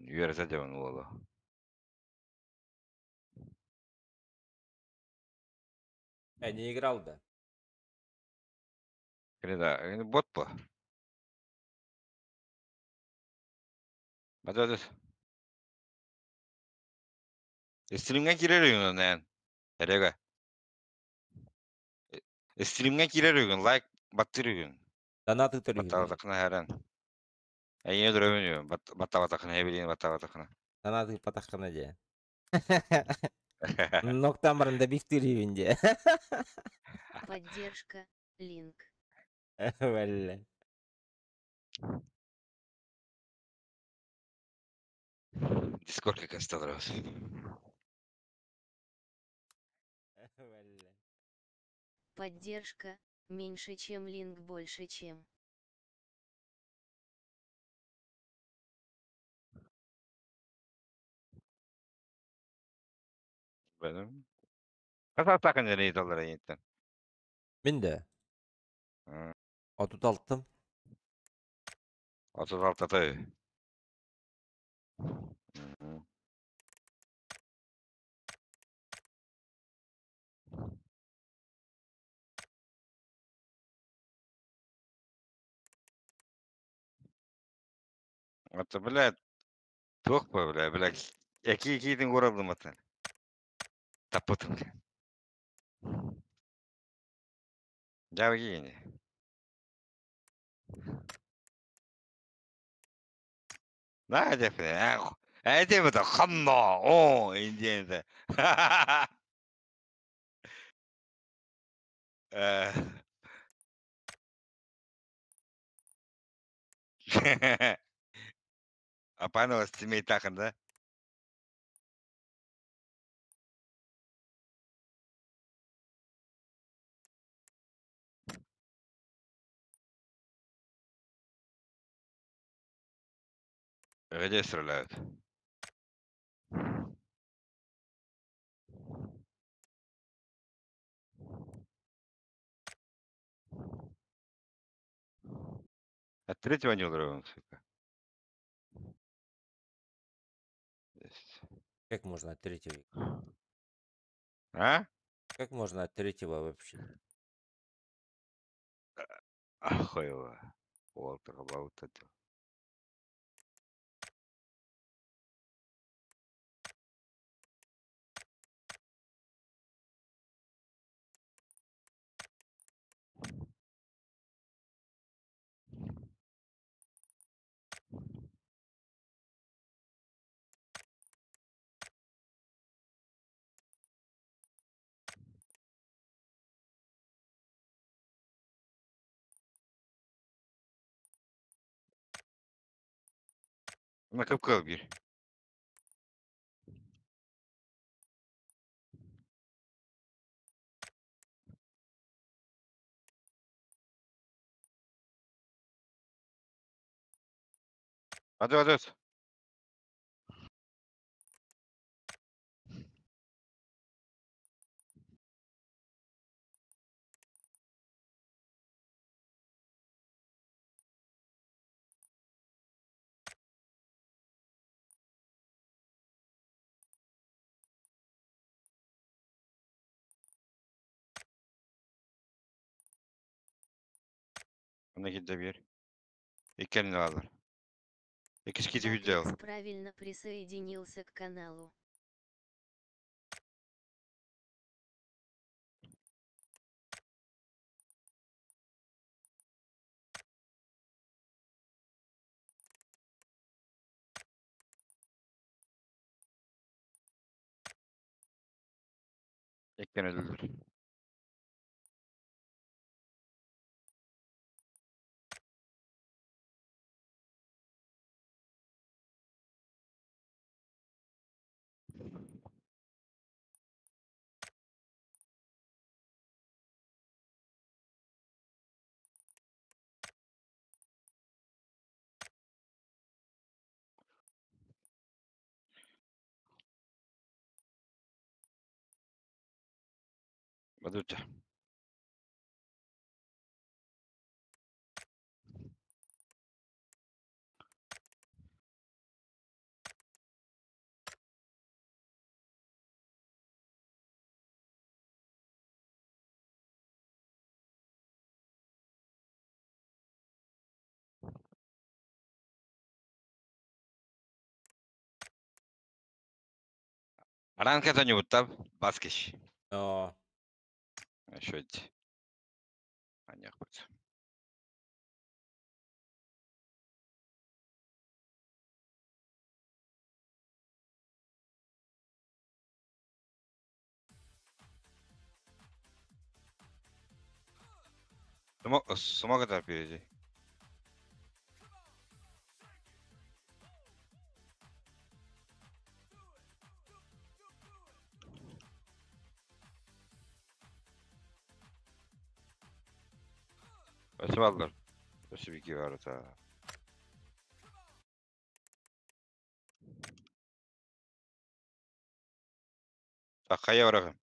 Үөрэтэ дьон уолу. Не играл, да? Кини да, бот по. Бата Стримҥэ киирэр үһүн Эрэгэ. Стримҥэ киирэр үһүн, лайк баттыыр үһүн. Донат ыытар үһүн. Баттаабатаххына һэрэн. Эйиэ өлөрөбүн үһү. Баттаабатаххына эбилиин баттаабатаххына. Донат ыыппатаххына дьэ. Ноктан баран да бифтиир үһүн дьэ. Поддержка, линк. Вэллэ. Дискордка касталарабыз. Поддержка, меньше чем линк больше чем. Benim. Хас атаакын ыйыталлар эйиттэн? Мин да. 36. 36-та. Это, блядь, туох бо, бля, блядь, эки киитин кураллым атын. Таппытым. Дьабы киини. На, дефне. Эти ханна, о, индиэнте. Апанова семей тахын, да? Где стреляют? От третьего не удрал, сука. Есть. Как можно от третьего? А? Как можно от третьего вообще? Ахуево. Уолтер Баута. На капкал бир. Hadi hadi. Она кидде бир. Иккенин алар. Иккис кити видео. Матрикс правильно присоединился к каналу. Иккен өлүлүр. Бадуча. Ранка оонньуубуттар Баскиш. Оо. Шөйт. Аньыахпыт. Смог это впереди. Спасибо, Алдар. Спасибо, Киварата. Так, хайа бараҕын?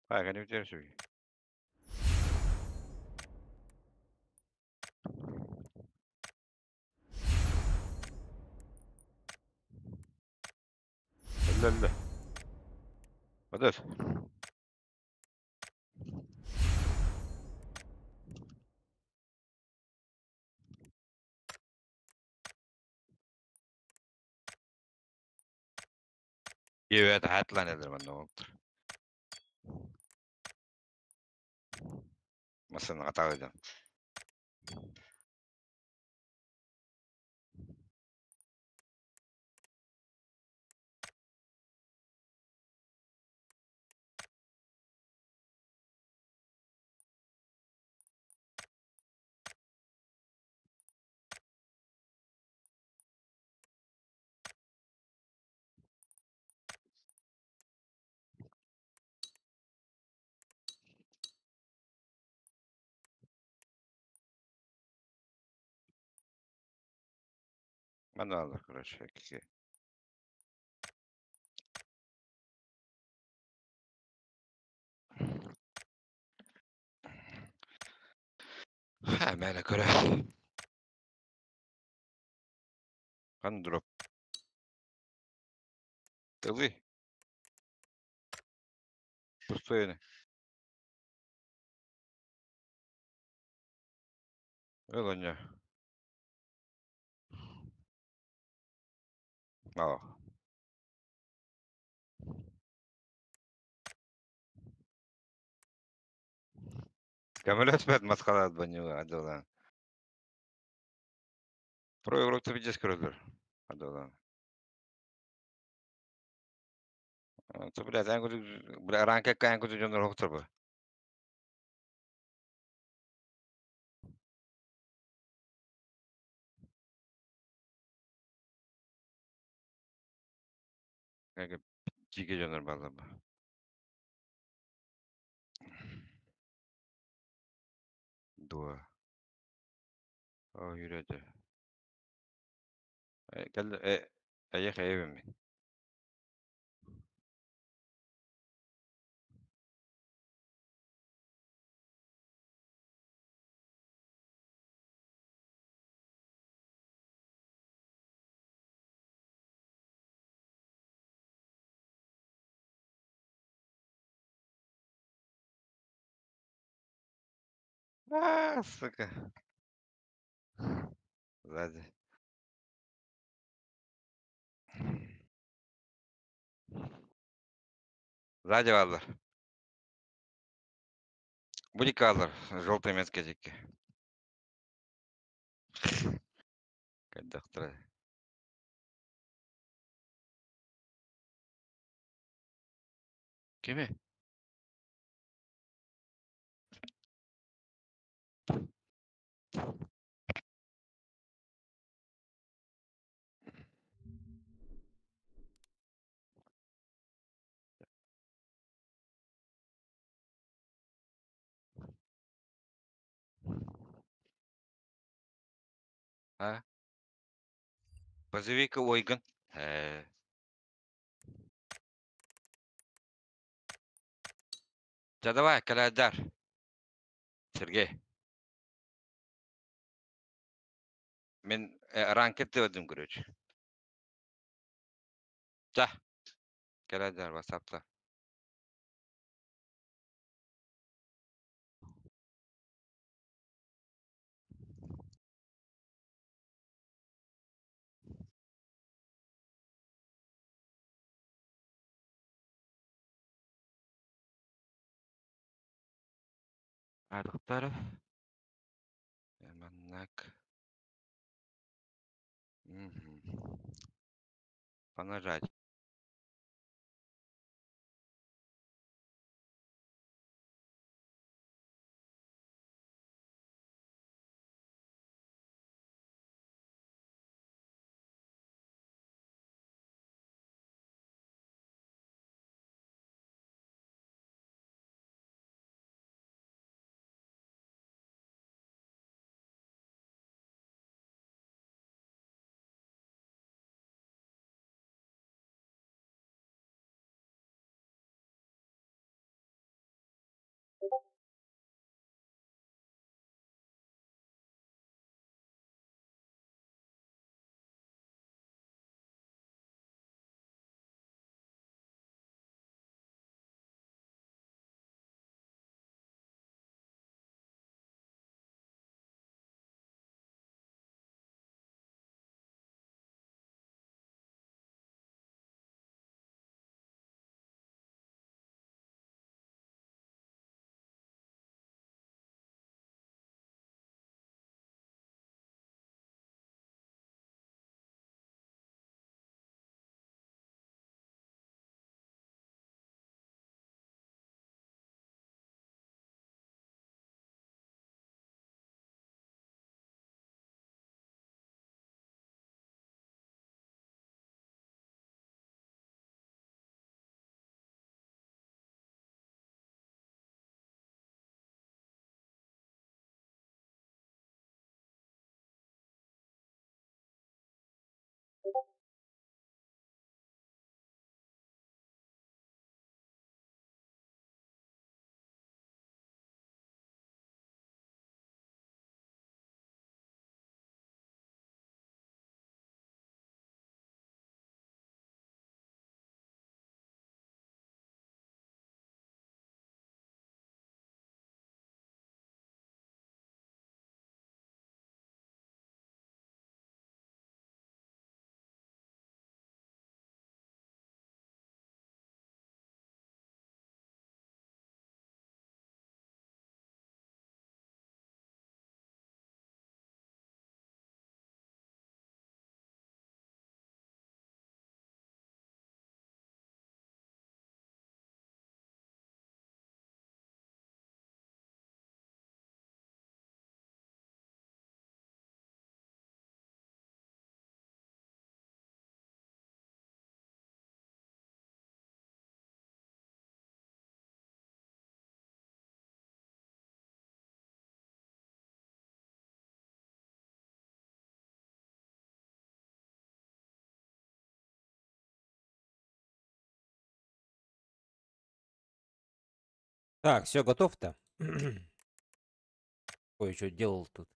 Так, они у тебя все. Өллө. Өтөр. Иэт хатлан эдэр манна оттор. Массыына хатаҕыйдан. Манна алар, короче, киһи. Ха, мээнэ көрө. Хан дроп. Тылы. Пустойны. Ылынньа. Аа. Көмөлөспөт маскалаат банньуга адылаан. Про игрок пиздец көрөлөр. Адылаан. То, блядь, эн курдук, бля, ранкекка эн курдук дьоннор охтор бу. Дьигэ дьоннор бааллар бу. Дуо. Оо, үүрээдэ. Кэл эйиэхэ эйэбин мин. А, сука. Сзади. Сзади бааллар. Будет бааллар. Желтый метка диэки. Кондуктор. Кими? А? Позови-ка Ойган. Да давай, календарь. Сергей. Мин ранкет дедим, короче. Чэ, кэлэн WhatsApp-та. Ардахтар маннык Мгм. Понажать. Так, все, готов-то? Кое-что делал тут.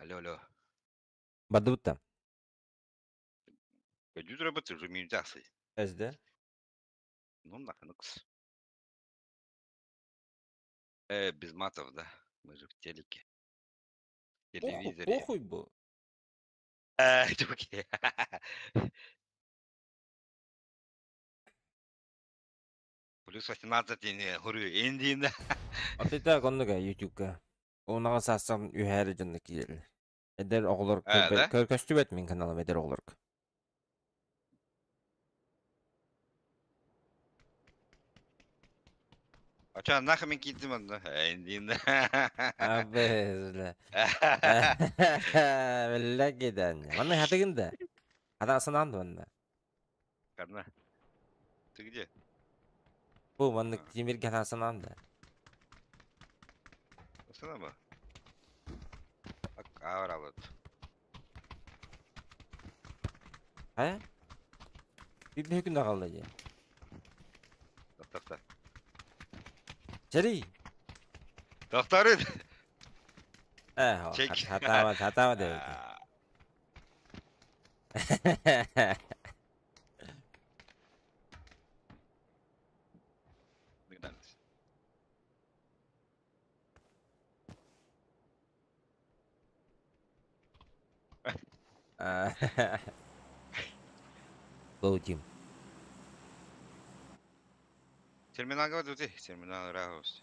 Алло, алло. Бадута. Пойду работать уже миндасы. СД. Ну нахрен. Без матов, да. Мы же в телеке. В Похуй, телевизоре. похуй был. Окей. Плюс 18 ини хуру индиин. А ты так оннук Ютубка. Унаҕа саастан үһээри дьонно киирэллэр. Эдэр оҕолор Э, да? көстүбэт мин каналым эдэр оҕолорго. Ача нахуй мин киирдим онно. Индиин. Абы, биллэ кидан. Манна хатыгын да. Хата санаан да манна. Карна. Ты где? Бу маннык тимиргэ хата санаан да. Санама. Ааваралыт. Хайа? Bir күн хаалла дии. Тохтор. Чэрий! Тохторун. Э, Чек. хатаабат, хатаабат эбит. McDonald's. Go team. Терминалга дути, терминал Рахус.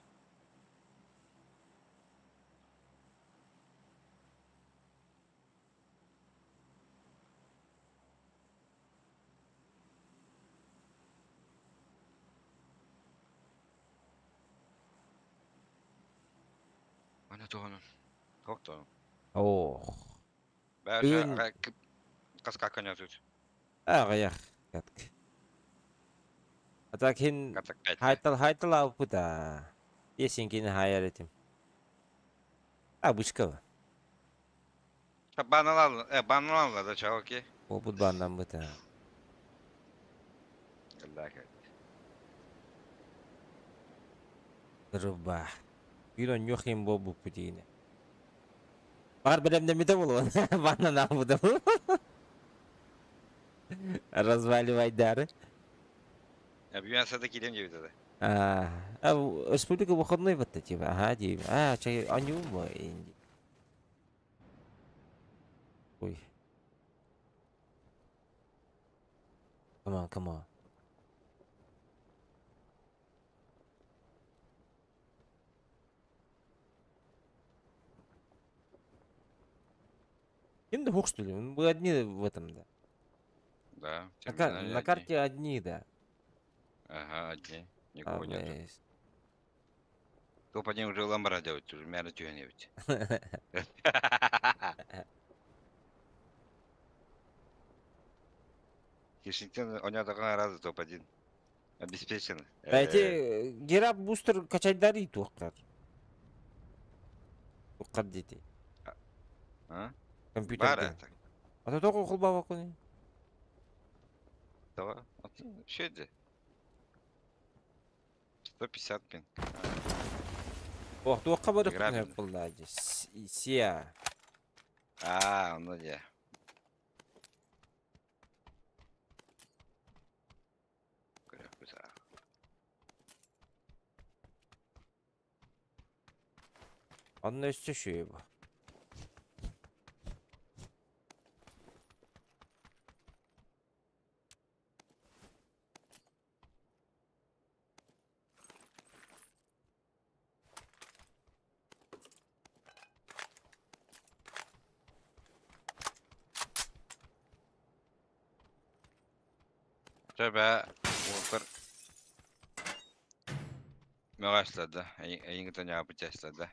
Ана туһунан. Туох туһунан. Ох. Бэйэ Бүгүн каска тут. аҕыйах катк. А так хин Катак 5. хайтал хайтал алпыта. Есинкини хайар этим. Абычкала. Баналал, баналал да чавки. Опыт бандан быта. Аллах. Рыба. Бир онньуох бу путине. Бар билемде болуон. Бандан албыта. Разваливай дары. Бүгүн сада килем диэбит да. А, республика выходной вот типа. Ага, типа. А, чай, они Ой. Come on, come on. Ким да что ли? Мы одни в этом, да. Да, На, на карте одни, да. Ага, одни. Никого нету. Топ один уже ламбара делать, уже мяра тюневить. Кишинтен, у него такой раза топ-1. Обеспечен. Эти Гераб бустер качать дари туохтар. Туохтар дети. А? Компьютер. А то только холбава кони. Давай. Что это? 150 пин. Ох, туохха барык булла Сия. А, ну де. Онно өссө шүйе бу. Төбә уолтар мөҕөслөрдө, эйиҥ ньаабытясларда.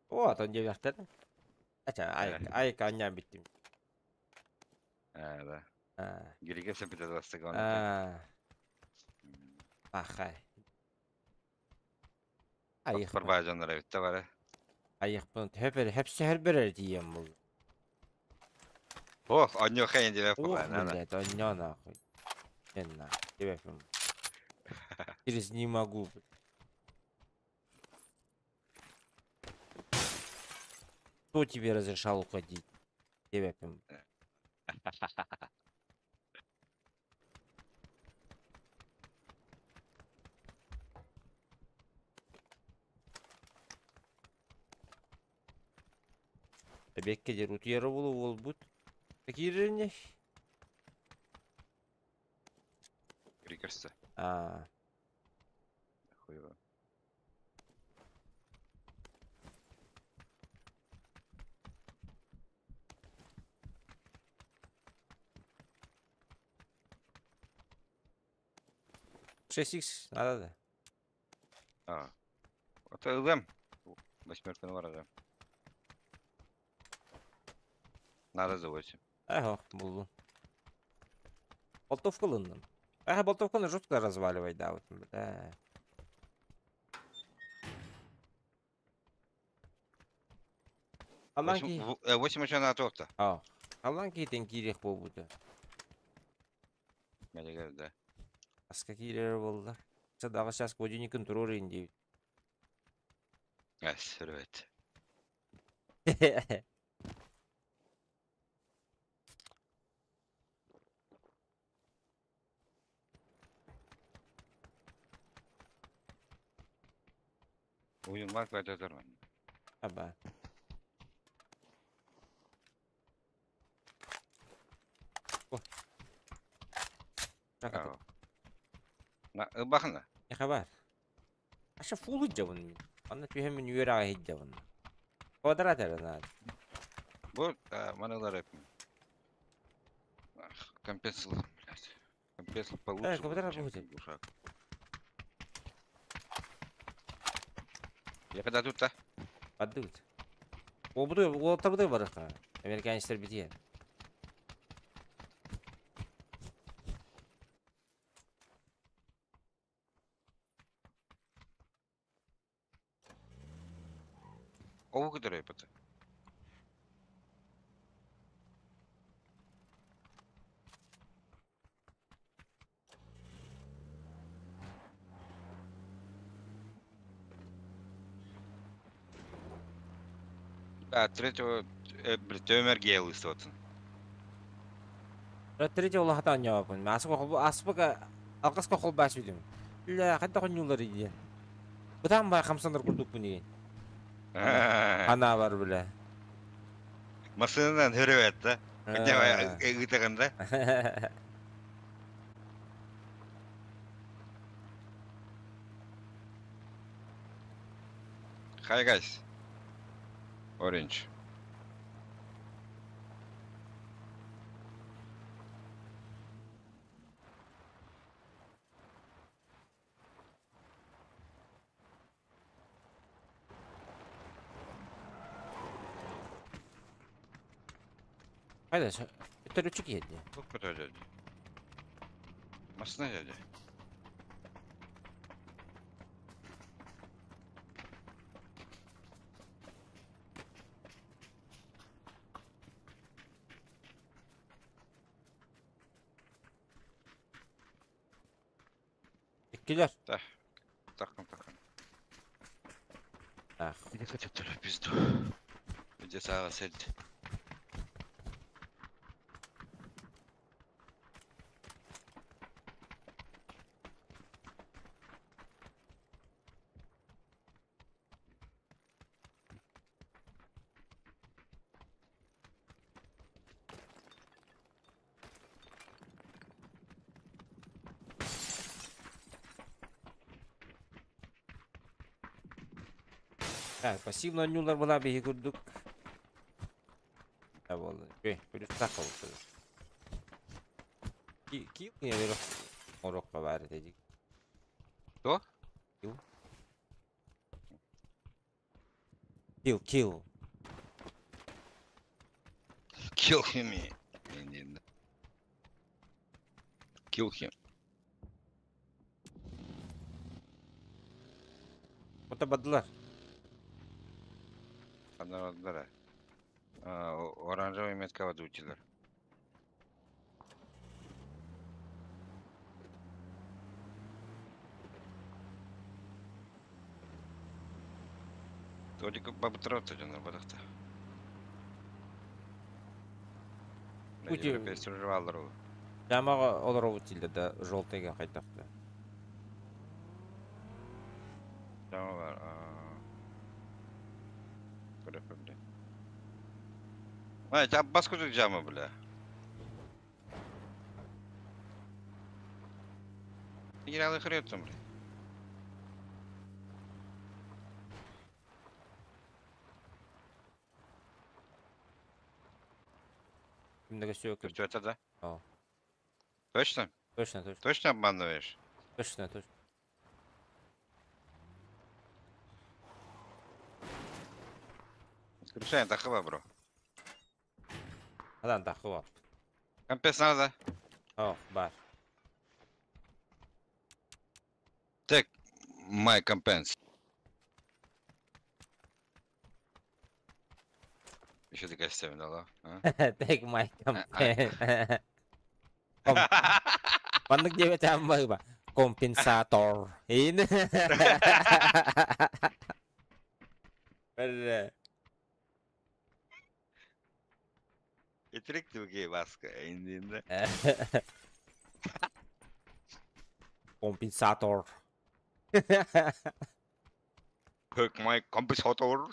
О, атон диэбэхтэр. Ача, айык анньаан бүттүм. Ээ, да. А. Гириге сепитэ А. Ахай. Айык. Барбаажаннар эбитте бары. Айыкпын хөпер хөпсөһөр берер тиийэн бул. Ох, онньуохайын диэбэп Ох, буолла. блядь, онньоо нахуй. На, диэбэппин. Через не могу. Кто тебе разрешал уходить? Диэбэппин. Эбекке дер утуяра болу болбут. Киирерне. Прикерсе. А. Хуево. 6x надо да. А. Это ЛМ. Восьмерка на Надо за 8. Ага, буду. Болтовка лынным. Ага, болтовканы жестко разваливай, да, вот, бля. Алан ки. 8 еще на тоқта. А. Алан ки тен кирек болбуду. Мәлегер, да. Аска кирер болду. Садаға сейчас годинникін турор инди. Әс, ребят. Уйын марк айтатармын. Аба. О. Жакаты. На, бахна. Не хабар. Аша фулу жабын. Анна түйемин үйер аға жабын. Квадрат әрі надо. Бу, маналар эпим. Компенсил, блядь. Компенсил получше. Квадрат чем будет. глушак. Я когда тут-то? Поддут. Обду, олтабды барықа. Американецтер бітен. Оу, который это? Да, третьего, блядь, Өмер лыстываться. Третьего лохтан жауапын. Аспыка алқасқа қол бас үйдім. Ля, қайда қонюлар иде. Бұдан бай қамсандар күрдік бұны деген. Ана бар біле. Машинадан хүріп да? Ытығында. Hi guys. Orange. Қайда? Өттер үчі еді. Тут кто дядя? Машина дядя. Иккилер. Тақын, тақын. Ах. Не хочу в пизду. Где сага сельдь. Так, пассивно нюлар была бы курдук. Да болды. Эй, плюс так болды. Ки кил не верю. Орокка бары дедик. Кто? Кил. Кил, кил. Kill him. Kill him. Ота бадылар. Одна Оранжевый метка водителя. Толик бабытырат жана баракта. Ути- Европейский жевалар ол. Жамаға олар тилді да желтыйга кайтакты. Жама бар. Көрөп бля. Ай, жап бас жама бля. Игралы хрётсың бля. Ким да көстүө. Что это, да? О. Точно? Точно, точно. Точно обманываешь? Точно, точно. Включаем тахыба, бро. Адан тахыба. Компес надо. О, бар. Take my compense. Еще такая система дала. А? Take my compense. Маннык диэбэтэ ба. Компенсатор. Ин. Бәрі. Итрик туги баска индинде. Компенсатор. Take my компенсатор.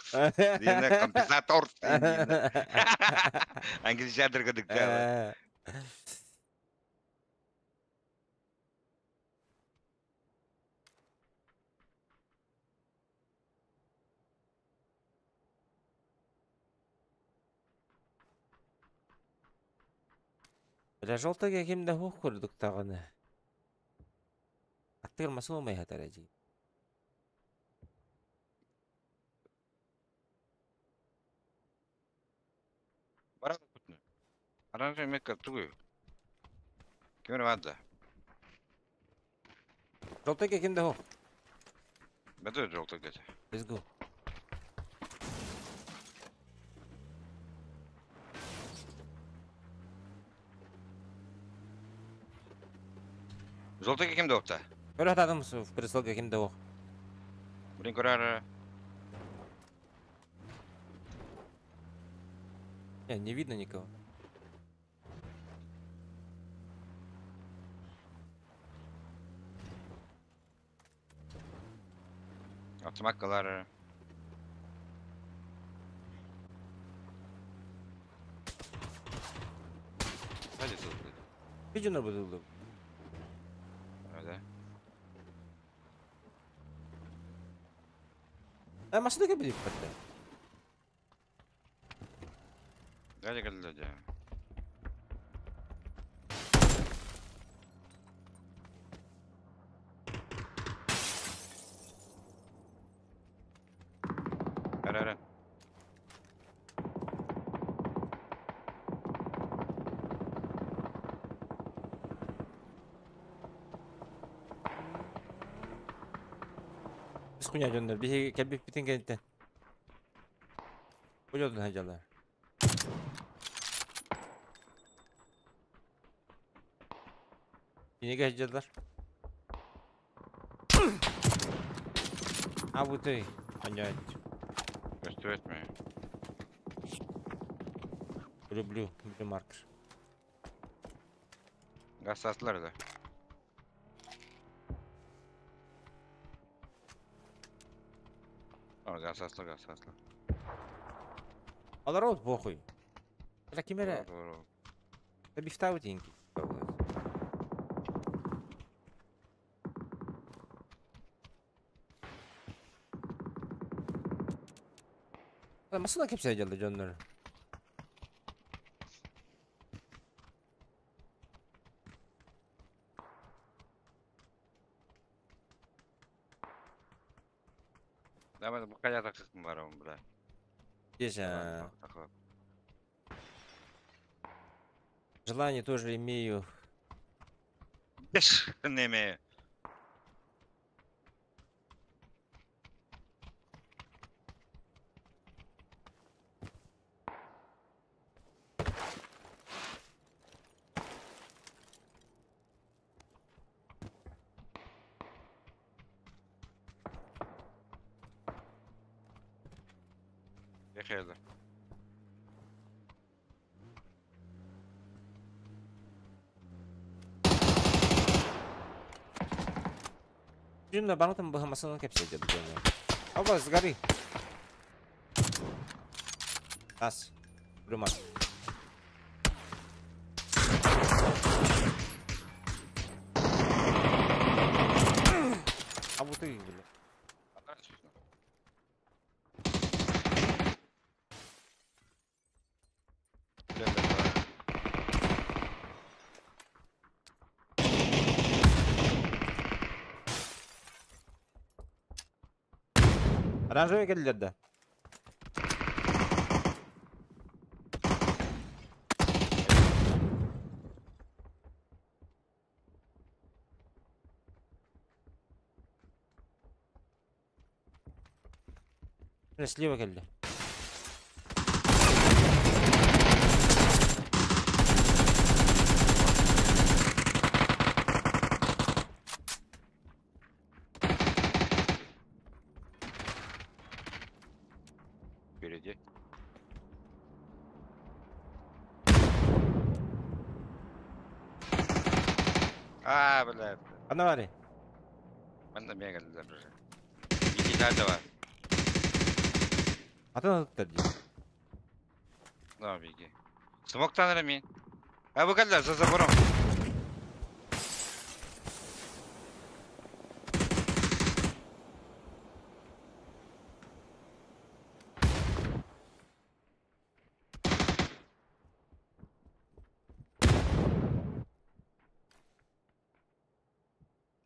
Дине компенсатор. Английский дыргыдык жабы. Бля, желтый ким да хух курдук тагыны. Аттыгыр масыл май хатаражи. Баран кутну. Аранжа мекка тугу. Кимер вада. Желтый ким да хух. Бәді желтый где. Let's go. Желтый ким да опта? Көрө атадым в прицелга ким да хух. Блин, көрөр. Не, не видно никого. Автоматкалар. Hadi тут. Видно было. Да. А машина как будет подать? Дали люди. Ара-ара. Biz kunya döndür. Bir kelbi bitin geldi. Bu yoldan hacalar. Yine geçeceğiz. А вот и понять. Көстүбөт ми? Люблю, люблю маркер. Газ атылар да. О, газ атылар, газ атылар. Алар вот похуй. Это кимере. Doğru. Это бифтау деньги. Masına kimse geldi canları. Давай, bu kaya takık mı var oğlum bura? Здесь желание тоже имею. Неме. Бехелі. Жүнді барытын бұғымасының кепсе деді жөні. Оба, сгори. Тас. Блюмар. А вот и, бля. Оранжевый кэллилэр да? Слева кэллэ. Впереди. А, бля. Ханна баарый? Манна мегаллар уже. Иди давай. Атын атыттар дии. Да, беги. Смоктан эрэ мин. А бу кэллэ, за забором.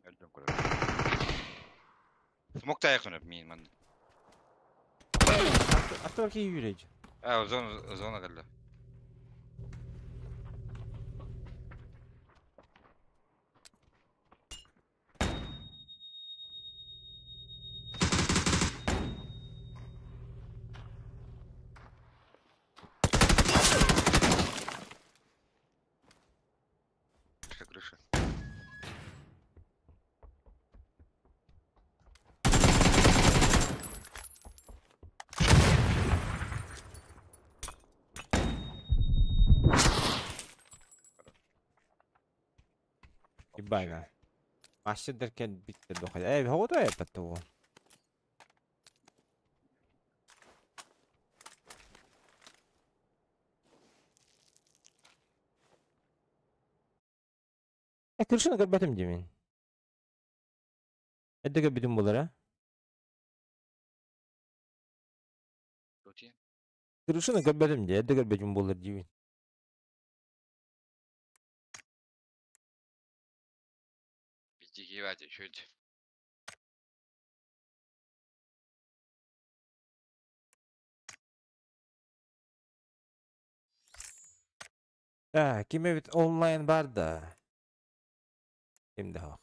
Өлдüm көрөр. Смоктайыкын мин манна. Аттыбар киһи үүрэж. А, зона, зона кэллэ. Крыша, крыша. Ебайна. Мастер кэлбиттэр дохай. Ээ, хоҕото эппэттэ уол. Э, крышаны көрбөтүм дии мин. Эрдэ көрбүтүм буолар, а? Тут Крышаны көрбөтүм дии, эрдэ көрбөтүм буолар диибин. Беги, Вадя, чуть. А, ким эбит онлайн бар да? Ким да суох.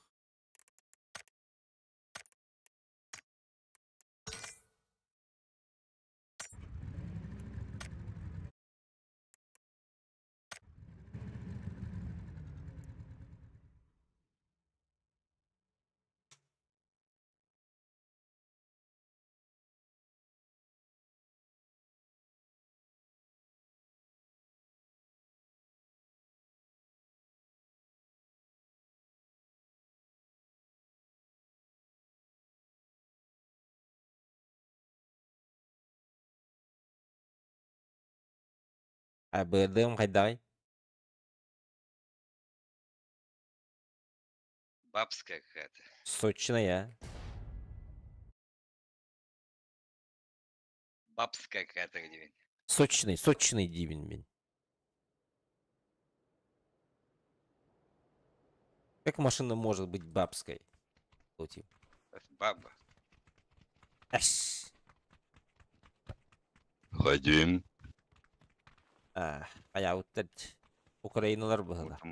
А быардыым хайдаҕый? Бабская какая-то. Сочная. Бабская какая-то где. Сочный, сочный диибин мин. Как машина может быть бабской? Типа. Баба. Эш. Вадим. А, хайаабыттар Украиналар быһыылаах.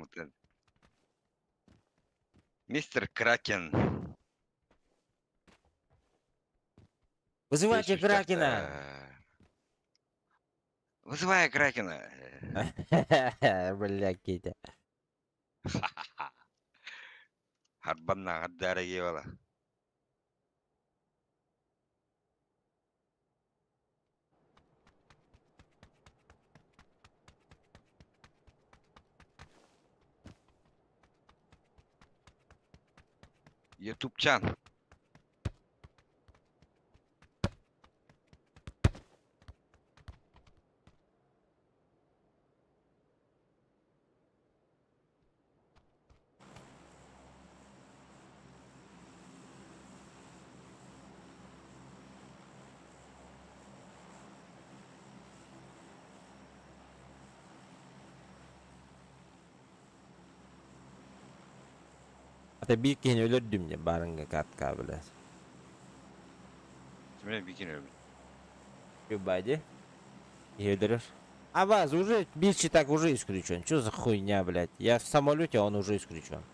Мистер Кракен. Вызывайте Кракена! Вызывай Кракена. Бля, Китя. Харбанна гаддара ебала. Ютубчан. Ата биир киһини өлөрдүм дьэ баарыҥҥа катка блядь. Мен бикин өлбүт. Бади. Едерер. А вас уже бич и так уже исключен. Что за хуйня, блядь? Я в самолете, а он уже исключен.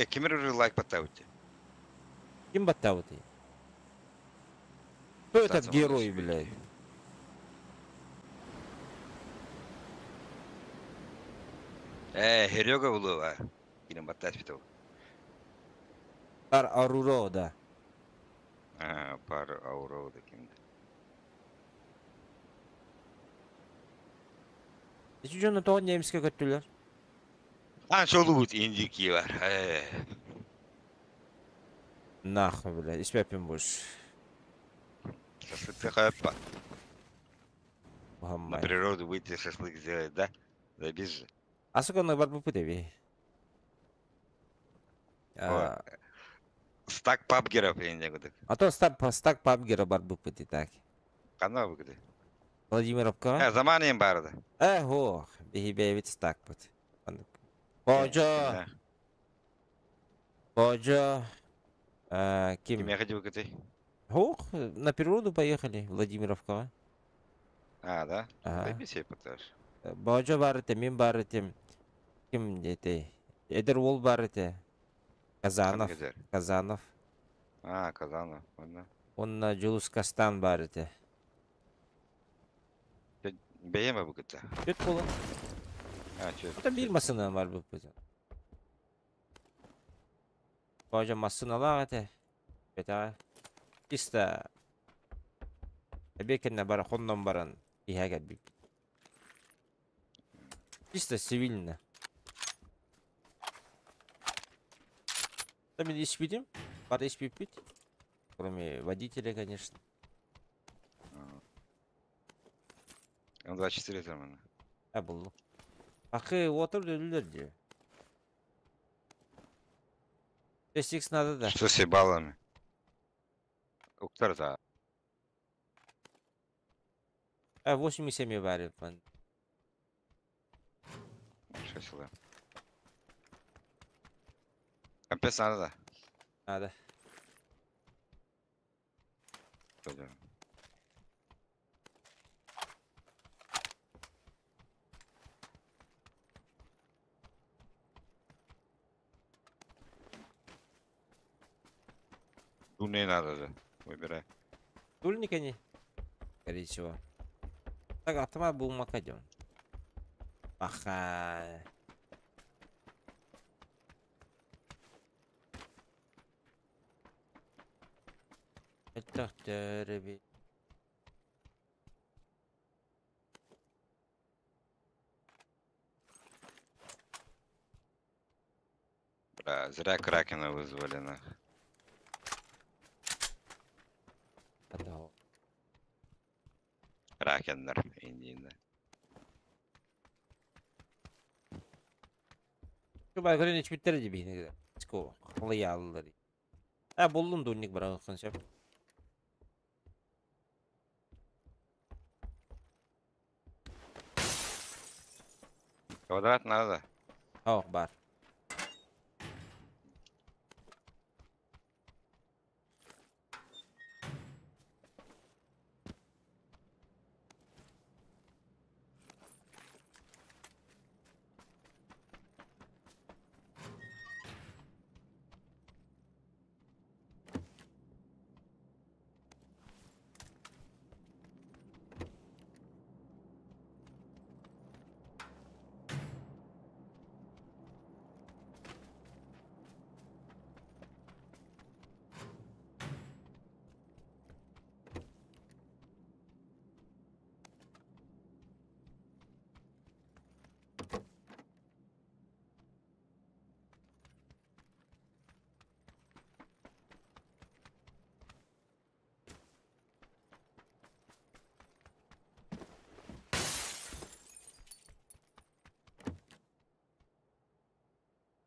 Кимер уже лайк поставите? Ким баттабыты? Кто этот герой, блядь? Серега булуа. Кирен баттас битау. Пар Аруро, да. А, пар Ауро да кимди. Ити дьону тоҕо немецкэ көттүлэр? А, шолубут индики бар. Нахуй, блядь, испэппин больше. Шашлык хайпа. На Мухаммад. природу выйти шашлык сделать, да? Забиз же. А сука, на барбупы теби. О, стак пабгеров, я не знаю. А то стак, стак пабгера барбупы ты так. Канал выгоды. Владимировка. Заман им барда. Ох, беги стак вот. Божо. Божо. Ким? Ким я ходил к этой? Ох, на природу поехали, Владимировка. А, да? Ага. Дай себе поташ. Божо барыте, мин барыте. Ким дети? Эдер Уол барыте. Казанов. Казанов. А, Казанов, ладно. Он на Джулус Кастан барыте. Бэйэм бу кытта. Чөт болу. А, чөт. Это бир масына бар бу бу. Божо масыналар эте. Бета. Чисто. Эбекенне бара хоннон баран иһәгә бик. Чисто цивильно. Там испитим? Пара испипить. Кроме водителя, конечно. М24 там. А был. Ахы, отыр дөлүлөр ди. 6 надо да. Что с баллами? Уктар да. А 8,7 барып. Шесть лэ. Компенс надо да? Надо. Пойдем. Дульные надо же. Выбирай. Дульник они? Скорее всего. Так, автомат был макадем. Аха. Это терби. Бля, зря Кракена вызвали нах. Кракеннер, Индина. Şu baykarın hiç bitleri gibi yine de. Sko, halı. Ha buldum dunnik bırakın şef. Квадрат надо. Oh, бар.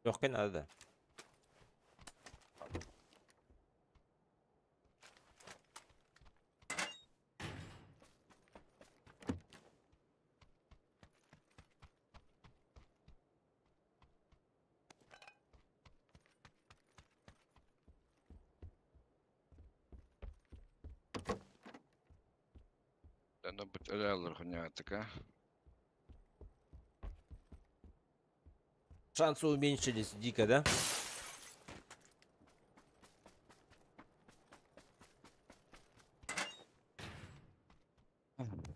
Yok надо. Дьоно бут өлөөлөр хуняатык, а? Шансы уменьшились дико, да?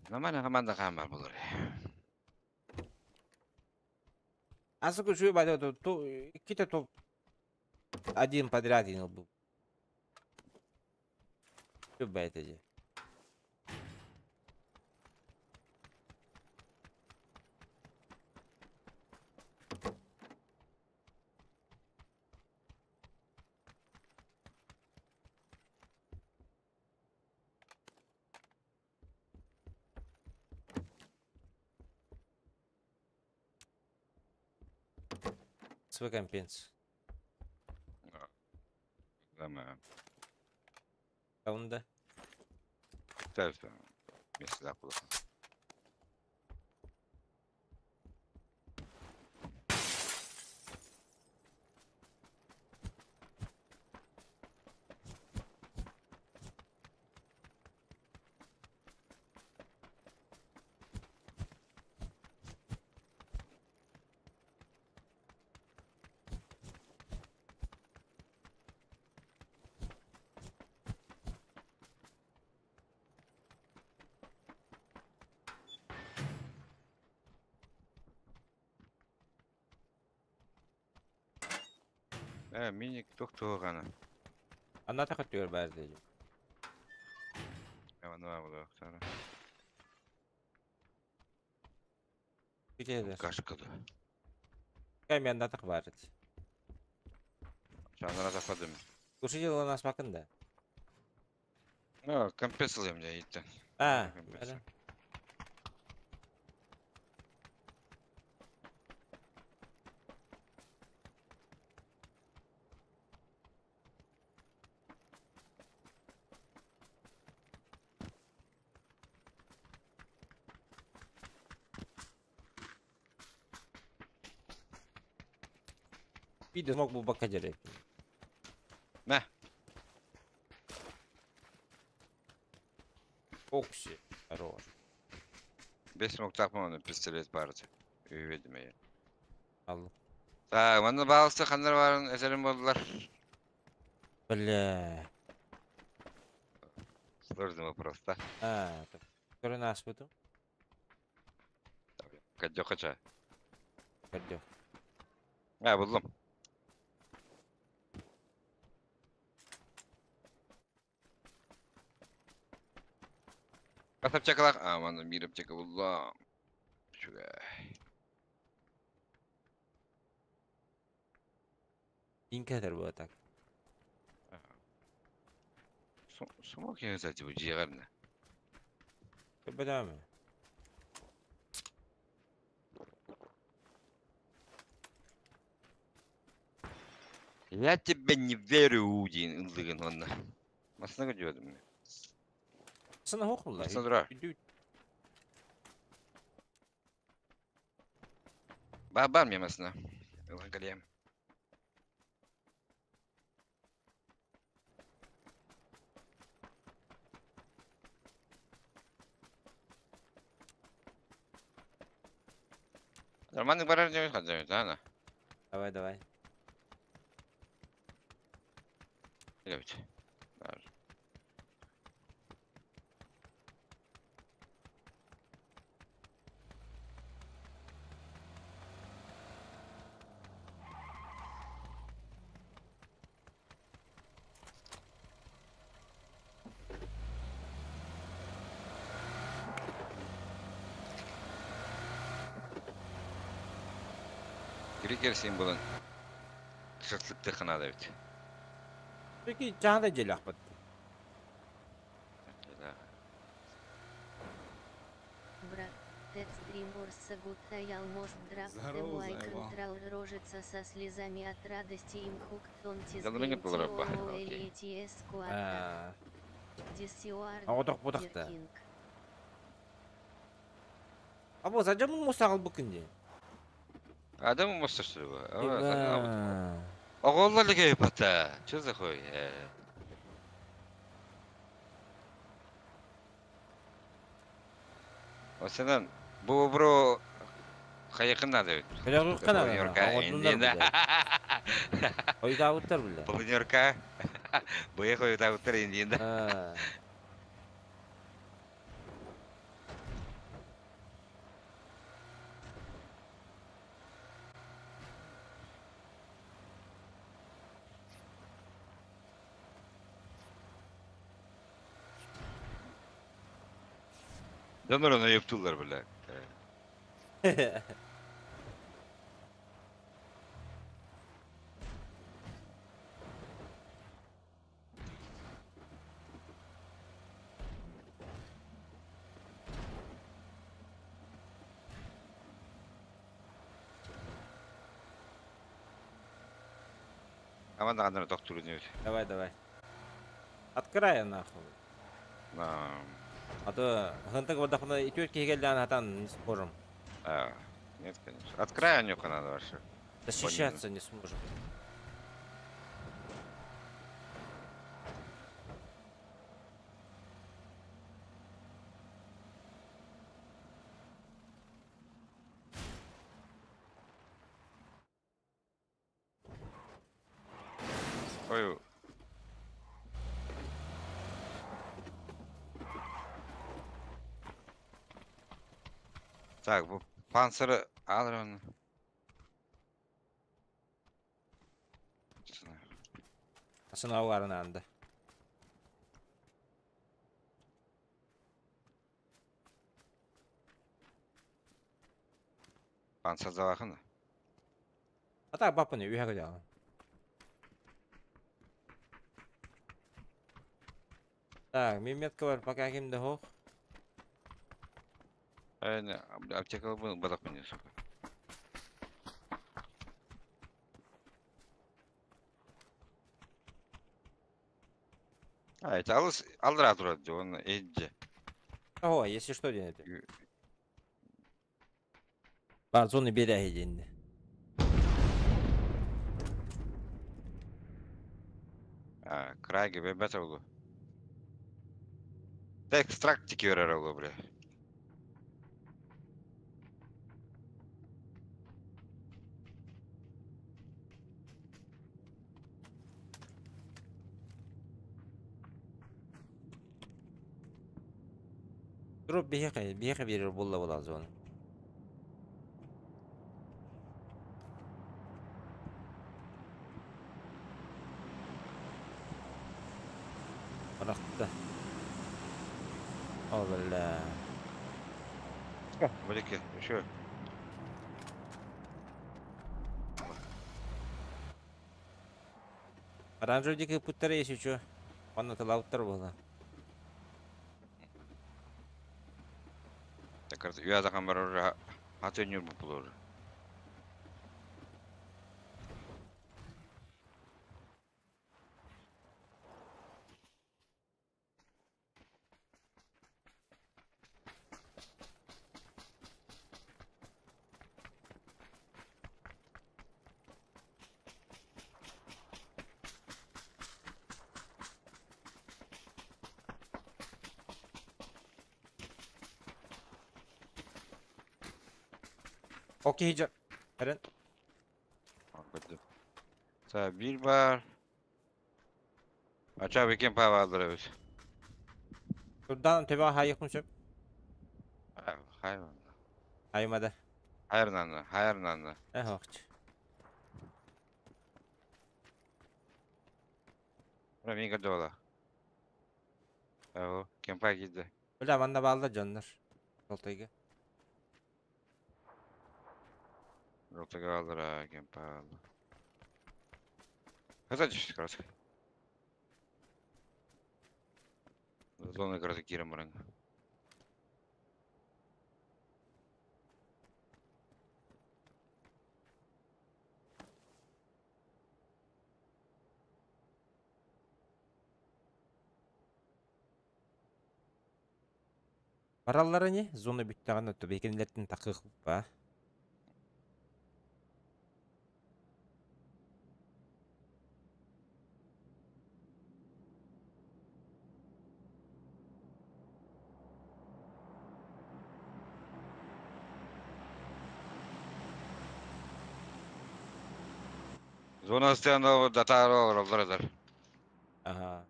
Нормально команда хаамар булар. Асык үчүгэй баҕайы иккитэ топ один подряд был. Бэйэтэ дии. Свой компенс. Tamam. Каунда. Tersi. Mesela bu. Мини тохтугана. Анна тахаттыгар баар дии. Ана була. Китедер. Кашкада. Каймен натах бар. Чанара западым. Слушайте, у нас макында. Ну, компенсация мне идти. А, Компенсация. Видео смог бы бакадерить. На. Окси. Хорош. Без смог так можно пистолет барды. Увидим я. Алло. Так, манна балысы хандар барын эсерим болдулар. Бля. Сложный вопрос, да? А, так. Который нас потом? Кадё кача. Кадё. А, булдум. Касап чакалак. А, манна мирип чака булдум. Чуга. Инкадер было так. Смог я взять его джигарна? Бадаме. Я тебе не верю, Удин, ылдыгын онна. Масына көдүөдүм. Сына хохулла. Масына дура. Ба бар мен масына. Ылган калем. Нормально барар деп хадза, да, Давай, давай. Evet. Var. Григер символын шашлыкты ханада ведь. Peki чаһада желахпат. Брат, Текстриморса I almost dropped the Здорово, mic Зайва. control рожица со слезами от радости им хуктон Да, ну, не было раба, окей. А. Оҕотох бутахта. Або зачем мусагыл букинди? Адам мусор Оголлар леге пата. Что за хуй? Осынан бу бро хайыкын надо ведь. Педагогка надо, Планерка оҥордуннар иннина. бile. Ойдаабыттар бile. Планерка. Быйа хойутаабыттар индиинда. Аа. Донор onu yaptılar bile. Aman da kadar doktor diyor. Давай, давай. Открой нахуй. На. А то хантак вадахна и тетки геллян хатан не сможем. А, нет, конечно. От края нюха надо вообще. Защищаться не сможем. Ой. Так, bu panzerı alır onu. Сынауларын анды. Panzer zavakın. А так бапаны үйе кадя. Так, миметка бар пока кимде хох. Aynen. Аптека bu badak mı diyorsun? Evet, alır, alır alır diyor onu iyice. Ого, если что, день это. Бар зоны береги деньги. Ha, kray gibi bet oldu. Ekstrakt tikiyor oldu buraya. Дроп бихе бихе берер болла бола зона. Барахта. О, бля. Балики, еще. Оранжевый дикий путтар есть еще. Он это лауттар было. Так, я за камеру уже оценю буду. Окей, жа. Эрен. Bir var. Aça bir kim pavadır evet. Турдан төбө хайыкмын сөп. Hayır. Аймада. Hayır nanı, hayır nanı. Э хокч. Buna bir dola. О, кемпа киди. Бля, манна балда жоннор. Толтойга. Ротага алыр ha, кемпа алыр. Хата düştü короче. Зона короче кирем баран. Бараллары не? Зона бүттәгән өтө бекенләрдән такык ба. Зона астыан датаары олороллор эдэр. Ага.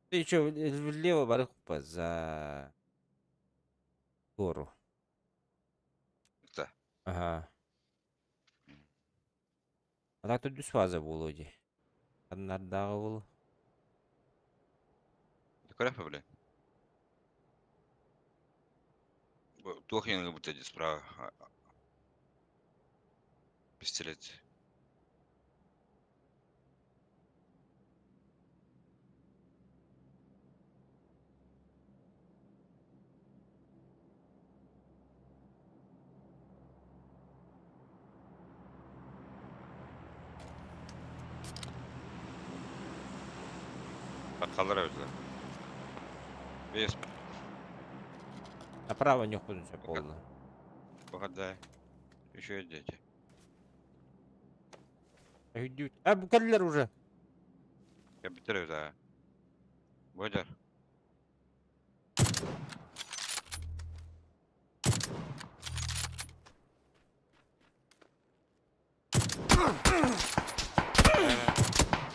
Ты еще влево барыхпа за гору. Да. Ага. А так тут фаза буолуо дии. Ханнардааҕы буолуо. Көрөппө бile. Туох иэн ылбыта дии справа. Пистолет. Бакалар эбит. Бес. Направо ньохпун сөп буолла. Пока Еще дети. Өйдүүт. А бу кэллэр уже. Кэбитер да. Бодер.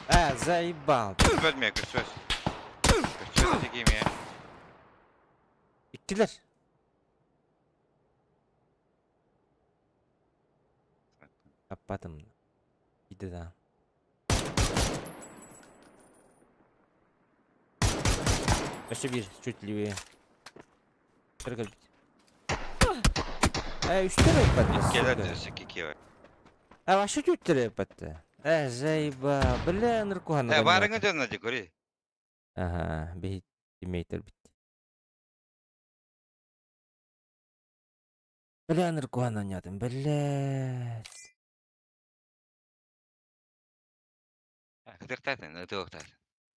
А, заебал. Көспөт ме, көспөт. Көспөт дегеме. Иккилэр. Аппатым. Иди да. Өссө биир чуть левее. Кэлбит. Э, үстэр ыппатты, Иккилер сука. десе кикиwe. А вообще түттэр ыппатты. Э, заеба. Бля, ныркухан Э, барыңы дөнө ди көри. Ага, бихи тиммейтер бит. Бля, ныркухан анятым, блядь. Хытыртатын, ытыктатын.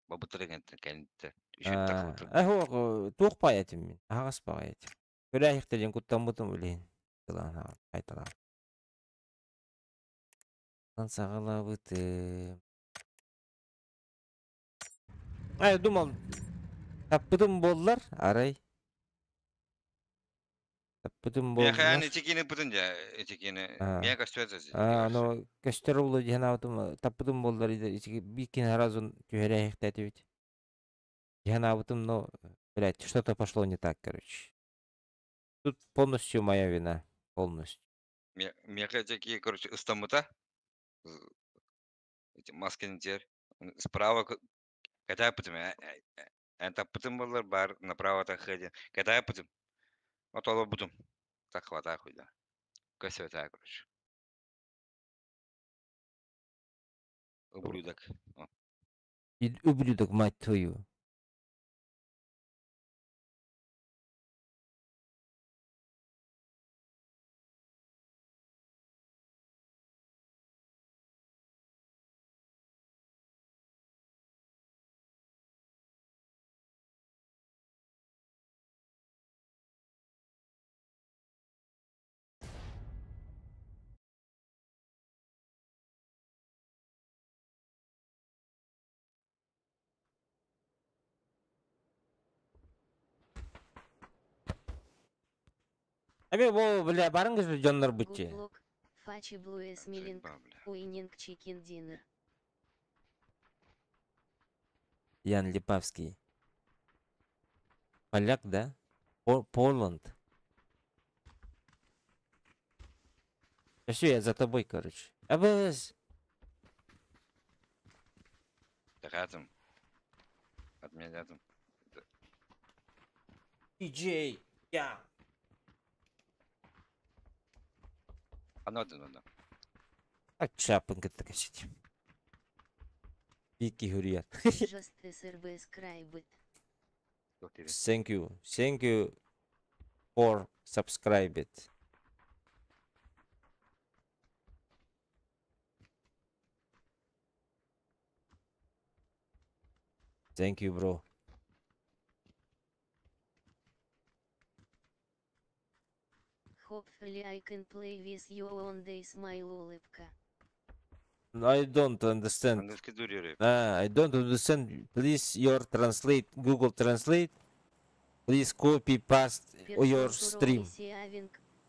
Бабытырыгын кэнтэ. Үшөт такылтыр. А, хуок туох паятым мин. Агас паятым. Көрәйхтелен куттаммытым билин. Тылан айталар. Саҕалаабытым. А, я думал, таппытым буоллар, арай. Таппытым Мен буоллар. хаян этикини бутун ja, этикини. А. Мен көспөт. А, но көстөр улу диэн аабытым, таппытым буоллар, бикин разун түһэрээхтэтибит. Диэн аабытым, но, блядь, что-то пошло не так, короче. Тут полностью моя вина. Полностью. Меха этики, короче, ыстамыта. Эти маскины тер. Справа когда пытым, это пытым было бар направо так ходил. Когда пытым. Вот оло бутум. Так хватай хуй да. Көсөт короче. Ублюдок. О. И ублюдок, мать твою. Эбе бу бля барыңыз дьоннор бутчи. Good luck, Фачи Блуэс Милинг, Заебал, бля. Уининг Чикен Динер. Ян Липавский. Поляк, да? Поланд. Все, я за тобой, короче. Абыз. Тахатым. Отменятым. DJ, я. Оно да, да. А чапын кытта. Вики Хюрият. Just subscribe. Thank you. Thank you for subscribe it. Thank you, bro. Hopefully I can play with you on day smile улыбка. I don't understand. Английский дури. I don't understand. Please, your translate, Google Translate. Please copy paste your stream.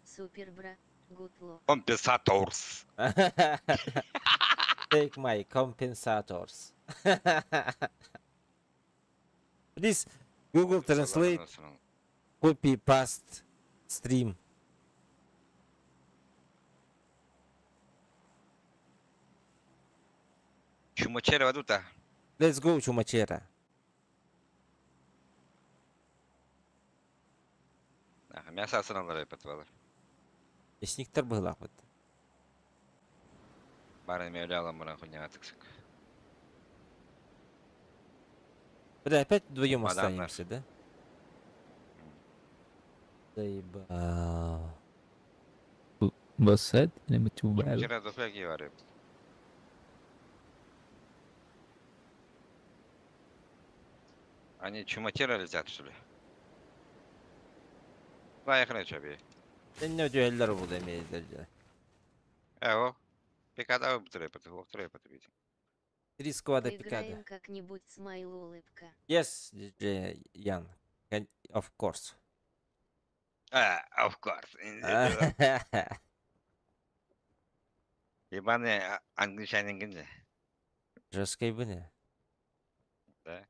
Супербра, Гутло. Компенсаторс. Take my compensators. Please, Google Translate, copy past stream. Чумачера вадута. Let's go, Чумачера. Мясо асыналар эпет балар. Эсниктер быһылаах быт. Бары мөлө алам баран хуйня тыксык. Бля, опять вдвоем Мадам останемся, да? Заебал. بصيت انا متوب على Чумачера дохуя бар. Они чумачера летят, что ли? Поехали, чаби. Сен өдүөллөр бул эмелер. Эво. Пикада бутырепет, лохтырепет бит. Три склада пикада. Поиграем как-нибудь, смайл улыбка. Yes, DJ Ян. Of course. А, of course. Ебаный англичанин гинже. Жесткий быне. Да.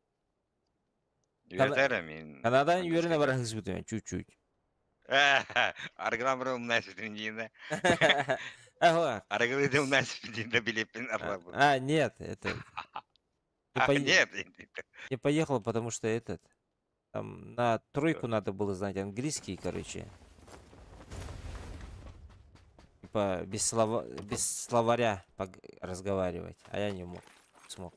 Үйрөтөр мин. Канадан үйрөнө барасыз бүтүн чуть-чуть. Аргылан бир умнайсы дийин. Ага. Аргылы умнайсы дийин билеппин арла. А, нет, это... Не, А, нет. Не поехал, потому что этот... Там на тройку надо было знать английский, короче. Типа без словаря разговаривать. А я не мог. Смог.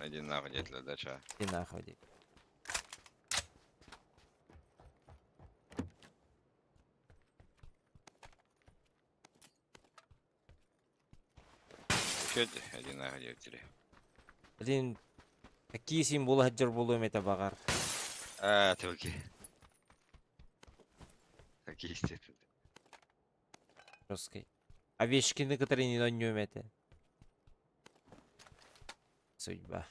Иди нахуй, дядя, да чё? И нахуй, дядя. Чё ты? Иди нахуй, дядя. Блин, какие символы хаджар болу это багар? А, ты окей. Какие естественно. Жесткий. А вещки, которые не на нем это. Судьба.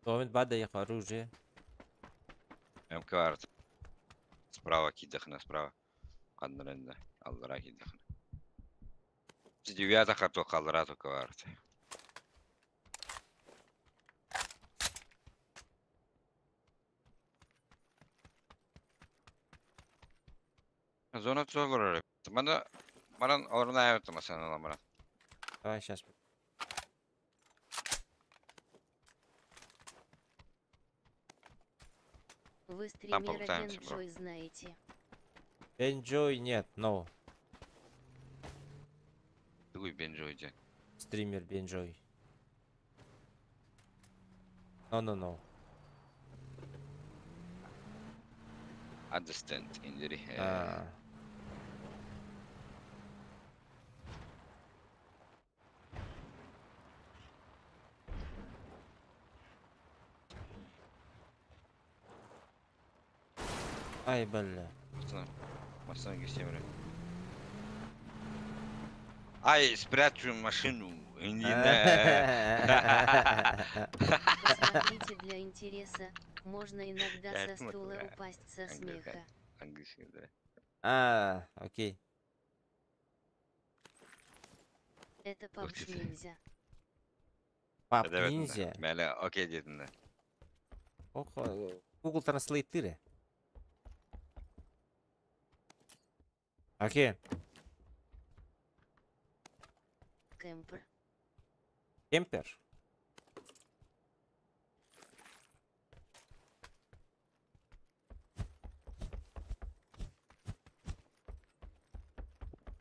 Момент бада оружие. МК справа кидахна справа. Кандырында аллара кидахна. Девята хато халрату кварт. Зона цолор. Мана маран орна масана ламара. Давай сейчас. Вы стримера полутаемся, бро. Бенджой знаете. Бенджой нет, no. Дуй Бенджой где? Стример Бенджой. No, no, no. Understand injury. А. Ай, бля. Машина гестемре. Ай, спрячу машину. Посмотрите для интереса, можно иногда Я со смотрю, стула да. упасть со Английский. смеха. Английский, да. А, окей. Это Ух ты. пабж ниндзя. Пап ниндзя. Бля, окей, дедин, да. Ох, Google Translate тыре. Окей. Кемпер. Кемпер.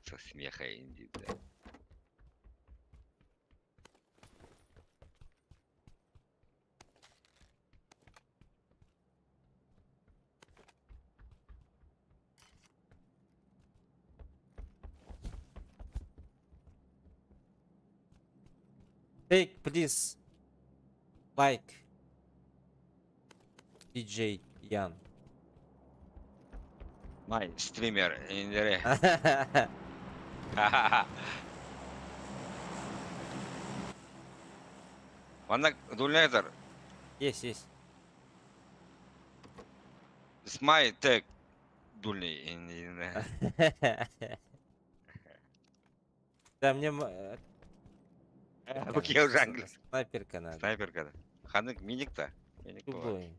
Со смеха инди, да. Take, please, like DJ Ян. My стример индере. Манна дульнайтар. Есть, есть. Смай тег дульный индере. Да, мне Бу уже английский. Снайперка надо. Снайперка. Ханык миник-то. Миник Любой.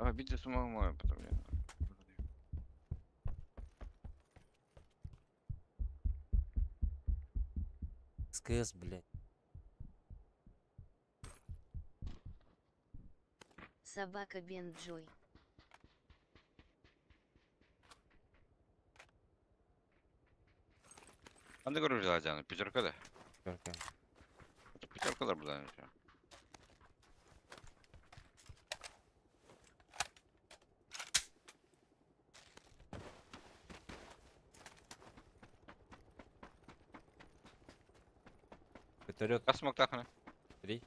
А, видите, с ума мой потом. СКС, блядь. Собака Бенджой. Ханнык оружие пятерка да? Пятерка. Пятерка да была. Вертолет. Касмак тахна. Три.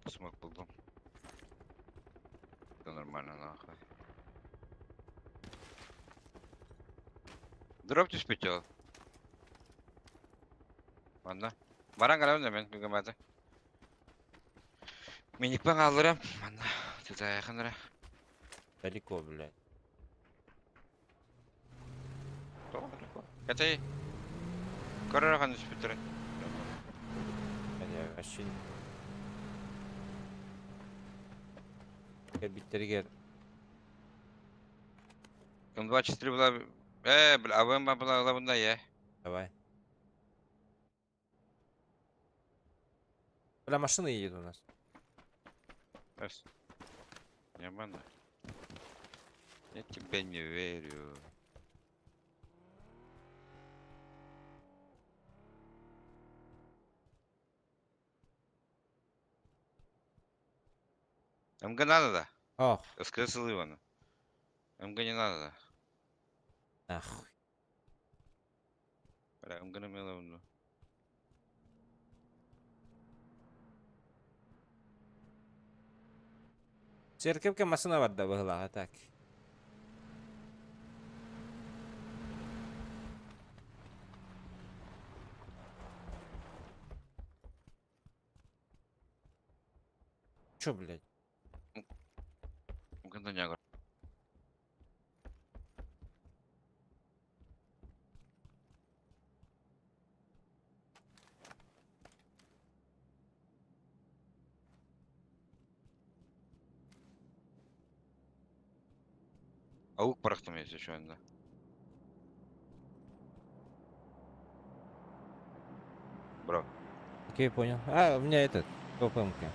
Смог булдум. Все нормально, нахуй. Дроп түспүт Манна. Баран калам да мен бүгүн Миникпен алырам. Манна. Тутайханра. Далеко, блядь. Далеко. Это Көрөр түспүттэр. Я вообще... Кабиттергер. М24 была... бля, АВМ была главная, я. Давай. Бля, машина едет у нас. Раз. Не обманывай. Я тебе не верю. МГ надо, да? Ох. СКС Ивана. МГ не надо, да? Нахуй. Бля, МГ на меловну. Церковка машина барда была, а так. Чё, блядь? Аук парахтым если что, да. Бро. Окей, понял. А, у меня этот, ППМК.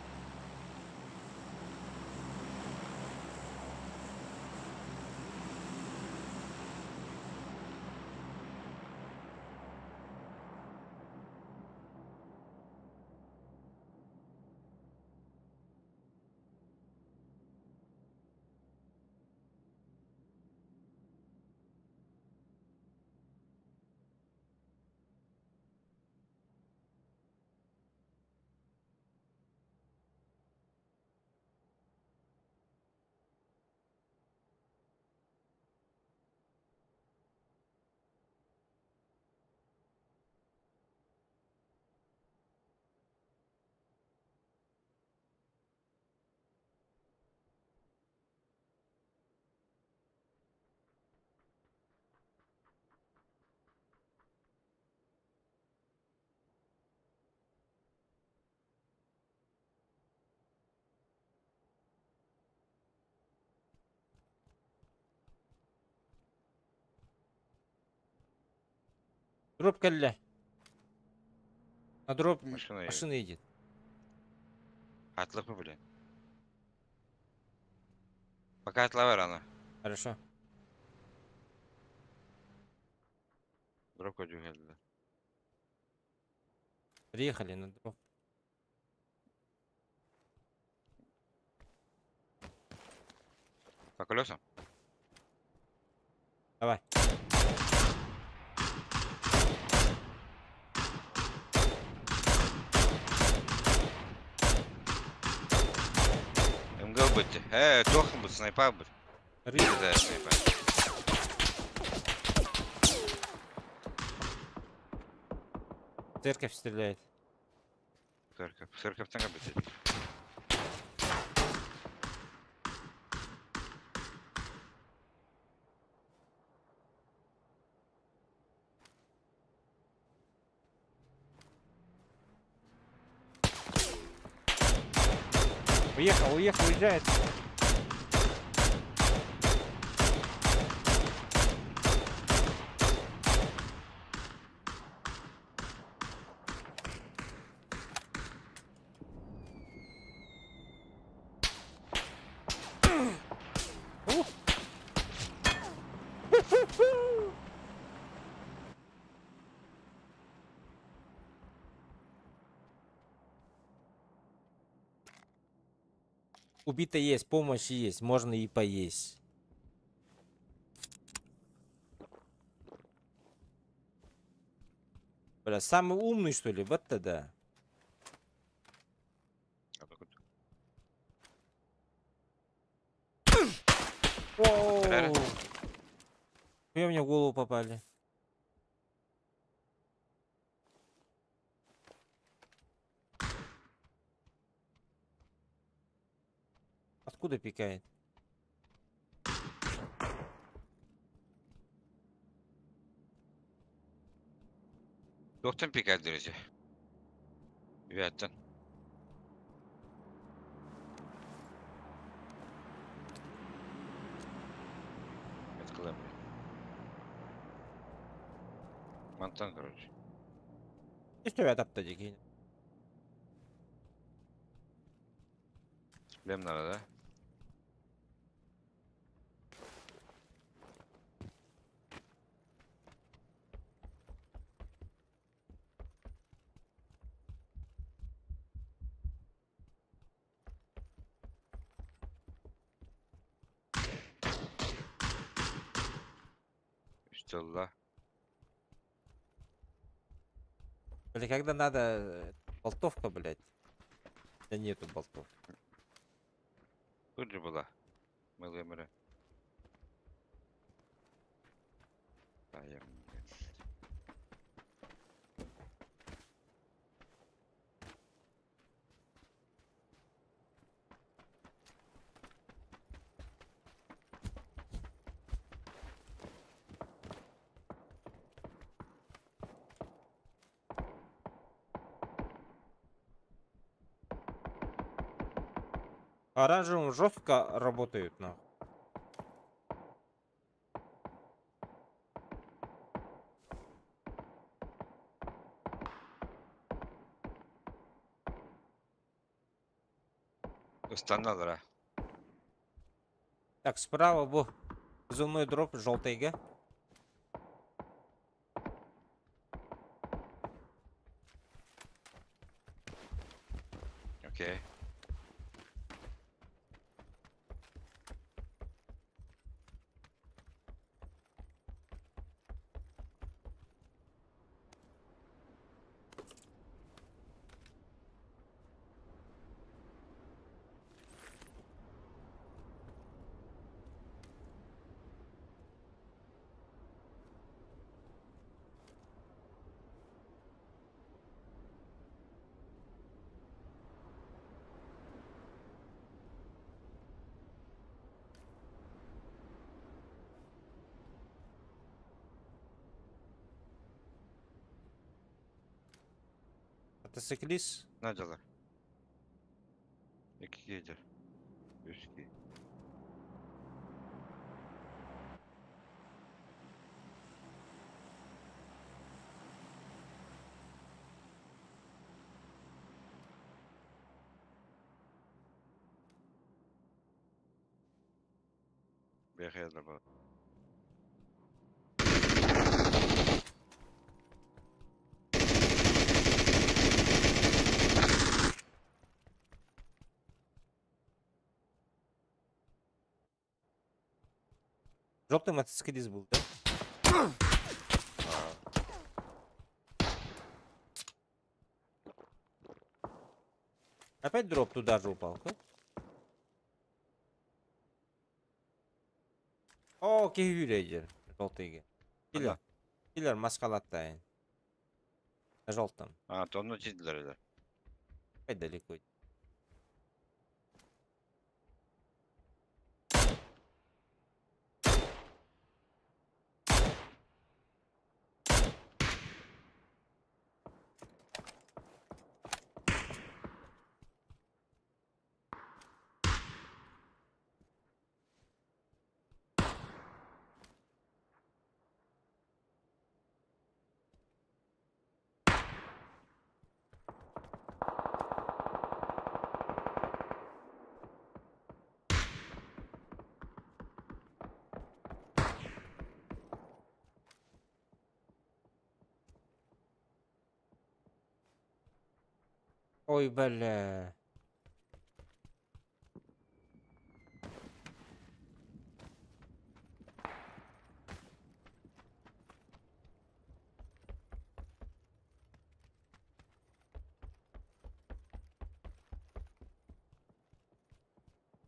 Дроп кэллэ. На дроп Машина едет. машина едет. Атлапы, блин. Пока отлавай рано. Хорошо. Дроп көдүһэллэр. Приехали на дроп. По колесам? Давай. МГ бытты. Туох бут, снайпа бут. Рысь. Да, снайпа. Церковь стреляет. Церковь. Церковь там бит. Уехал, уехал, уезжает. Ух. Убито есть, помощь есть, можно и поесть. Бля, самый умный, что ли? Вот тогда. Оу! Хуя мне в голову попали. Откуда пикает? Доктор пикает, друзья. Вятан. Мантан, короче. История тапта дикий. Шлем надо, да? Что? Бля, когда надо болтовка, блядь. Да нету болтов. Тут же была. Мылая мыра. А, я... Оранжевым жестко работают, нахуй. Устанавливай. Так, справа был зумной дроп, желтый, га? Окей. Мотоциклист? Надо. Какие Юшки. Бехер бар. Желтый мотоциклист был, да? А, Опять дроп туда же упал, ха? О, киһи Желтый. Киллер. Киллер маскалаттай. На желтом. А, то онно тиийдилэр этэ. Опять далеко. Ой, бля.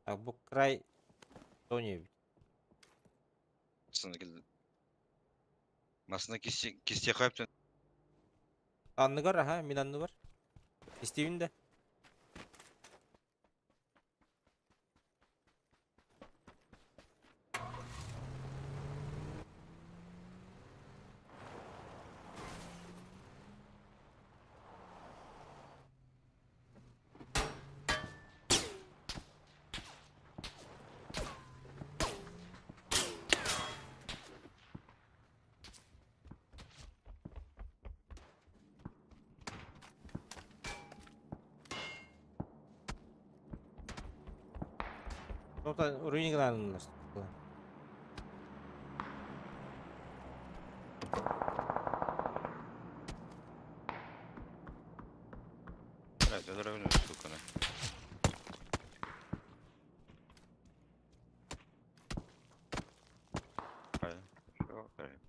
Так, бу край Тони. Масына кисте койыптын. Анныгар, ага, мин анны бар. Истейін де. Ну, та руйнигнан. Блядь, өлөрөбүн сука. Ай, всё, блядь.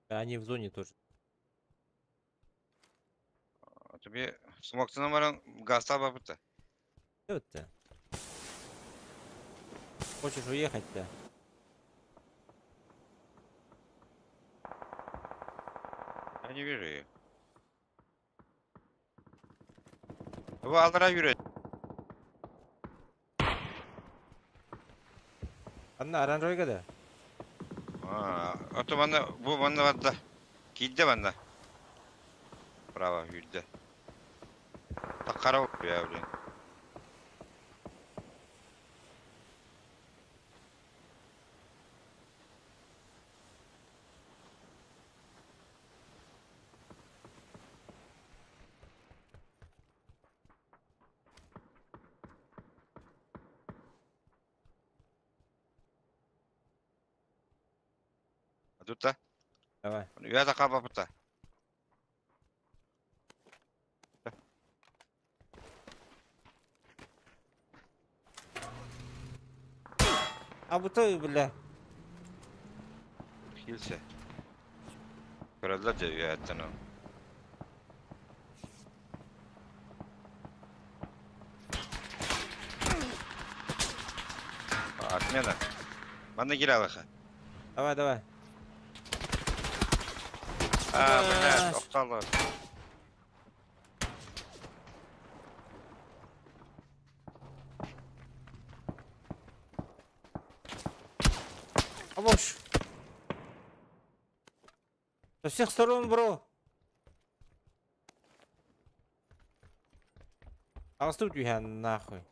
Они в зоне тоже. А тебе смоктан баран газта бапыта. Чё ты? Хочешь уехать-то? Я не вижу ее. Бу алдыра yürü. Анна, оранжевый да? А, ото манна бу манна барда. Киирдэ манна. Право yürüdü. Таккара я, блин. Тут Давай. Я такая. А вот то, бля. Хилсе. Көрөллөр же үйәттен. Отмена. Манна кире алаха. Давай, давай. А, блядь, тоқталды. Помощь. Со всех сторон, бро. А тут я нахуй.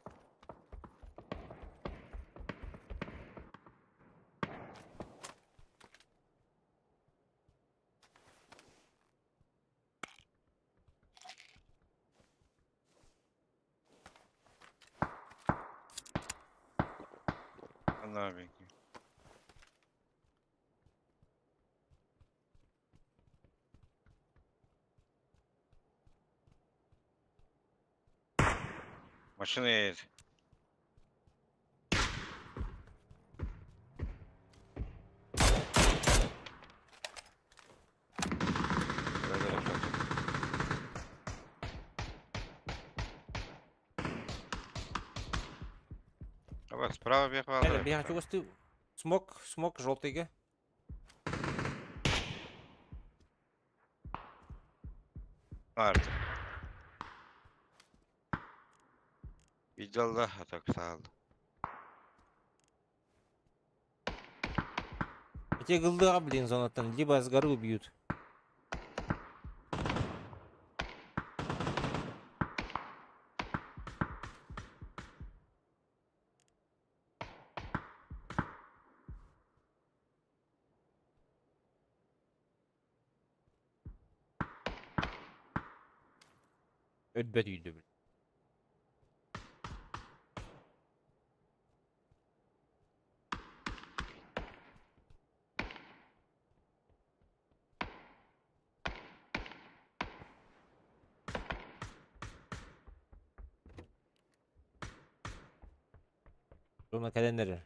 Новенький. Машина едет. Давай, справа бехвал. Бега чугасты. Смок, смок желтыйга. Арт. Видел, а так сал. Эти голда, блин, зонаттан либо с горы убьют. Өлбөт үйдү, блин. Зона кэлэн.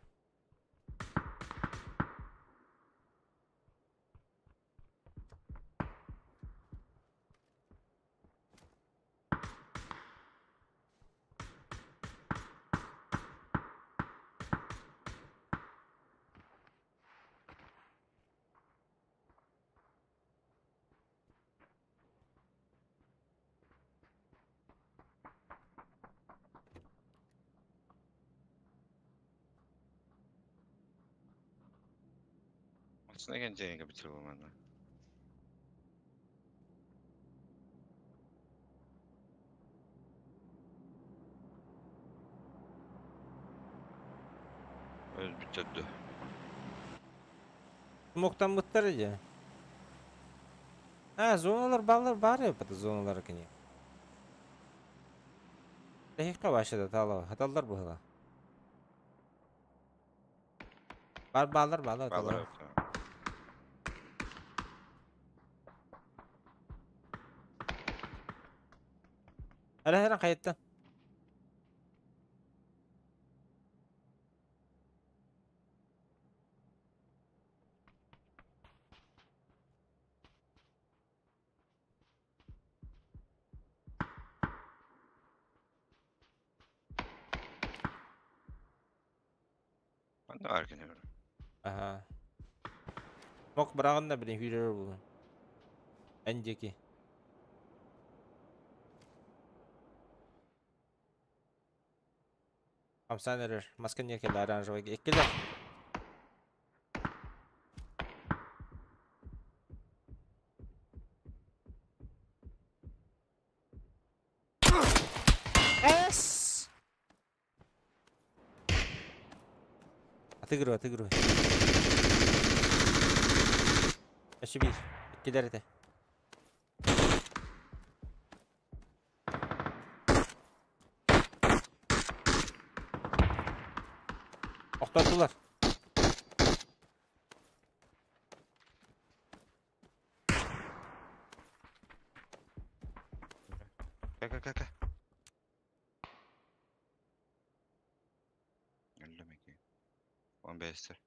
Aslında genç bitir bu bana. Öz bitirdi. Смоктан мыттар иде. А, зоналар баллар бар ya пата зоналар кини. Дәһикка башы да тала, хаталлар бу. Бар баллар баллар Баллар. Әле һәрен кайтты. Ben de var kini. Аха. Мок барагын да билин хүрер бу. Әнҗеки. Хамсан эрер. Маска не келе оранжевый. Эккеле. Эс! Отыгрывай, отыгрывай. Еще бир. Эккелер это. Охтотулар. Ка ка ка ка. Öldüm iki. 15'tir.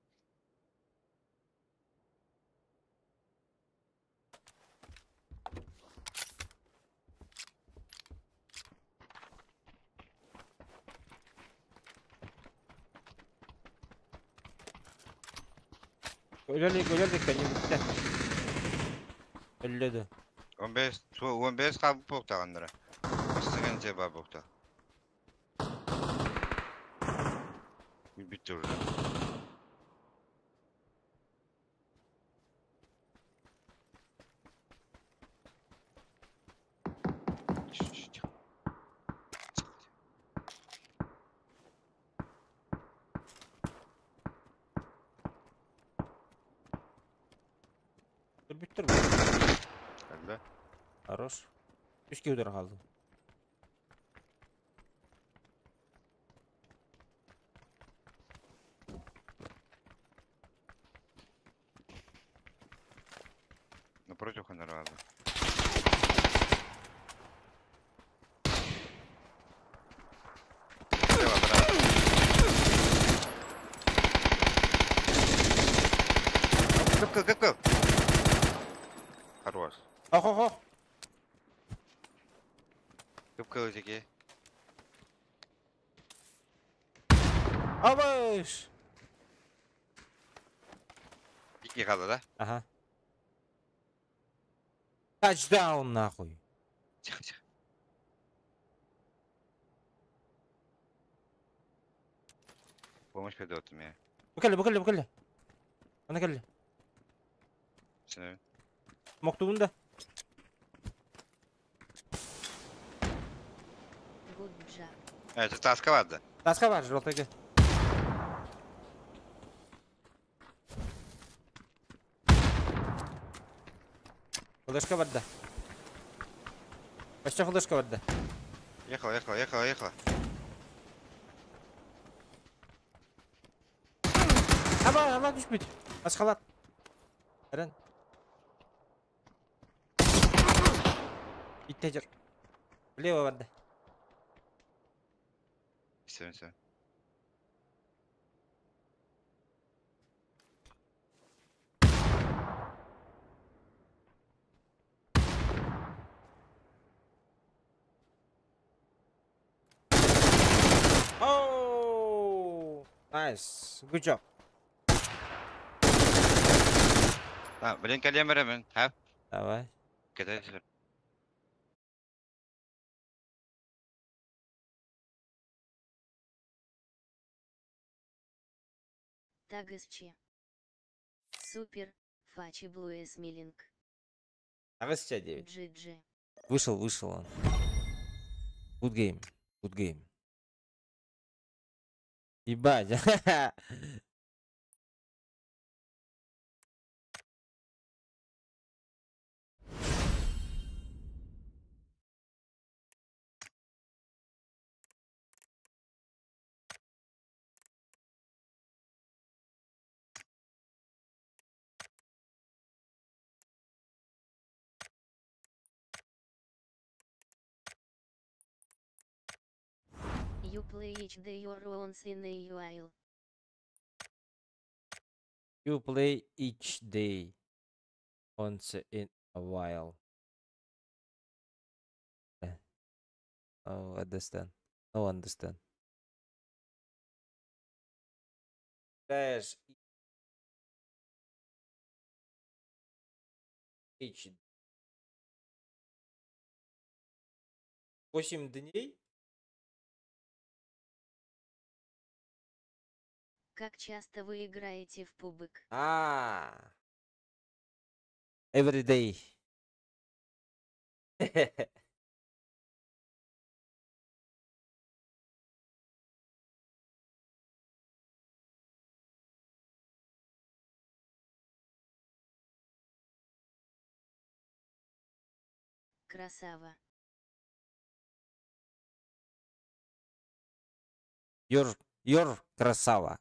Өлелик, өлелик, не битте. Өллөдү. 15, 15 кабып боктагандыра. Бастыган жеба бокта. Bitti уже. Бүттүр бу. Әллә? Хорош. Үч кеудер калды. Напротив ханарала. Слева, брат. Кып, кып, кып. Хорош. Ох, ох, ох. Кып кылычыки. Абыш! Икки хаалла, да? Ага. Тачдаун нахуй. Тихо, тихо. Помощь придет мне. Бу кэллэ, бу кэллэ, бу кэллэ. Ана кэллэ. Все. Мохтугун да. Good job. Это таска да? Таска бар, жолтайга. Флешка бар да. Почти флешка бар да. Ехала, ехала, ехала, ехала. Аба, ала түспүт. Асхалат. Эрен. Иттежер. Влево бар да. Все, все. Oh! Nice. Good job. А, блин, калемера, а? Давай. Когда Тагысчи. Супер, Фачи Блуэс Милинг. Агасча 9. GG. Вышел, вышел он. Good game. Good game. Ебать. You play each day or once in a while. You play each day once in a while. Oh, understand. No understand. Играешь each 8 дней? Как часто вы играете в PUBG? А. Every day. Красава. You're красава.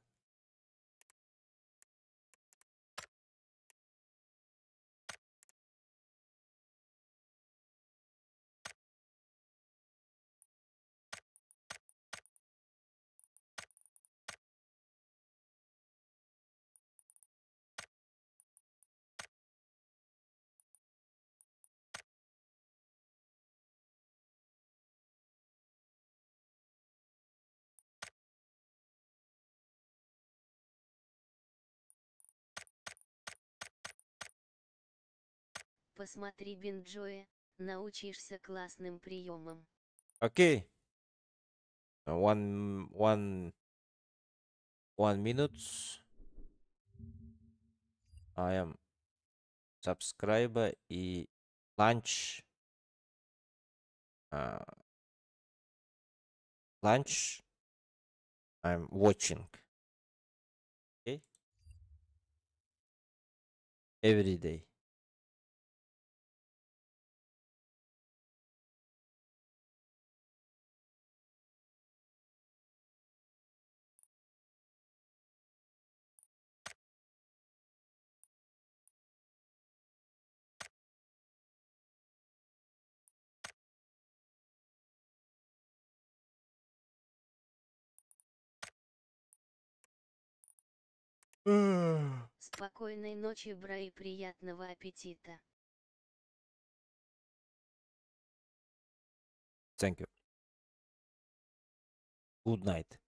Посмотри Бинджоя, научишься классным приемам. Окей. One minute. I am subscriber и lunch. Lunch. I'm watching. Okay. Every day. Спокойной ночи, бра, и приятного аппетита. Thank you. Good night.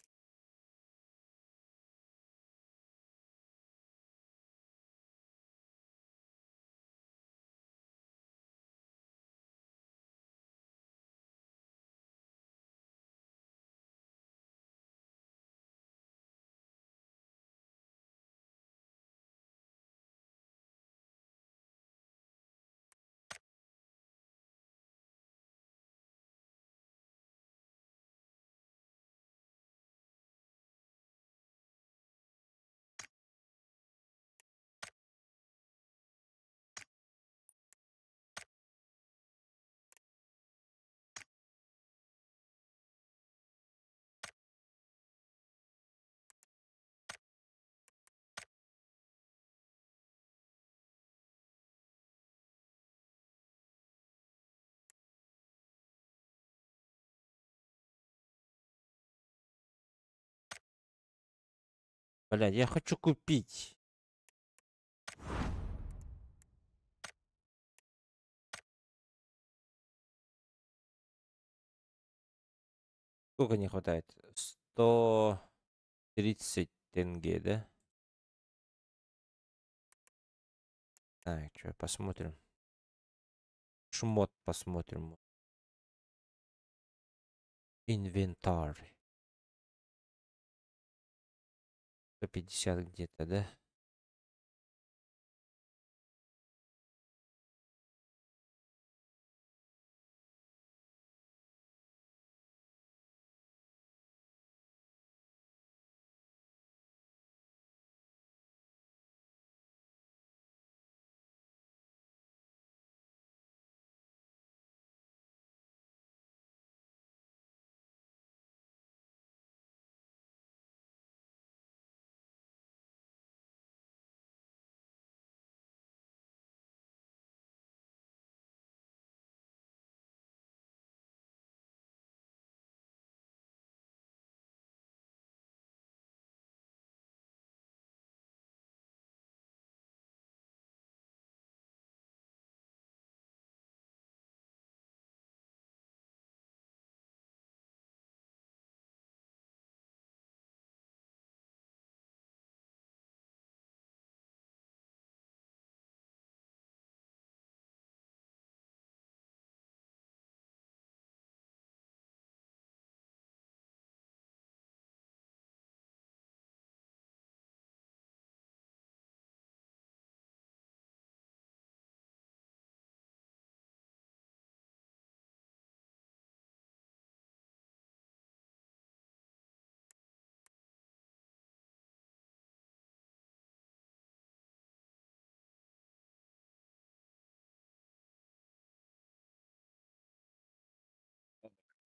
Блядь, я хочу купить. Сколько не хватает? 130 тенге, да? Так, что, посмотрим. Шмот посмотрим. Инвентарь. 150 где-то, да?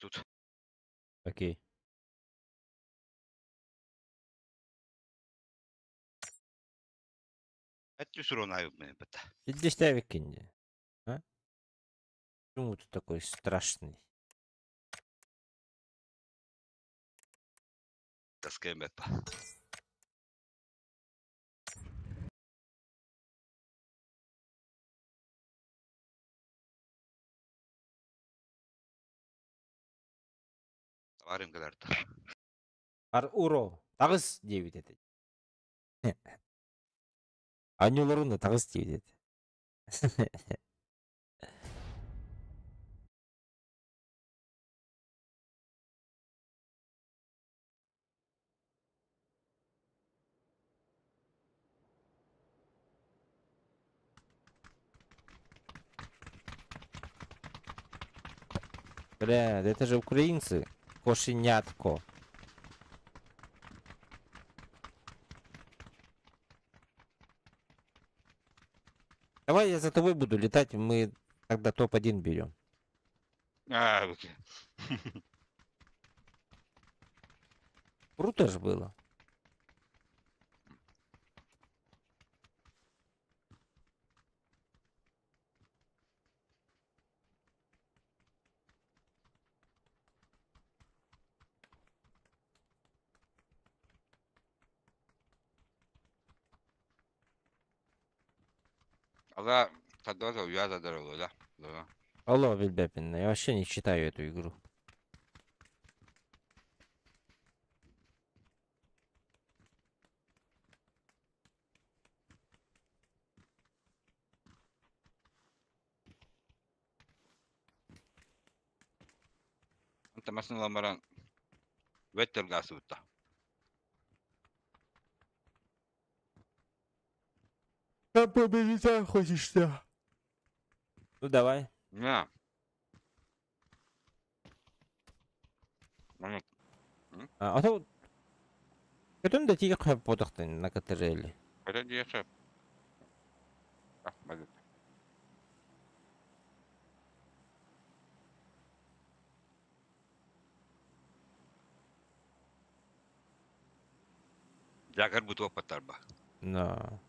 Тут. Окей. Эт Здесь А? Почему ты такой страшный? Товарым кэлэр Ар уро. Таҕыс диэбит этэ. Анньуларын таҕыс диэбит этэ. Бля, да это же украинцы. Кошенятко. Давай я за тобой буду летать, мы тогда топ-1 берем. А, окей. Круто же было. Ала когда-то я задарил, да? Да. Алло, билбэппин, я вообще не читаю эту игру. انت مثلا لما ويتر قاسوتا. Там победить хочешь-то? Ну давай. Не. Ну, А, а то... Көтөн да тиги хөп бодохтын на КТРЛ. это дешев. А, молодец. Жагар бутуа паттарба. Да.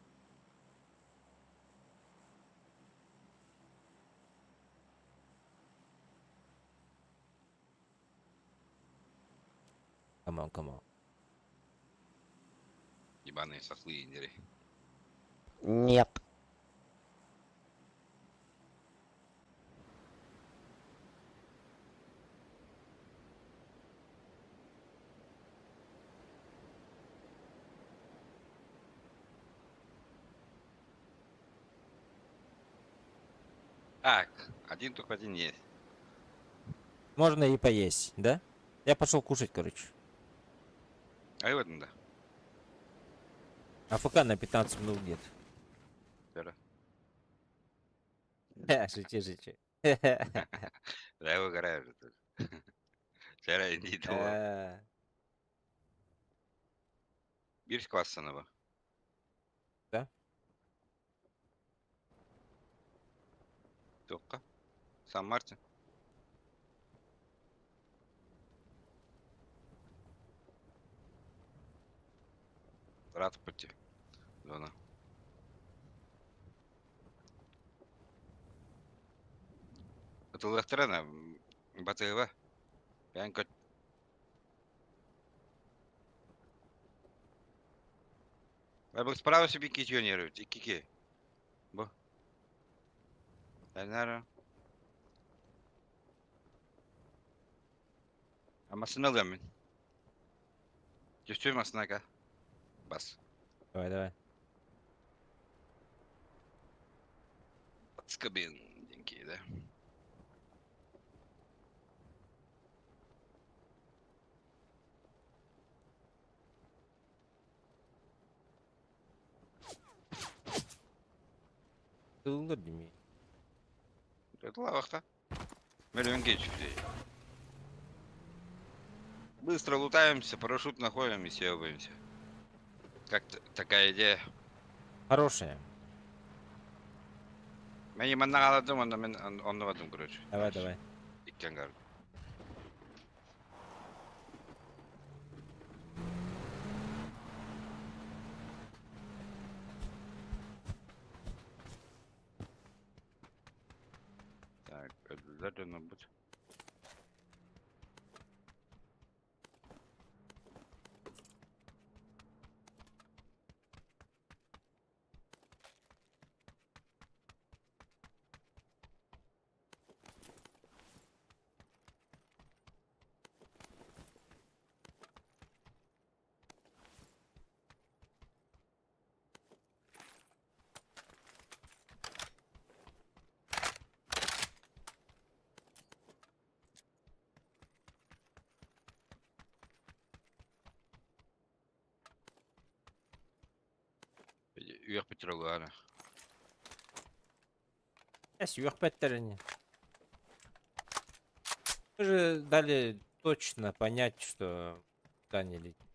Come on, come on. Ебаные сослы индери. Нет. Так, один только один есть. Можно и поесть, да? Я пошел кушать, короче. А и вот надо. АФК на 15 минут где-то. Вчера. Шути, шути. Да я выгораю уже тут. Вчера иди того. Бирж классанова. Да? Тоққа. Сан Мартин. Рад пути. Зона. Атылықтырана Батыева. Бән көт. Бұл справа себе кичионер, икки. Бу. Бәнәр. Амасын алам мен. Түстүм асынака. Бас. Давай, давай. Подскобин деньги, да? Тыллар деми. Это лавахта. Миллион геч людей. Быстро лутаемся, парашют находим и съебаемся. Как такая идея? Хорошая. Мен манна аладым, онда мен оннобадым, короче. Давай, давай. Иккен гар. Так, обязательно быть. Үөх петрогана. Эс, үөхпэттерини. Мы же дали точно понять, что куда они летят.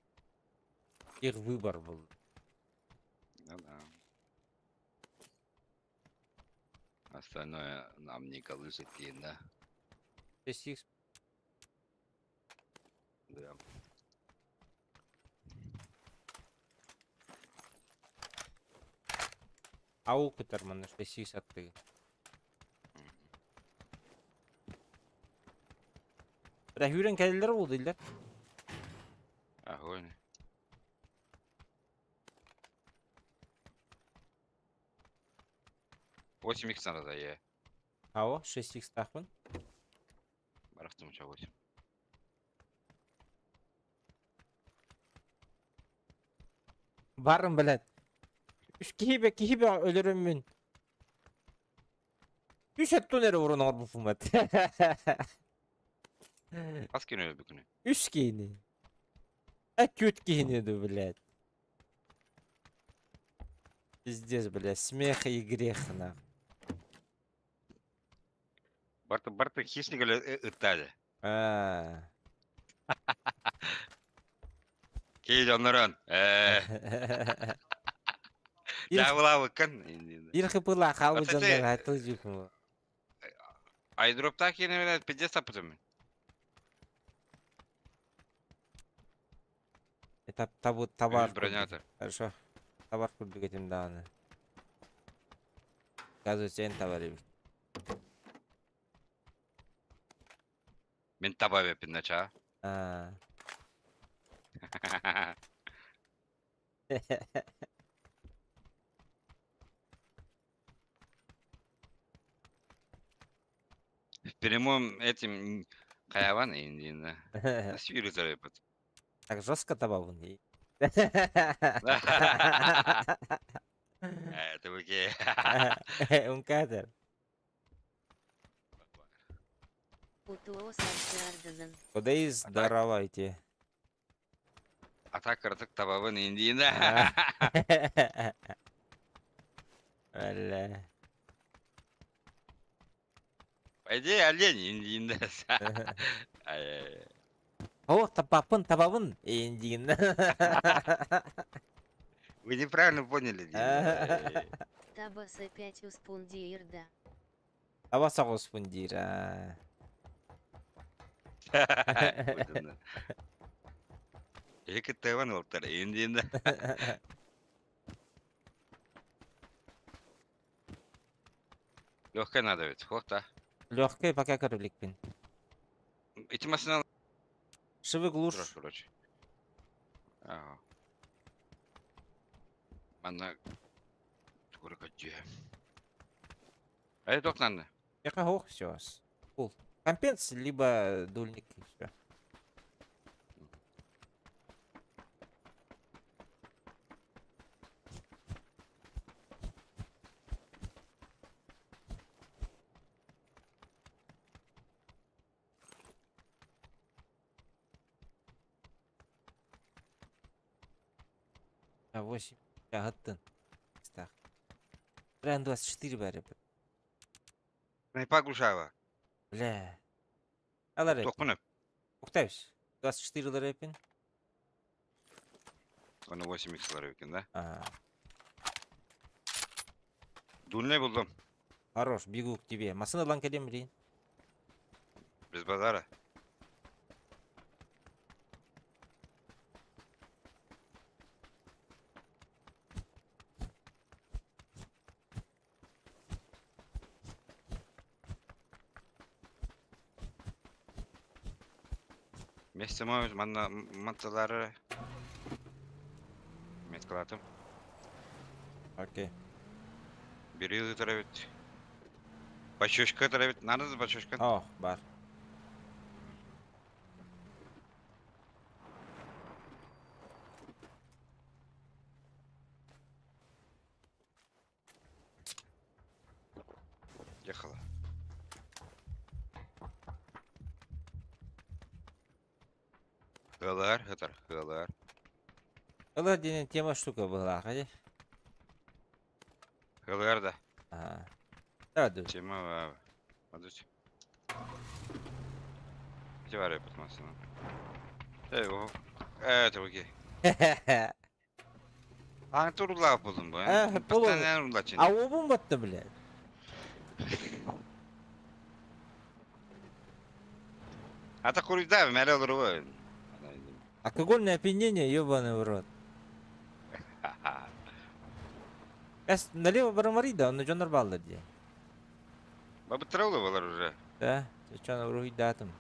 Их выбор был. Ну да. Остальное нам не колышет, да? То есть их Да. Ау көтөр манна 6 атты. Бira хүрен кэлэлэр болду дилер. Огонь. 8х надо да е. Ао, 6х тахпын. Барахтым ча 8. Барым, блядь. Үс киһи киһи бе өлөрөммүн. Үс өттүн эрэ урун оҥорбуппун бат. Хас кини өлбүкүнү? Үс киһини. А түөрт киһини ду, блядь. Пиздец, блядь, смех и грех, нах. Барты барты хищник ыттаады. Аа. Кей дьоннорон. Э. Дьаабылаабыккын. Ирхыпыла хаалбыт Кстати, дьоннор хаттыл дьүүкүм. Айдроптаах киинэ пиздец таппытым. Этап табу табар Үһүс бронята. Хорошо. Табар курдук этим даҕаны. Оказывается, эн табар эбит. Мин таба эбиппин начаа. Аа. В прямом этим хайаван индина. Сүүрү төрөпүт. Так жестко табабын. Это окей. Умкатер. Утуос арчардызын. Куда из здорово идти? А так кырдык табабын индина. Бля. По идее, олень индина. О, табапын, табабын, индин. Вы неправильно поняли. Табас опять успундиирда. Таба соҕуспун диир. Екі Тайван олтар индина. Легкая надо ведь, хохта. Легкая пока көрүлүкпин. Эти машина Шивы глуш. короче. Ага. Манна тугура көддүө. Ай тох нанна. Яка ох, все. Кул. Компенс, либо дульник, и все. А 8. Аттын. Так. Прям 24 бәрі. Найпа глушава. Бля. Алар Тохпуна. Уктайбыз. 24 лар эпин. Оны 8 х лар экен, да? Ага. Дульный булдум. Хорош, бегу к тебе. Масына лан келем, блин. Без базара. Месте мой манна манталары меткалатым. Окей. Бери таравит. Бачушка таравит. Надо бачушка. Ох, бар. Ехала. Хылар, хытар, хылар. Ылар диэн тема штука была, хади. Хылар да. Ага. Давай, дуй. Тема, мадуть. Где варю потмасына? Эй, о. Это окей. А, турула булдum бу. Э, полу. Постоянно А обун батты, блядь. Ата куруйда, мәле olur. Алкогольное опьянение, ебаный в рот. Эс налево барамари да, он жонор баллар ди. Бабы троллы балар уже. Да, чон уруй датым.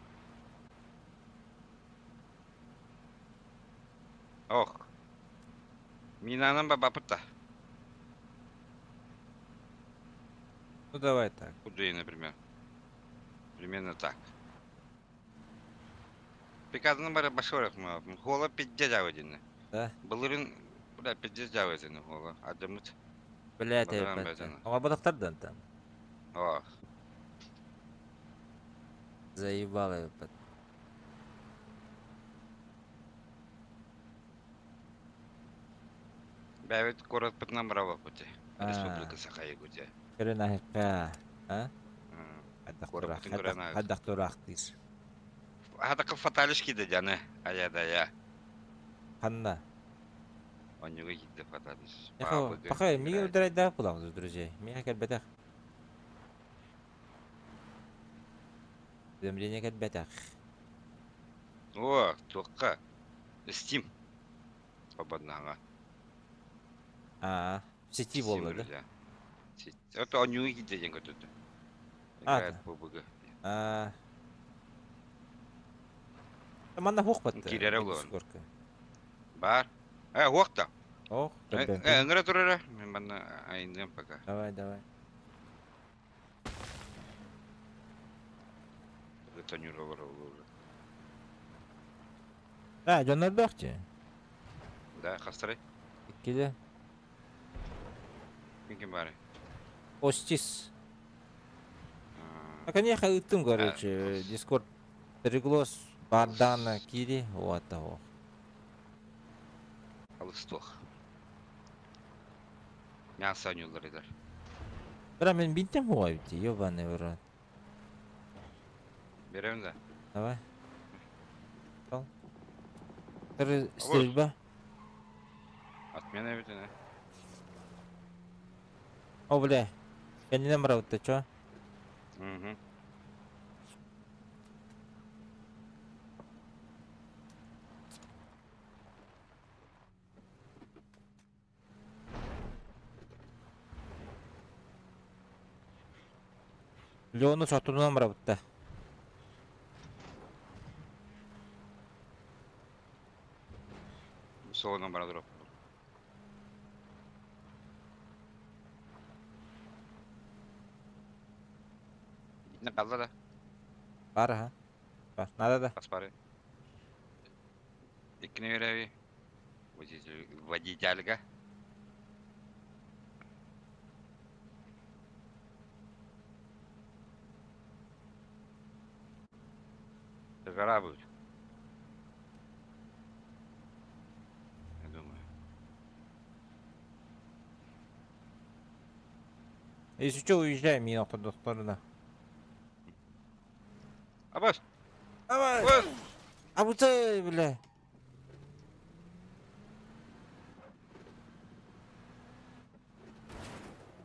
Ох. Минанан ба бапыта. Ну давай так. Худые, например. Примерно так. Пикадны бары башорах ма. Хола пиздец один. Да? Былырын, бля, пиздец один хола. Адамыт. Блядь, Бадаран это. бәдән. Ама батақтардан там. Ох. Заебало, ебать. Бәбит город пытнам браво пути. А. Республика Саха-Якутия. Көрөн а? Город пытын көрөн Хадах турахтыр. Хатакы фаталиш киде жаны. Ая да я. Ханна. Онюга киде фаталиш. Пока миге ударать да буламыз, друзья. Миге кәлбәтәх. Уведомление кәлбәтәх. О, тоққа. Steam. Свободно, А, в сети болды, да? Это онюга киде ден көтөтү. А, Играет PUBG. А. Манна хух батты. Кирәре булган. Бар. Э, хуакта. Ох, Э, ыңгыра турара. Мен манна айындым пока. Давай, давай. Это не уже. А, дьоннор бөхчү. Да, хастарай. Иккиле. Ким ким бары? Остис. А, конечно, ыттым, короче, Дискорд переглос Бардана Кири, вот того. Алыстох. Мясо анюлар идар. Бра, мен бинтем хуа бити, ёбаный в рот. Берем да. Давай. Три стрельба. Отмена ведь, да? О, бля. Я не набрал, ты чё? Угу. Леону сотунан барабытта. Солонан бара дроп. Не қалды да? Бар, ха. Бар. Надо да. Аспары. Иккини береби. Водительга. Жара будет. Я думаю. Если что, уезжаем, мин охтордохторуна. Абас! Давай! Абас! А вот бля.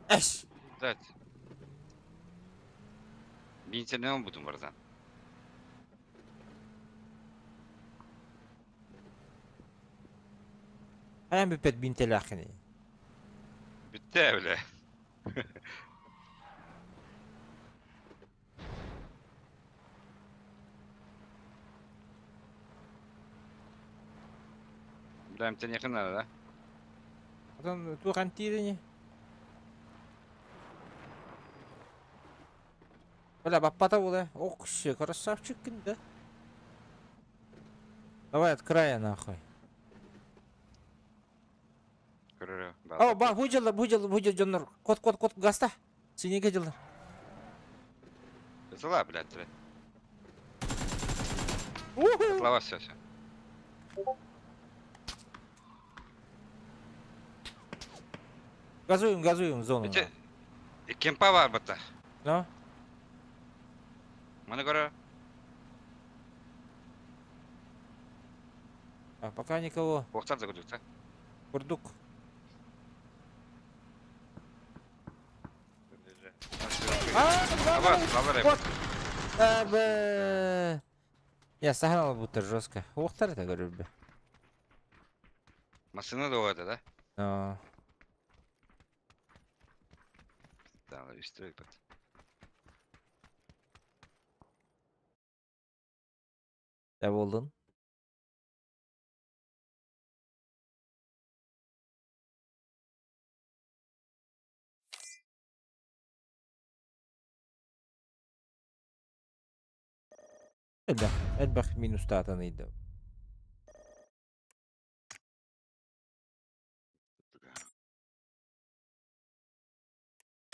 Эш! Дать. Бинтернен бутун бардан. Хайан бүппэт бинтелээххиний? Бүттэ, бля. Бля, им тебе надо, да? Потом туох антиирини? Бля, баппата була. Ох, все, красавчик, да? Давай от края нахуй. О, ба, буйдьаллар, буйдьаллар, буйдьал дьоннор. Кот, кот, кот, гаста. Синеге дьаллар. Зала, блядь, бля. Слава, все, все. Газуем, газуем в зону. Эти... Кемпа бар бата. Ну? Маны көрө. А пока никого. Охтар закудукта. Курдук. Вот. Я согнал будто жестко. Охтар это говорю, бля. Машина до это, да? Но. Да, үстірек бат. Ne buldun? Элбэх, элбэх минустаатан ыйда.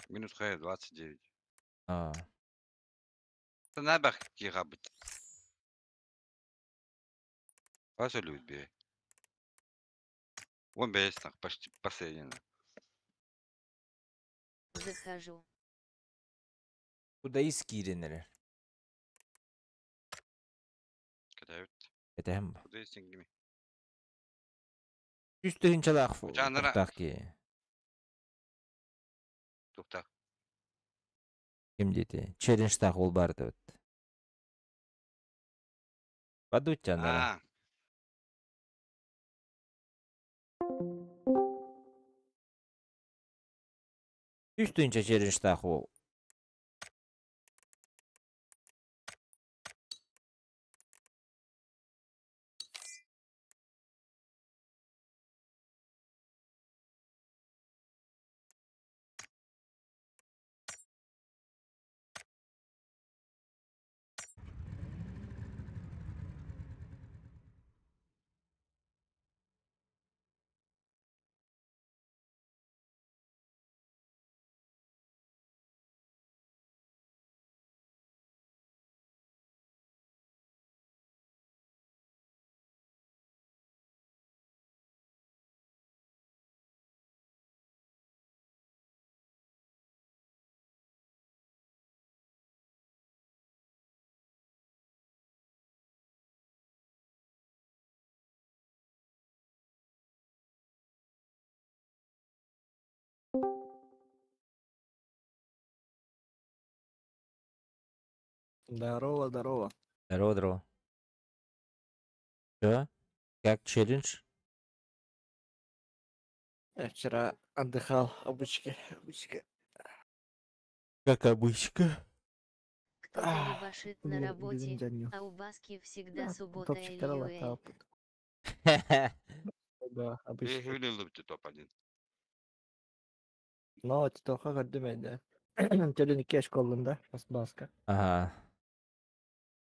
Минус хэ 29. А. Набах киҕабыт. Вас любит бе. Вон бэйэс почти последний. Захожу. Куда ис киирэн эрэр. Кэтэбит. Кэтэһэн ба. Куда истиҥ кими? Үс тыһыынчалаах Жанра. туохтаах киһи. Туохтаах. Ким диэти? Челленджтаах ол баар эбит. Падуччанара. Аа. Үс тыһыынча челленджтаах уол. Здорово, здорово. Здорово, здорово. Чё? Как челлендж? Я вчера отдыхал, обычки, обычки. Как обычка. Кто-то ебашит на Блин, работе, блин, а у Баски всегда Да, суббота топчик тарала, LUL. топ. Да, обычки. Эһүлүлүбүтү топ-1. Но титоха көрдүм Төлөн икки школында, баска. Ага.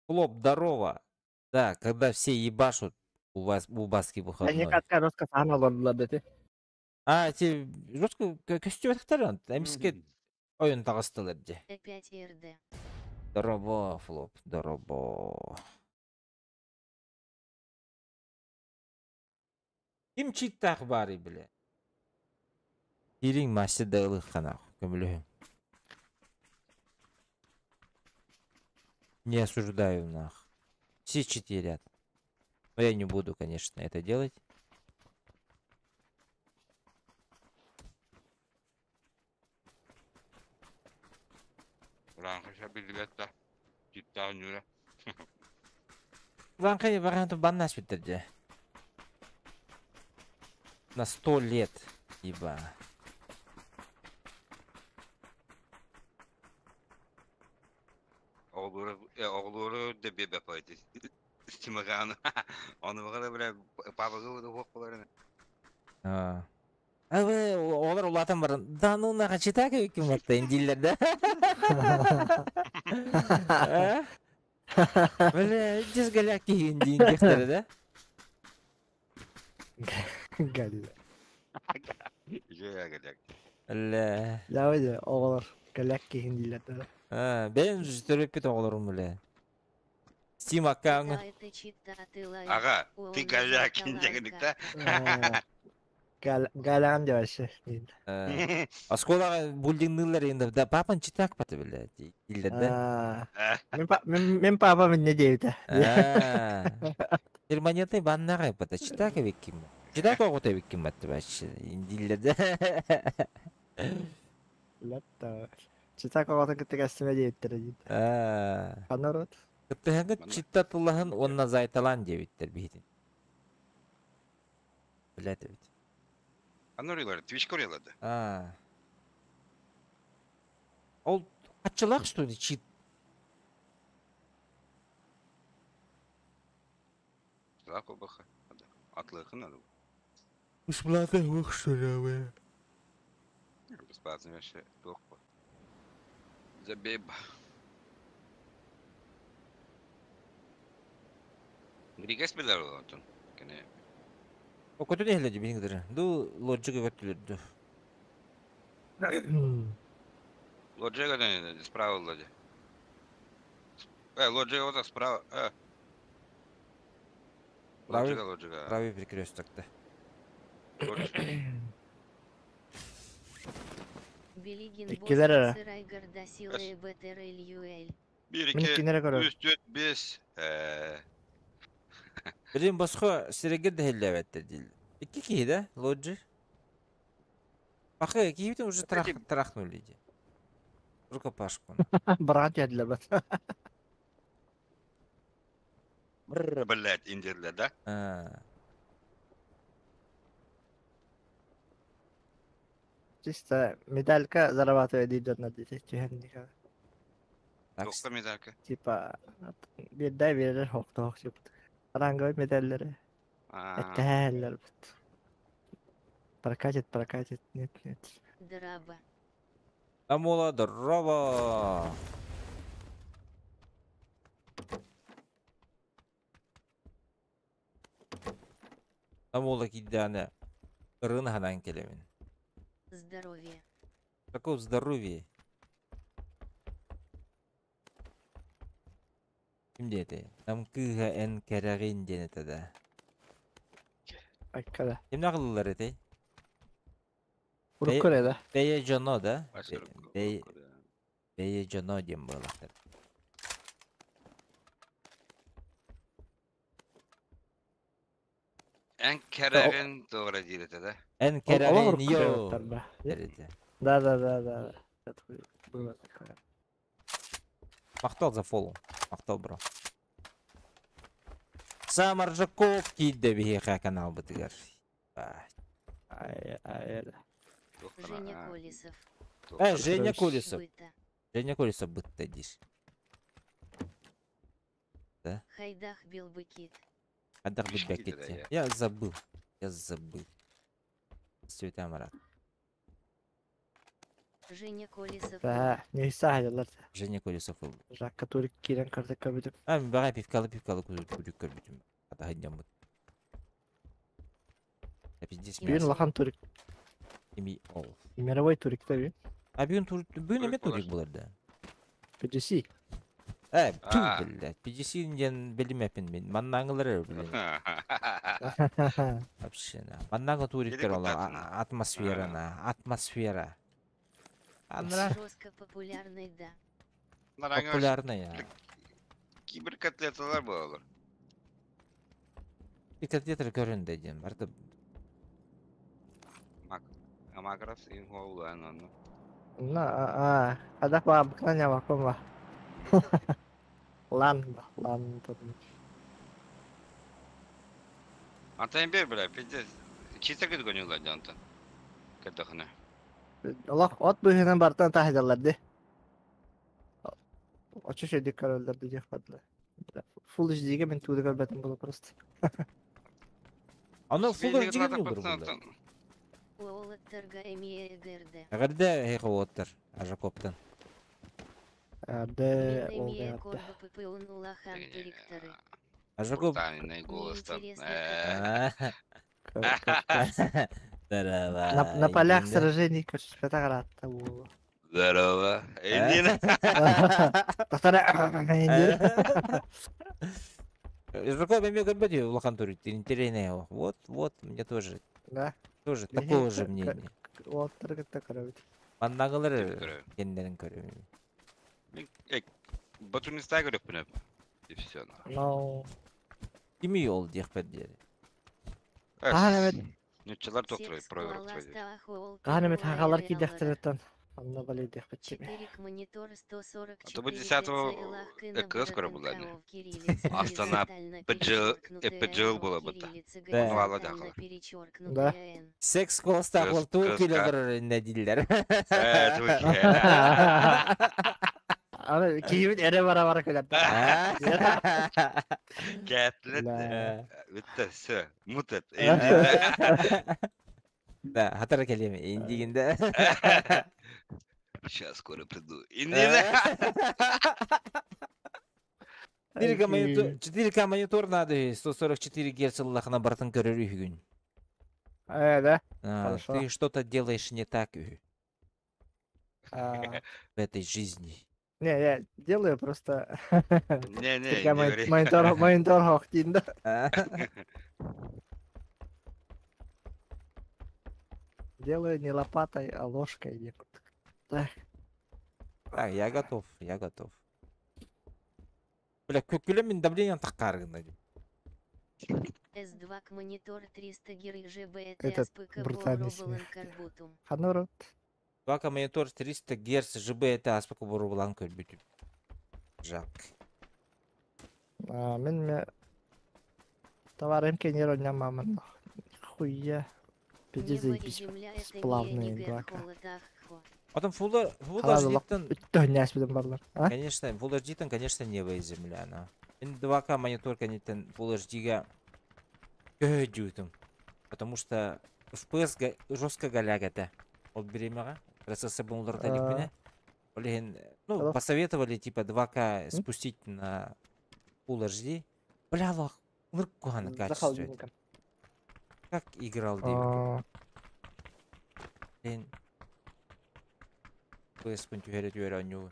Хлоп, здорово. Да, когда все ебашут, у вас у Баски Они выходной. катка роска сана олордулар дети. А, те жестко костюм второй, эмиске ойын таҕыстылар дии. Опять РД. Здорово, Флоп, здорово. Ким читтах бары, бля? Кириҥ мастер да ылыхханах, көмөлөһүҥ. Не осуждаю нах. Все читерят. Но я не буду, конечно, это делать. Ураанха биллибэт да. Читтаах ньуура. Ванка вариантов баннас биттер На 100 лет, еба. Оҕолору оҕолору да биэрбэт Стимаганы. Ону баҕара бля папага да хуох болар. А. А вы олар улаатан баран. Да ну нахуй читак ким баттайын дииллэр да. А? Бля, дьис голяк киһин диин диэхтэрэ да. Галля. Жея голяк. Бля. Я оҕолор голяк киһин дииллэр. А, бэйэм төрөппүт оҕолорум бля. Steam аккаунт. Да, это чита ты лайк. Ага, ты Он голяк зайталанка. да? Галян деп Оскуолаҕа буллиҥныыллар инде да папан читак бата бля дииллэр да. Мин папа минне диэбитэ. А. Перманентный баннаҕа бата читак эбиккин. Читак оҕото эбиккин батты бач дииллэр да. Латта. Читак оҕотун кытта кэстимэ диэбиттэрэ диит. А. Ханарот. Кыттыһыҥҥыт Манна. читта тыллаһын уонна зайталаан диэбиттэр биһитин. Билээт эбит. Анорилар, Twitch корелады. А. Ол хаччылаах что ли чит? Лако баха. Атлыхын аны. Бесплатно ух что ли вы? Бесплатно вообще плохо. Забей. Григес билэр онтон. Кини Окотун иһэллэр биһиҥ кытары. Ду лоджига көттүлэр ду. Лоджига да справа владе. Лоджига вот так справа. Правый, Лоджига, лоджига. правый перекресток-то. Билигин Иккилэр босхо эрэ. сырайгарда силэ БТРЛЮЛ. 1, Мин 2, иккинere көрөр. 3, 4, 5. Билин босхо сирегер дэһиллээбэттэр дииллэр. Икки киһи да, лоджи. Пахы, киһибитин уже трах, трахнули дии. Рукопашку. Быраҕан түһэрдилэр бат. Блять, индирлер, да? А, Чисто медалька зарабатывает идет на детей түһэн так, Тоқта медалька. Типа биэрдэ биэрэр хоктоох типа. Ранговый медаллары. А, Эттэһэллэр бут. Прокатит, прокатит, нет, нет. Драба. Амула, здорово! Амула кидданы ырын ханан келемин. Здоровье. Какого здоровья? Ким диэтэй? Нам кыыһа эн кэрэҕин диэн этэ да. Айкада. Кимнээх ыллылар этэй? Урукку эрэ да. Бэйэ дьоно да? Бай- Бэйэ бэйэ дьоно диэн буоллахтар. Эн кэрэгин doğru диир да? Эн Ол кэрэҕин урукку эрэ йоо баттар ба. дэрэтэ. Да, да, да, да. Это было такое. Махтал за фоллоу. Махтал, бро. Самаржаков киирдэ биһиэхэ каналбытыгар. Ай, ай, да. Женя Колесов. Женя Петрович. Колесов. Быта. Женя Колесов бытта диир. Хайдах Билбыкит. Хайдах Кишки билбэккит да, Я забыл. Я забыл. Цвета Марат. Женя Колесов. Да, не саһыллар. Женя Колесов ылла. Жакка турик киирэн көрдөккө бүтүп. А, мин баҕай пивкалы пивкалы күрүк көрбүтүм. Атаһын Я пиздец Бүгүн мясо. улахан турик, Ими ол. мировой турик да бүгүн. А бүгүн тур бүгүн Турик эме турик болар. булар да. PGC. Ту А. блядь. PGC диэн билимэпин мин. Маннааҥылар блин. Вообще на. Маннааҥы туриктар Или ол кутатына. атмосфера на. Атмосфера. Анра Жестко популярный, да. популярная. Киберкотлеталар буолар. Икотетер көрүн да диэн. Барда Амаграс инхоулан онно. На, а, а, ба, буквально вакуум Лан, лан, тут. Антон бер бля, пиздец. Чисто кыт гонюла Антон. Кадахна. Олох от быһынан бартан таһдаллар ди. Очо шөйдүк көрөллөр ди диэх бадлар. Full HD-ге мен тууды көрбөтүм было просто. Аны Full HD-ге не булар булар. Уолаттарга МЕГРД. Әгәрдә хейхо оттар. Ажакоптан. Арде Мин ол МЕ арде. корба ППУ улахан туриктары. Ажакоп. Куртанный голос там. Мне интересно, Здорово. На полях сражений, короче, пятагратта было. Здорово. Эндина. Тохтора. Жуков мен көрбөдү улахан туриктер интересный. Вот, вот, мне тоже, Да. тоже такого же мнения. Уолаттар кытта көрөбүт. Маннагылар кендерин көрөм. Батуниста көрөп И все. Но. Кими ол диэхпет диэри. Хаан эбит. Нючалар доктор Секс проиграть. куаластаах уол Хаан эбит хагалар ППУ кидэхтереттен. Анна балей диэхпет чими. 4 к монитор 144 А то бы 10-го ЭКС скоро была, не? Астана PGL было бы да. Да. Вала дахала. Да. Секс колстах ол туу Кыска. килограмм недилер. Аны кийибит эре бара бара келет. Кэтлет. Да. Битте все. Мутет. Да, хатара келеме индигинде. Сейчас скоро приду. Индина. 4К монитор, 4К монитор надо, 144 Гц ыллахына барытын көрөр үһүгүн. Да? А, Хорошо. ты что-то делаешь не так үһү А, в этой жизни. Не, я делаю просто. Не-не, Только не говори. Монитор хохтин, да? Делаю не лопатой, а ложкой. Так. Так, я готов, я готов. Бля, көкүлэ мин давлением таххааргына дии. S2 к монитор 300 гир ЖБ Этот СПК брутальный смех. Карбутум. Ханурут. 2К монитор 300 Гц ЖБ аспака борубулан көрбүтүм. Жак. А, мин ме товарым кенер мамын. Хуя. Пиздец Небо и заебись. земля это не Сплавные Нигер 2К. холод аххо. Потом Full Халазы HD-тан, Үттө няспиден барлар. А? конечно, Full HD-тан, конечно, небо и земля, но. Мин 2К монитор, конечно, Full HD-га көһөдүүтүм. Потому что FPS жестко галягата. Ол бириэмэҕэ. Процессор буллар А. Блин, ну, Алло. посоветовали, типа, 2К спустить на Full HD. Бля, лох, на За качестве. холодильником. Как играл Дэвид? А, Блин. FPS пын түһэрэ түһэрэ оонньуу.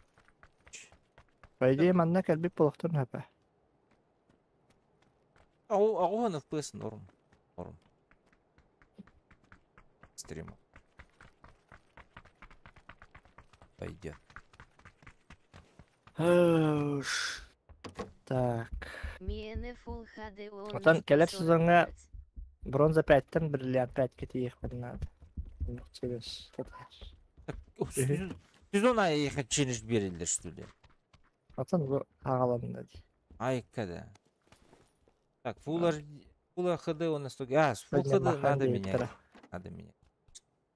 По идее, манна кэлбит буолуохтун сөп. Аҕуһан FPS норм. Норм. Стрим. Пойдет. Так. Миэнэ Full HD он Отон кэлэр 140 сезоҥҥа Гц. бронза 5-тэн бриллиант 5 кэтиэх надо. Челлендж. Сезон айы челлендж берилдер, что ли? Отон бу аҕаланна дии. Айка да. Так, Full HD, Full HD у нас только... А, с Full HD надо менять. Надо менять.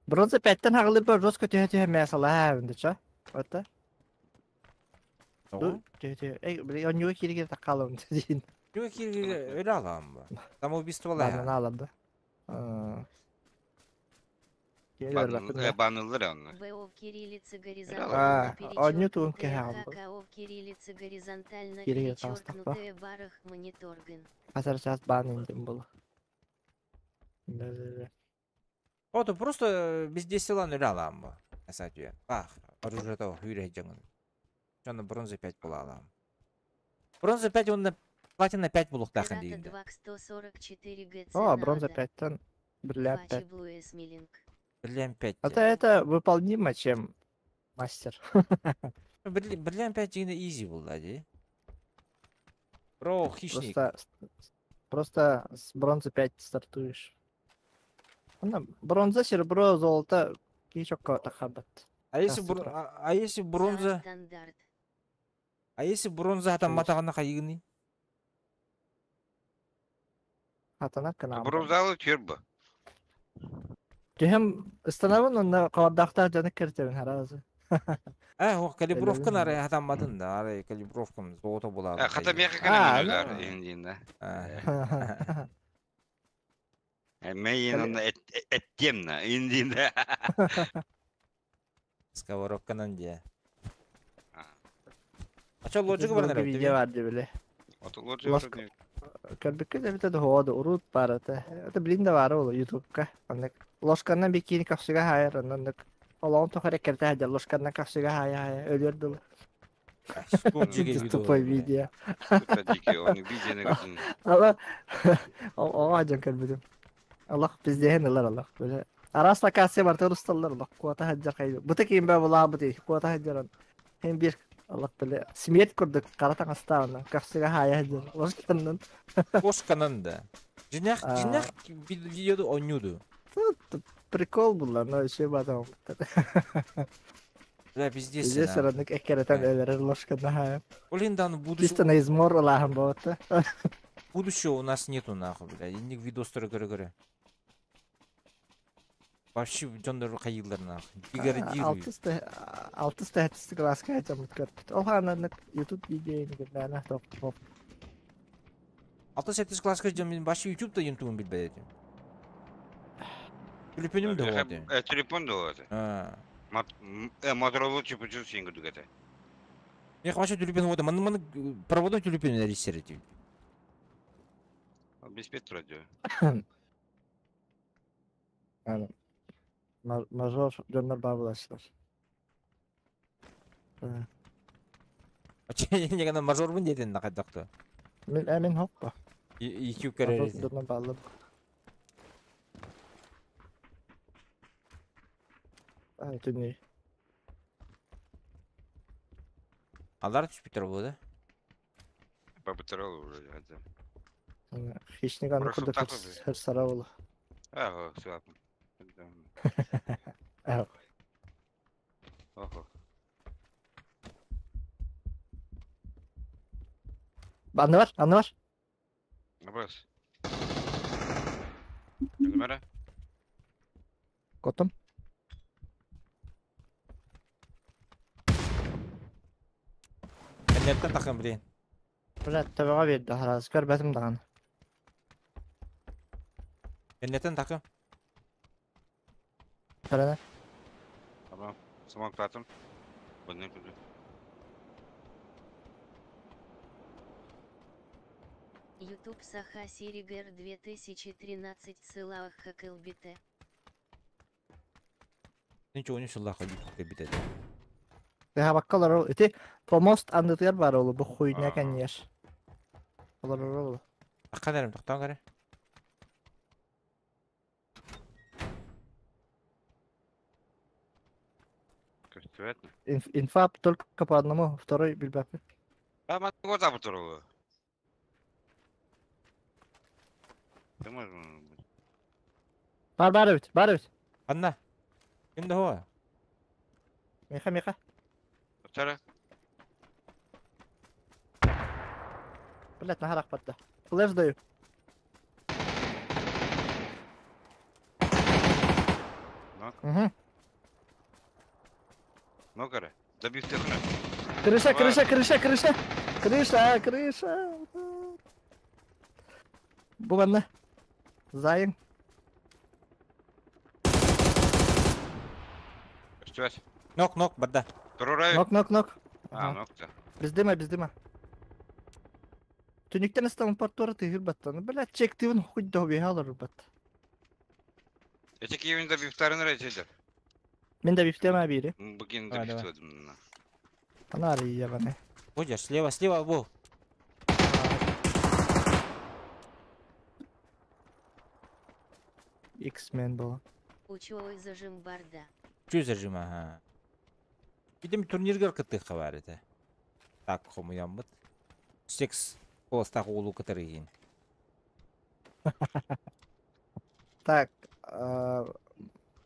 Бронза 5-тэн хаҕылыр бар жестко түһэ түһэ мэ салаа үнді ча. Ота. Тоҕо? Түһэ түһэ. Эй, били онньуга кииригер таккалым диин. Жок өлө алам ба. Самоубийство Ладно, ла. наалар да. А. Келер бакын. Банылыр онно. БО в кириллице А, горизонтально онньу туун перечеркнутая кэһэ ХКО в кириллице горизонтально Кирилл таастахпа. перечеркнутая барах мониторгын. Хасар час баан индим булу. Да-да-да. Ото просто бездействие өлө алам ба. Асатүйен. Ах, оружие того, хүрэ жаңын. Жана бронза 5 була алам. Бронза 5 он на платина 5 булуктахын Пирата дейинде. 2 к 144 ГЦ О, бронза надо. 5-тэн бриллиант Фачи 5. Блуэс Милинг. Бриллиант 5. А то это выполнимо, чем мастер. Бриллиант 5 дегенде изи булду ди. Бро, хищник. Просто с бронзы 5 стартуешь. Ана бронза, серебро, золото кичокко тахабат. А если Красный бр... прав. а если бронза, Стандарт. а если бронза там Плюс. матагана хайыгны? Хатана канам. Бронзалы түрбі. Түһэм ыстанабын онна кабардахта жаны кертебин харазы. А, о, калибровка Элемент. нары хатаммадын да, ары калибровкам золото була. Хата меха А, канан ну. өлөр индинде. А, Мен онна эттемна индинде. Сковородканан де. А чо лоджик бар нары? Видео бар дебиле. Ото лоджик. Көрбүккэ дебите ходу урут бар это. Это блин да бар ол ютубка. Аннык ложканан бикини капсыга хайыр аннык. Олоон тохара керте хаджа ложканан капсыга хая хая өлөр дыл. Лоджик Тупой видео. Оны видеоны көрдүм. Ала оға жан көрбүтүм. Аллах биздehen ылар Аллах. Böyle Арас локация бар турысталар Аллах куата хаджар кайды. Бу текин бе була бу ти куата хаджаран. Hem bir Аллах биле смерть көрдүк каратан астаана капсыга хая хаджар. Ложканан Ложканан да. Жинах, А. жинах видеоду онюду. Прикол булла, но еще батам. Бля, пиздец. Здесь роднык экеретен өлөрөр ложканан хая. Блин, да, ну будущего, Чисто на измор улахан болот. будущего у нас нету нахуй, бля. Инник видостары көрө көрө. Вообще дьоннор хайылар нахуй. Деградируют. Алтыс тәһәтісті класска айтамыт көрбүт. Ол хананнык YouTube видеоны гүлләнә топ топ. Алты сеттис класска жөн мен башы YouTube'да ентугун билбейт. Телефонум да болот. Телефон да болот. А. Моторолу чипучу сен күдүк эте. Мен вообще түлүпен вот маны маны проводом түлүпен эрисер этим. Беспет радио. Yani мажор дьоннор баар буолааччылар. Негана мажорбун диэтин нахайдакты. Мин мин хоппа. YouTube Мажор керер. дьоннор бааллар. А, түнүй. Алар түспүттер болду. Побытырал уже. Это. Хищник аны Прошу курдук так вы. хырсара болу. А, все. Ах. Охо. Анны бар, анны бар. Абас. Numara? Котум. Кеннеттен такын билин. Блядь, төбөҕө биэрдэ хараас көрбөтүм даҕаны. Кеннеттен такын. Көрөнө. Tamam. Smoke attım. Bunu kudu. Ютуб Саха Сиригер 2013 Сылах ХКЛБТ. Ничего не шыллаха битет. Тэһэ ол ити помост аннытыгар баар олу бу хуйня Аа. кэнниэр. Олорор олу. Акка дәрем токтон каре. Көстүбэт. Инфа только по одному, второй билбэппин. А, ман вот бутырыл. Ты можешь. Бар бар эбит, бар эбит. Анна. Кимде хо? Миха, миха. Вчера. Блядь, наһаа рахпатта. Флеш даю. Ну, Угу. ну кара. Добив техно. Крыша, Давай. крыша, крыша, крыша. Крыша, крыша. Бу манна. Зайын. Көстүбэт. Нок нок барда. Турурай. Нок, нок, нок. А, нокта. Биздеме, биздеме. Түнүктен ыстамын портура тыгыр баттаны. Блядь, чективин хуй доби алыр бат. Эти киевин добив райчедер. Мен де бифтеме бири. Бүгін Давай, добив давай. туадым. Ана ары ебаны. Будешь слева, слева, во. X-Men була. Учёй зажим барда. Чү зажим, ага. Видим турниргер кытыха бар это. Так, хомуяммыт. Секс холостах уулу кытырыгин. Так,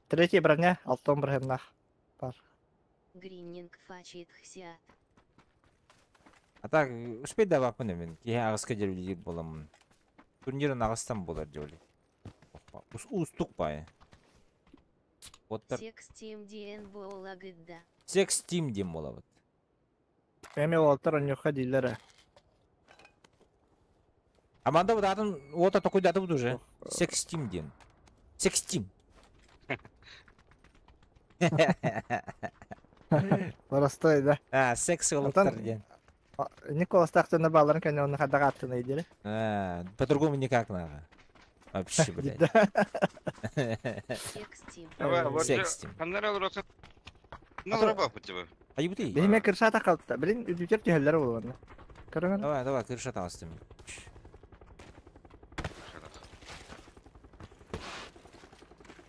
третья броня, алтон бронях. Бар. Грининг фачит хсиат. А так, успей да бапын мен. Кихе агыска жербилигит боламын. Турнирын агыстан болар жоли. Устук бай. Оттар Секс Тим Диэн Боулагыдда. секс тим дем болабыт. Эми олтар оньоха дилер. Аманда вот атын ота такой даты вот уже. Секс тим дем. Секс тим. Простой, да. А, секс олуктар ден. Николас тахтына баларын кәне оны хадага аттына идере. А, по-другому никак надо. Вообще, блядь. Секс Тим. Давай, вот Секс тим. Ханнарал росын. Ну, рабах у тебя. А ебутый. Бихиме кырша тақалты. Блин, үдүтер түһэллэр болғаны. Көрөңөр? Давай, давай, крыша таластым.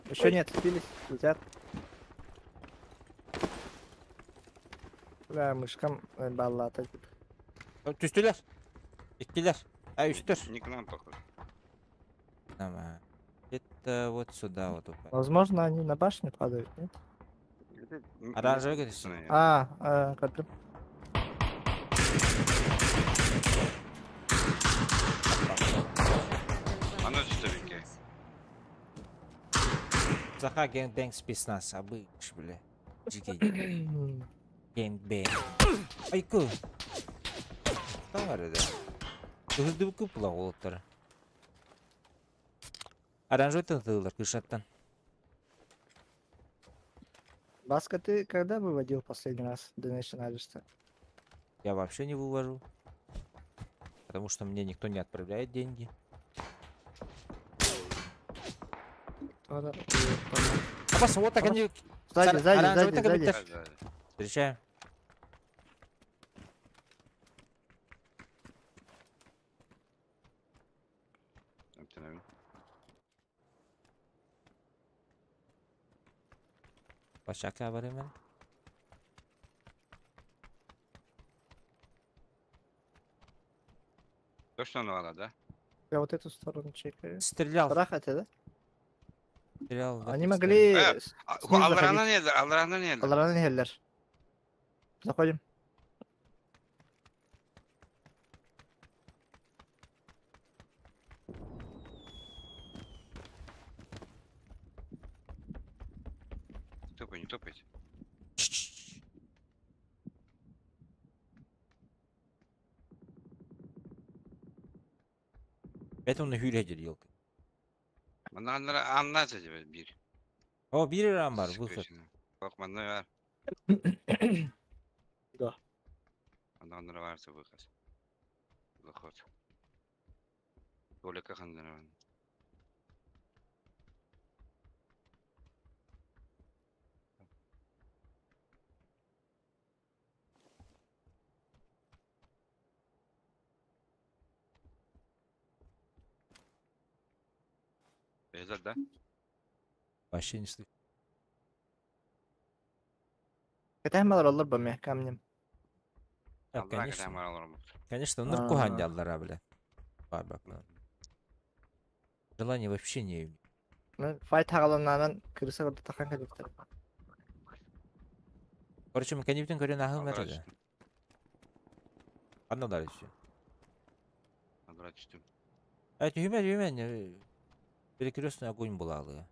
Еще нет, спились, летят. Бля, мышкам баллата. Түстүлер. Иккилер. А, үстер. Не к нам, похоже. Ага. Это вот сюда вот упали. Возможно, они на башню падают, нет? Оранжевый говоришь? А, а, көрдүм. Аны түстүбүкке. Заха гэнг спецназ, абыш, бля. Жигей. Гэнг бэнг. Айку. Там бар edi. Кыһырды кып була олуттар. Оранжевый тылдылар кышаттан. Баска, ты когда выводил последний раз Donation Alerts? Я вообще не вывожу. Потому что мне никто не отправляет деньги. Апас, вот так они... Сзади, сзади, Оранжевый сзади, так сзади. обидно. Встречаем. Пошака барымен. Точно надо, да? Я вот эту сторону чекаю. Стрелял. Рахат, да? Стрелял. в Они эту могли... Э, снизу Алларана заходить. не, алларана не. Алларана не Заходим. Топай, не топайте. сторону. Это он hüredir yılkı. Анна bir. О, bir ram var, выход. Bak manna var. Да. Анна varsa выход. Выход. Толика ханна. Это да? Вообще не слышу. Кэтэмэлэр олор бамя камнем. Да, Аллах конечно. катамар Конечно, наркохан А. дяллара, бля. Бар, бар, бар. Желание вообще не имею. Файт хагаланнанан кырыса көрдө тахан кэлиптер. Короче, мы конептен көрен ахыл Аллах мәреді. Анна дальше. Аллах түстүм. А түйме, түйме, перекрестный огонь была. алы.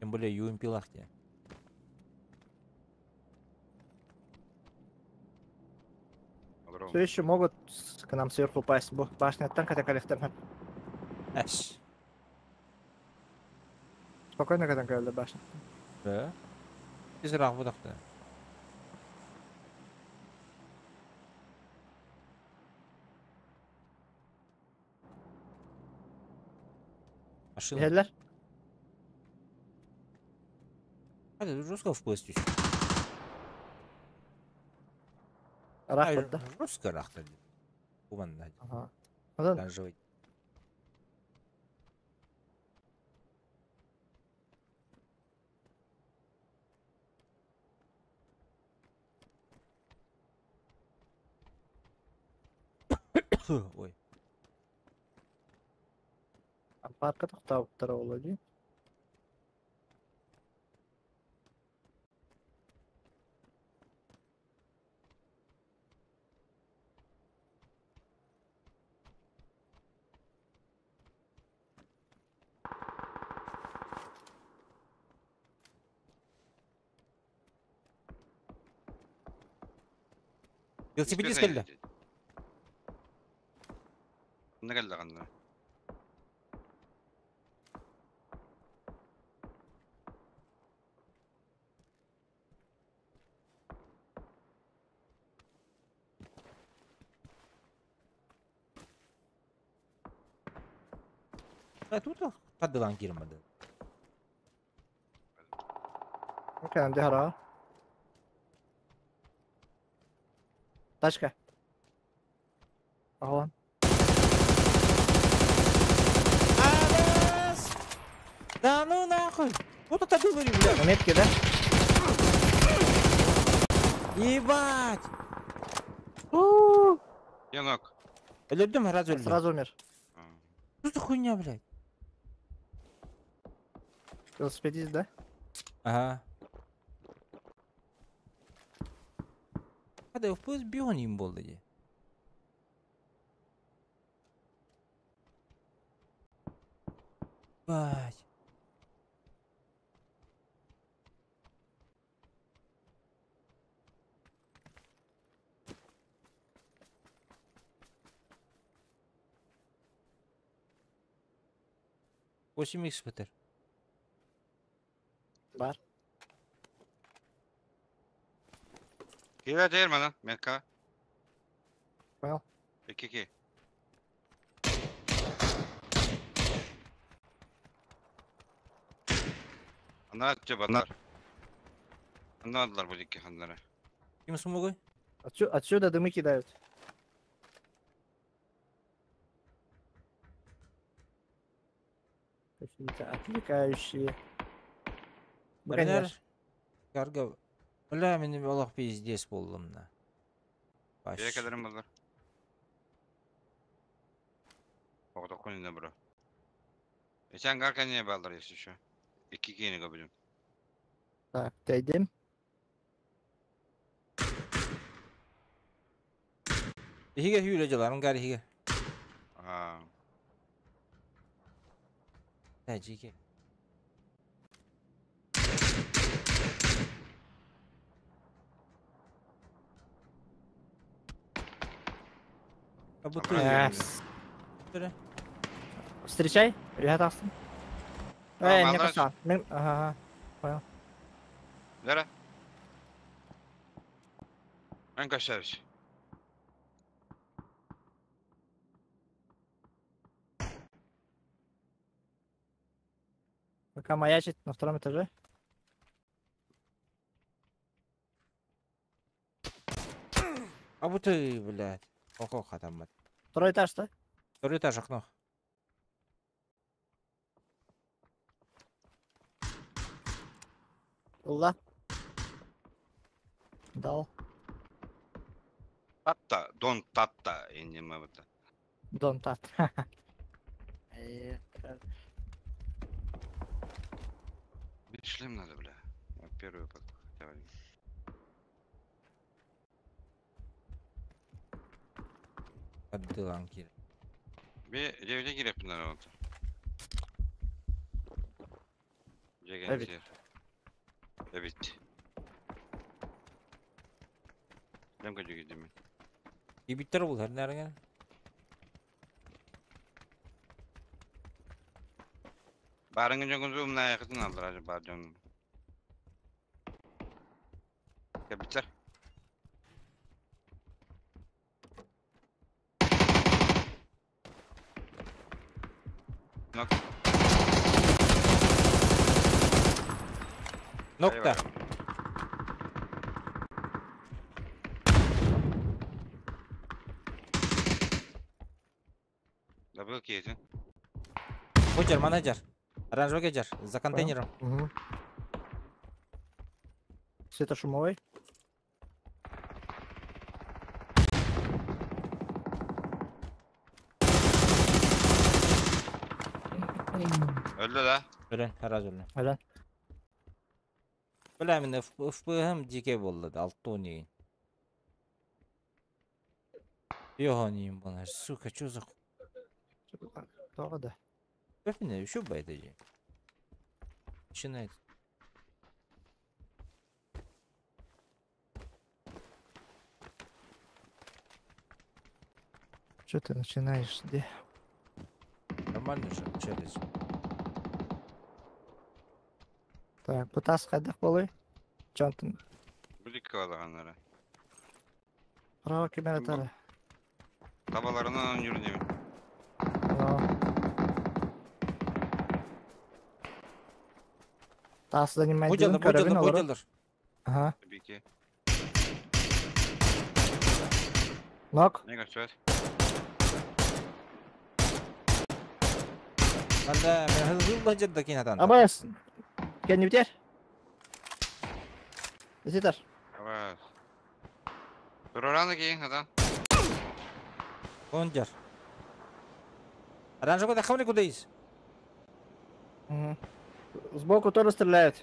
Тем более ЮМП лахте. Все еще могут к нам сверху упасть. Бу башняттан ката кэлиптер. Әш. Спокойно катан кэлди башня. Да? Тезірек бұдақты. Машина. Билэллэр. Hadi жестко в поезд Рах да. Жестко рахта. Куман Ага. Одан оранжевый. Ой. парка тоқтауыптар ол дии. Велосипедист келді. Ne geldi kanına? А тут қадылан кирмады. Кәнде хара. Тачка. Ага. Абас! Да ну нахуй! Вот это говорю, бля! На метке, да? Ебать! Янок. Өлдім, сразу өлдім. Сразу умер. Что за хуйня, блядь? Велосипедист, да? Ага. Hadi в бионим болды де. Бать. 8 икс бітір. Бар. Киирэ манан, мекка. Понял. Икки Анаа өттө батар. Аннаадылар бу икки ханнара. Ким смогой? Отсюда дымы кидают. Какие-то отвлекающие. Бронер. Бронер. Карга. Бля, мин олох пиздец буоллум на. Бэйэ Баш. кэлэрим буоллар. Оҕотоххун инне бро. Эчэн гар кэнниэ бааллар если что. Икки киини көбүдүм. Так, дойдем. Иһигэ hүүлэ дьыларын гар иһигэ. Аа. Э, жике. А бу ты. Э. Встречай, ребята, астым. А, Эй, не молодец. касан. Ага, ага. Лера. Эн көссөбүс. Пока маячит на втором этаже. А бу ты, блядь. Охо хатаммат. Второй этаж, да? Второй этаж окно. Улла. Дал. Татта, дон татта иннеме бата. Дон тат. Bir шлем надо, бля. Я первый под хотя бы. Абдылан кир. Bir девять керек bunlar oldu. Evet. Evet. Dem kaçıyor gidiyor. Ибиттер бул хәрнәргә. Барыңын жоңун умна yakıtın aldılar acaba canım. Tebrikler. Nok. Нокта. Double key'sin. Хучер, менеджер. Оранжевый геджер. За контейнером. Угу. Светошумовой. Öldü la. Өлен, раз өлен. Өлен. Бля, мин ФПХ дике болды, алты Йоғанийым бұны, сука, чё за ху... Тоҕо да. Бля, еще байда же. Начинается. Что ты начинаешь? Где? Нормально же, общались. Так, бутас хайдах буолуой. Чонтун. Bu dikkat alağanlara. Право кемере Tabalarından yürü demin. Тас занимает Будь будь будь Ага. Tabii ki. Нок. Ne kaçıyor? Манда, мен хызыл жырда кейін атан. Абайс. Кеннибитер. Зитер. Evet. Dur oranı giyin adam. Онжар. Оранжевый да хамли куда есть? Угу. Сбоку тоже стреляют.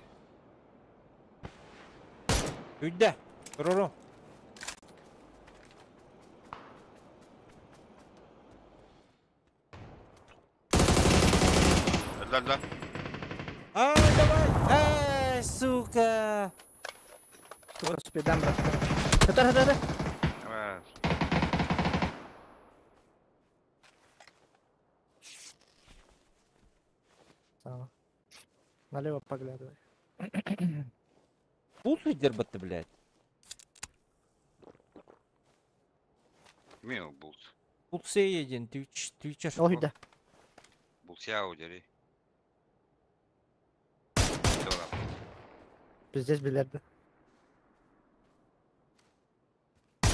Үйдә. Руру. Öldü öldü. Ай, давай. Ай, сука. Сука, спидам, брат. Это, это, это. Evet. Сама. Налево поглядывай. Пул дербатты, блядь. Кимий ол булт? Булт диэн Twitch, Twitcher. Ол да. Бултяу дери. Пиздец билерdi.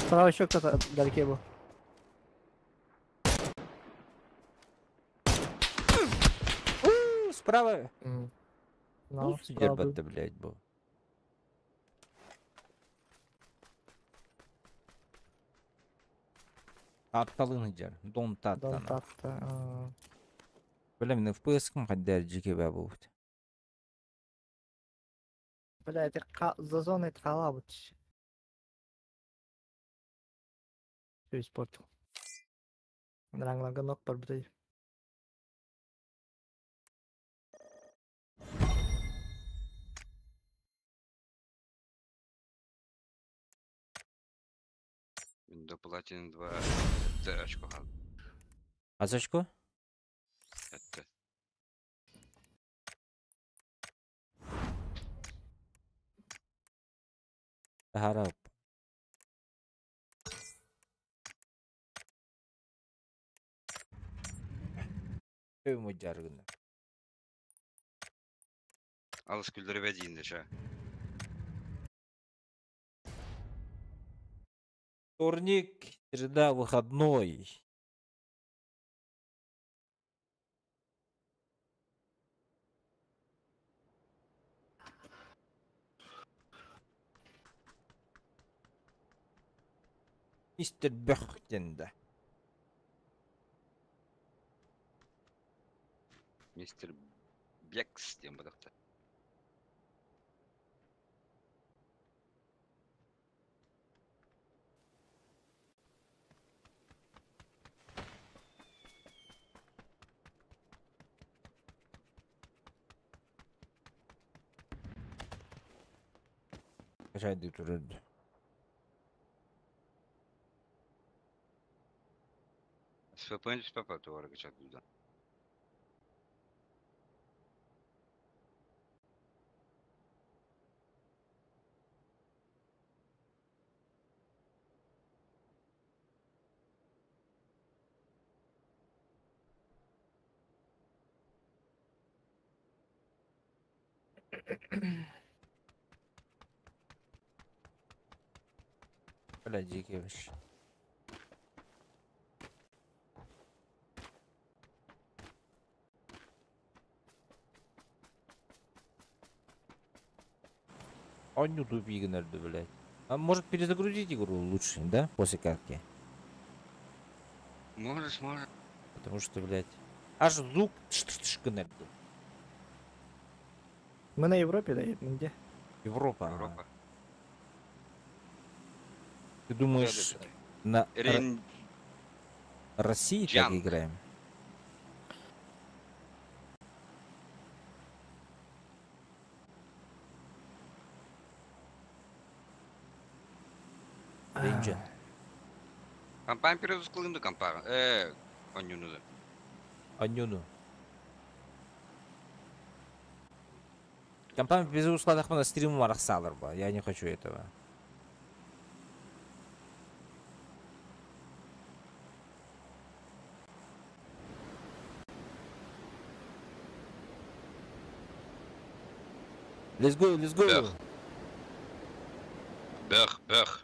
Справа еще кто-то вдалеке был. Справа. Ну, Булт справа был. сидер блядь, был. Атталын иджер. Дон Дон таттан. татта. Бля, мен FPS-кім қайдар жеке бә бұл. Бля, это за зоной халабыч. Все испортил. Ранглага ног бар бутay. Мин до Платин 2 7 очко хал. Аз очко? 7. Харап. Өй жаргын. Алыс күлдері бәдейін ша. Вторник, среда, выходной. Мистер Бехтенда. Мистер Бекс диэн бадахта. Качайды турырды. СВП СПП туара качат да. Бля, дикий вообще. Аню тупик, наверное, блядь. А может перезагрузить игру лучше, да? После катки? Можешь, можешь. Потому что, блядь, аж звук тш-тш-тш гнет. Мы на Европе, да, где? Европа. ага. Европа. Ты думаешь, на Рен... России так Джан. играем? Рейнджен. Компания перезапускалынды компания. Онюну да. Анюну. Компания без ускладах на стрим арахсалар ба. Я не хочу этого. Let's go, let's go. Бэх. Бэх, бэх.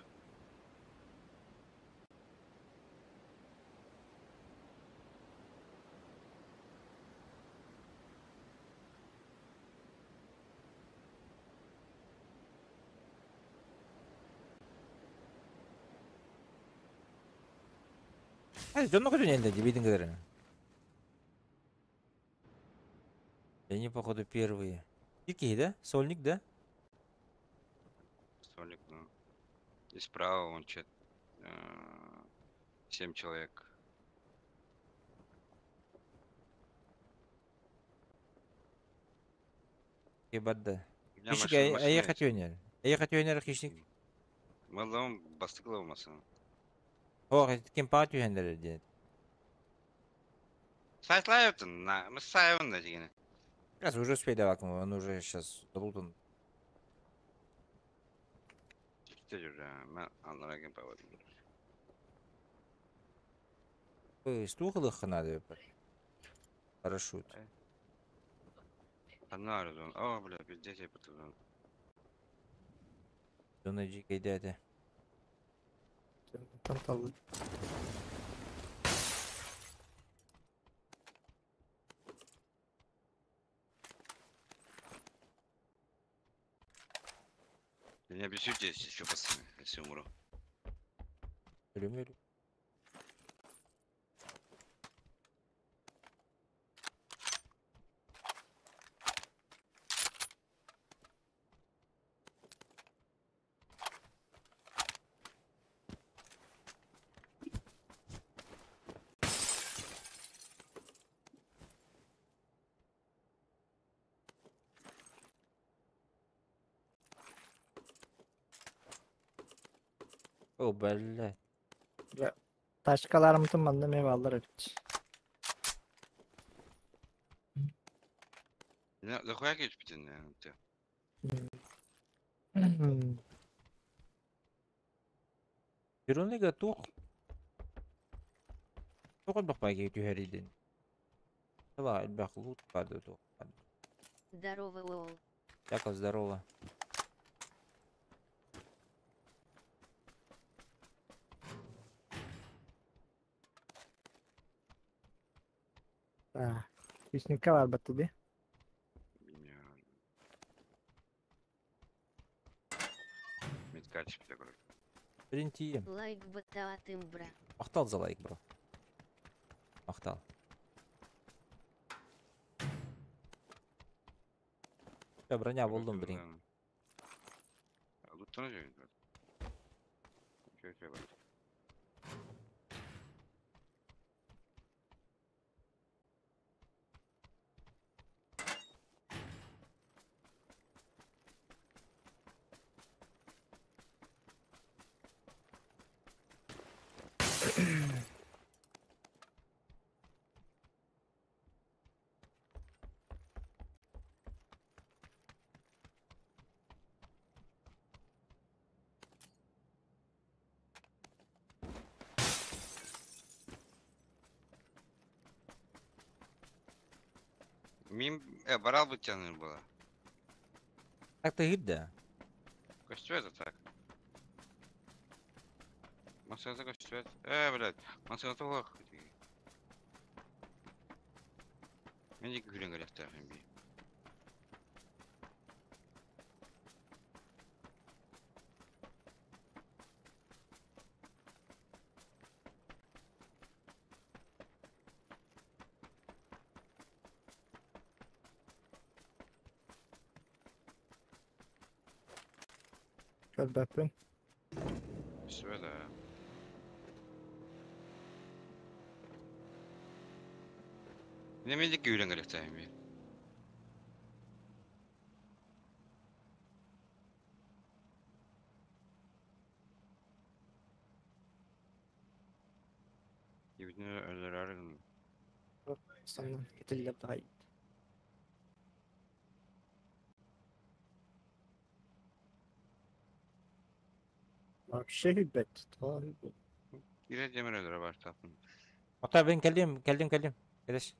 Дьонно көтөн элде дебейдин кедер. Они, походу, первые. Дикий, да? Сольник, да? Сольник, ну. И справа он чет. 7 человек. Ебать, У меня Хищник, машина, а я машина хочу өнер. А я хочу өнер хищник. Малым бастыклы болмасын. О, кем патю өнер дед. Сайтлайыптын, на, мы сайвын да дегені. Сейчас уже успей давать, он уже сейчас залутан. Теперь уже, мен андыра кем павадым. Туох ылыахха наада эбит парашют. Ханна арызон? О, бля, пиздец, я потом. Дьоно дьиикэйдээтэ. Там таллы. Не обессудьте, если что, пацаны, если умру. Өлүм өлүм. О, блядь. Тачкаларымытын манна эмиэ бааллар эбит. Захуя кэлбитин ты. Веронига туох туох элбэх баайга түһэрилин. Тыла элбэх лут баады туох. Здорово, лол. Яков, здорово. А, Үснүккэ барбат дии. Медкач такой. Принтием. Лайк баттаатым, бра. Махтал за лайк, бро. Махтал. Всё, броня буллум, блин. Луттана же. Чё, чё, Мим, барал бы тянул было. Так ты гид, да? Костю это так. Машина костю. Блядь, машина того. Мен екі күлен керек би. Көрбөппүн. Все да. Неме екі күлен керек би. Ибитин өлөр Саннан кетиллер даҕай. Вообще хүлбэт. Кире демир өлөр бар тапын. Ота ben кэллим, кэллим, кэллим. Кэлэс.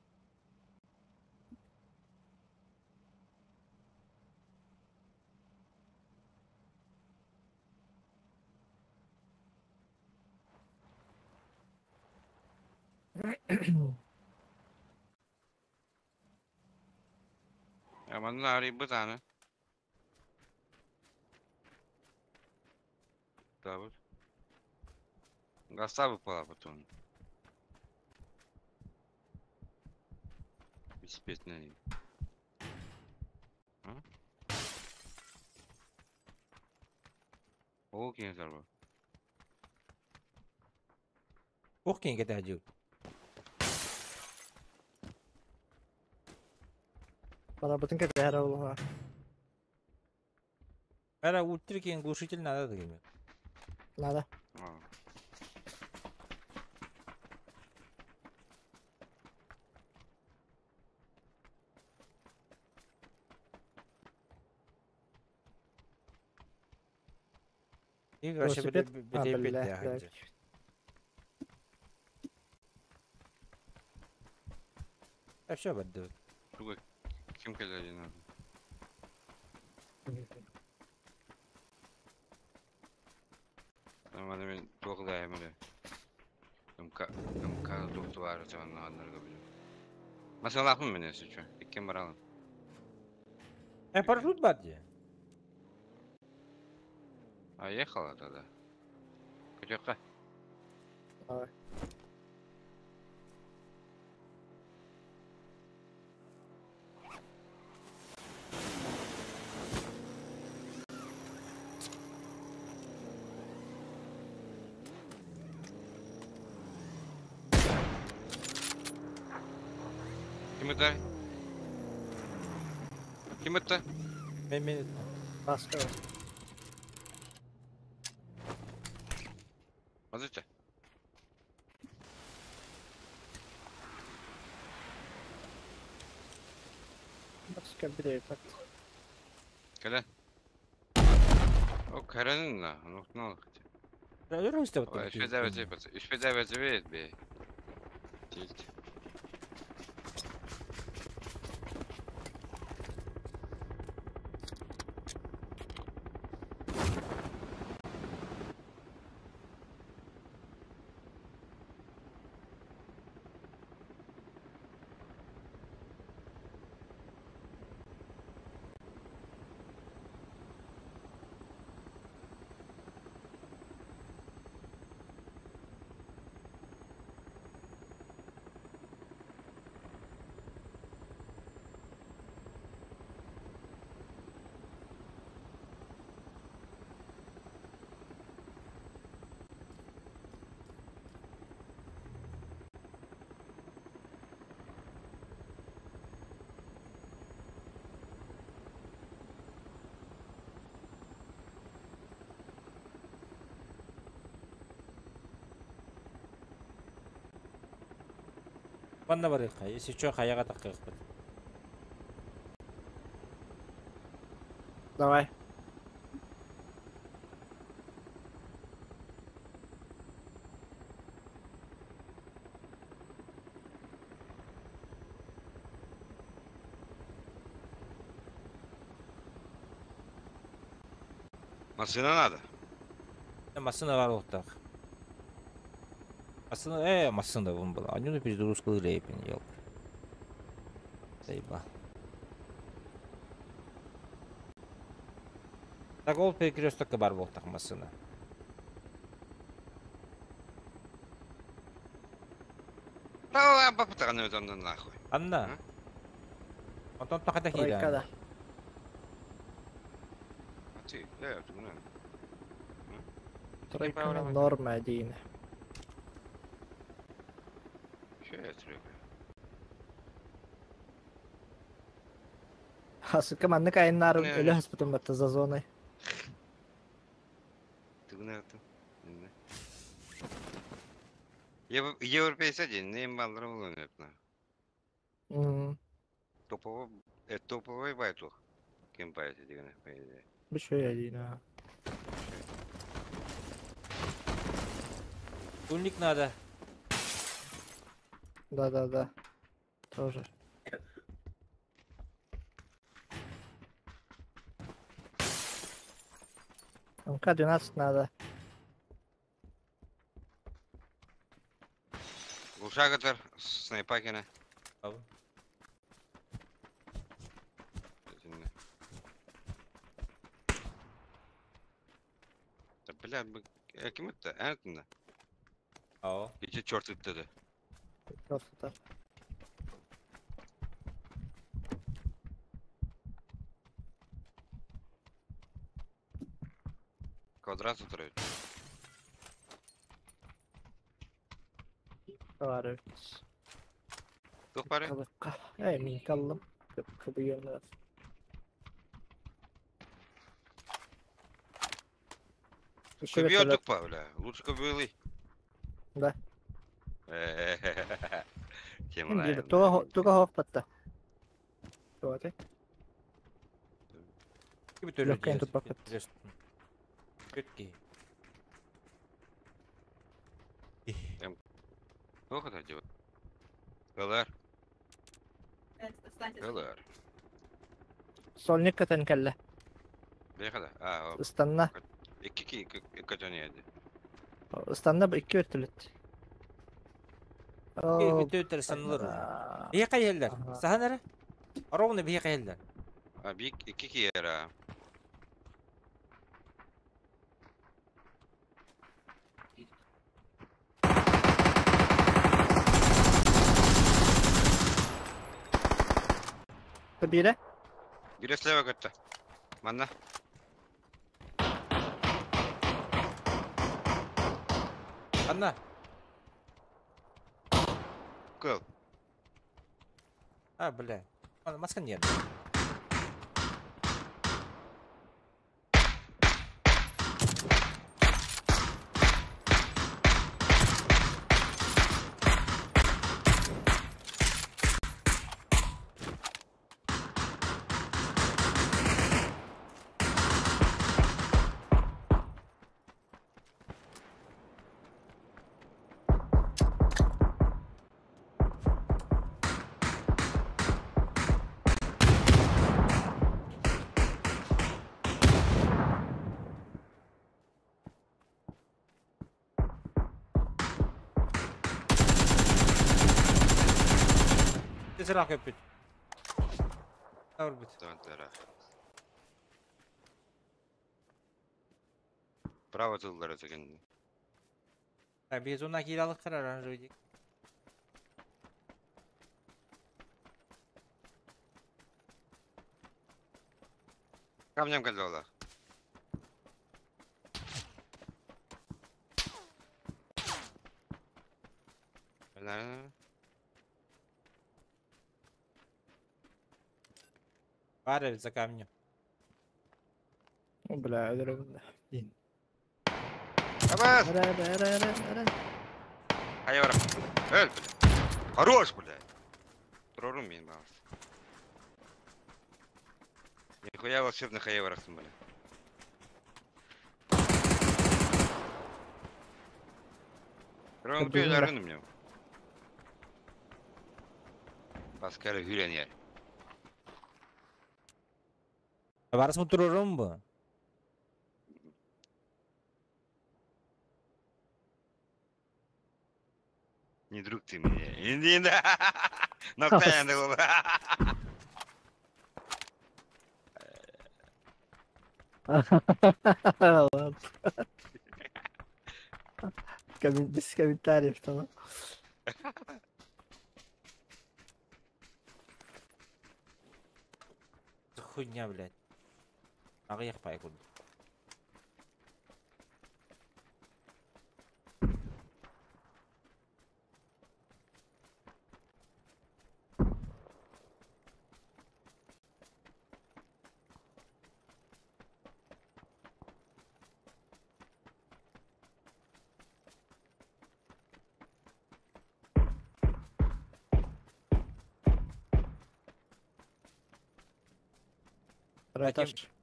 Я манна ари бытаны. Табыт. Гастабы пала потом. Беспечный. А? Ол кеңес арба. Ох кең кете ажы. Барабытын кэтээр олоҕо. Ара ультра кең глушитель надо деген. Надо. А. И вообще Велосипед? А, бile бля, бile. бля. Да все бардыбыт. Туга ким кэлэр надо. Нормально мен туох да эмеле. МК МК туох баар чаганнарга билем. Масалахмын мен если чё. Иккен баралым. Парашют бар дии. А ехала тогда. Көтөккө. Давай. Ким это? Ким это? Мен Баска. Мазыча. Баска бирей пат. Кэлэ. О, кэрэнин на. Ну, ну. Өрүстэ Үспе дәвәзе бат. Үспе дәвәзе бит бе. Тилт. Манна барыахха, если чё хайаҕа таххыахпыт. Давай. Машина надо. Массыына баар буолуохтаах. Массыына, массыына бун была. Анюну перезагрузка рейпин, елка. Заебал. Так ол перекрестокка баар буолуохтаах массыына. Да лампа потаны нахуй. Анна. Онтон тохата Тройка киирэн. да. А ты, ты Тройка норма один. Че я тройка? А сука, маннык айыннар Не. өлө хаспытым батта за зоной. Ты на это? Европейский один, не малры на. Топовый, топовый байтух. Кем байты деген, по идее. Бу шөй один. А. Тульник надо. Да-да-да. Тоже. МК-12 надо. Глушагатор, снайпакина. Ау. Да бля, ким это? Это Ау. Ичи черт это. Просто так. Квадрат утроить. Var. Тух пары? Эй, мин каллым. Кыбыйын. Кубьет тупа, бля. Лучше кубилы. Да. Тема. Туга хоппатта. Туга Легкая тут пока. Кетки. Плохо так делать. ЛР. Кылыр. Сольник көтөн кэллэ. Бэйхада. А, Ыстанна. Икки көтөн еді. Ыстанна бу икки вертолет. Бүтөттөр санылыр. Бие кайыллар. Сахан эрэ? Ровно бие кайыллар. А, би икки киера. Бире. Бире слева көттө. Манна. Анна. Кыл. А, бля. Маска нет. Тесера көппүт. Тавыр бит. Право тыллары деген. А без уна киралык кырар оранжевый. Камнем келди ола. Бар за камнем. Бля, өлөрөм. Абас! Ара, ара, ара, ара. Хайвара. Өл, бля. Хорош, бля. Турорум мен балас. Нихуя волшебный хайварасың, бля. Турорум Блин, бля, мне. Паскаль Гюрен Барыс турорум бу. Не друг ты мне. Инди, инди. Ноктаян был. Ладно. Без комментариев там. Хуйня, блядь. Аҕыйах пай курдук.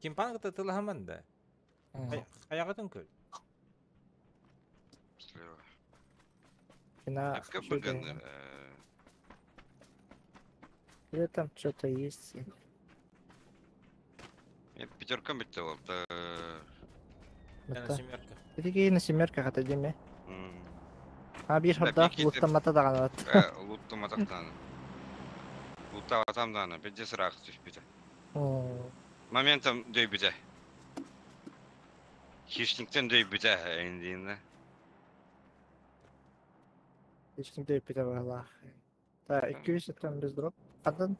Кимпанг тылахаман да. Аяғатын көл. Слева. На, Как бы Или там что-то есть. Я пятерка битте ол. Я на семерках. Какие на семерках это деме? А бир Да, хабда бики луттамата даганат. Луттаматактан. Луттаватам даны. Беде сырақ түшпеді. Моментом дөйбүтэ. Хищниктен дөйбүтэ эндиинэ. Хищник дөйбүтэ балах. Та 200 там без дроп. Адан.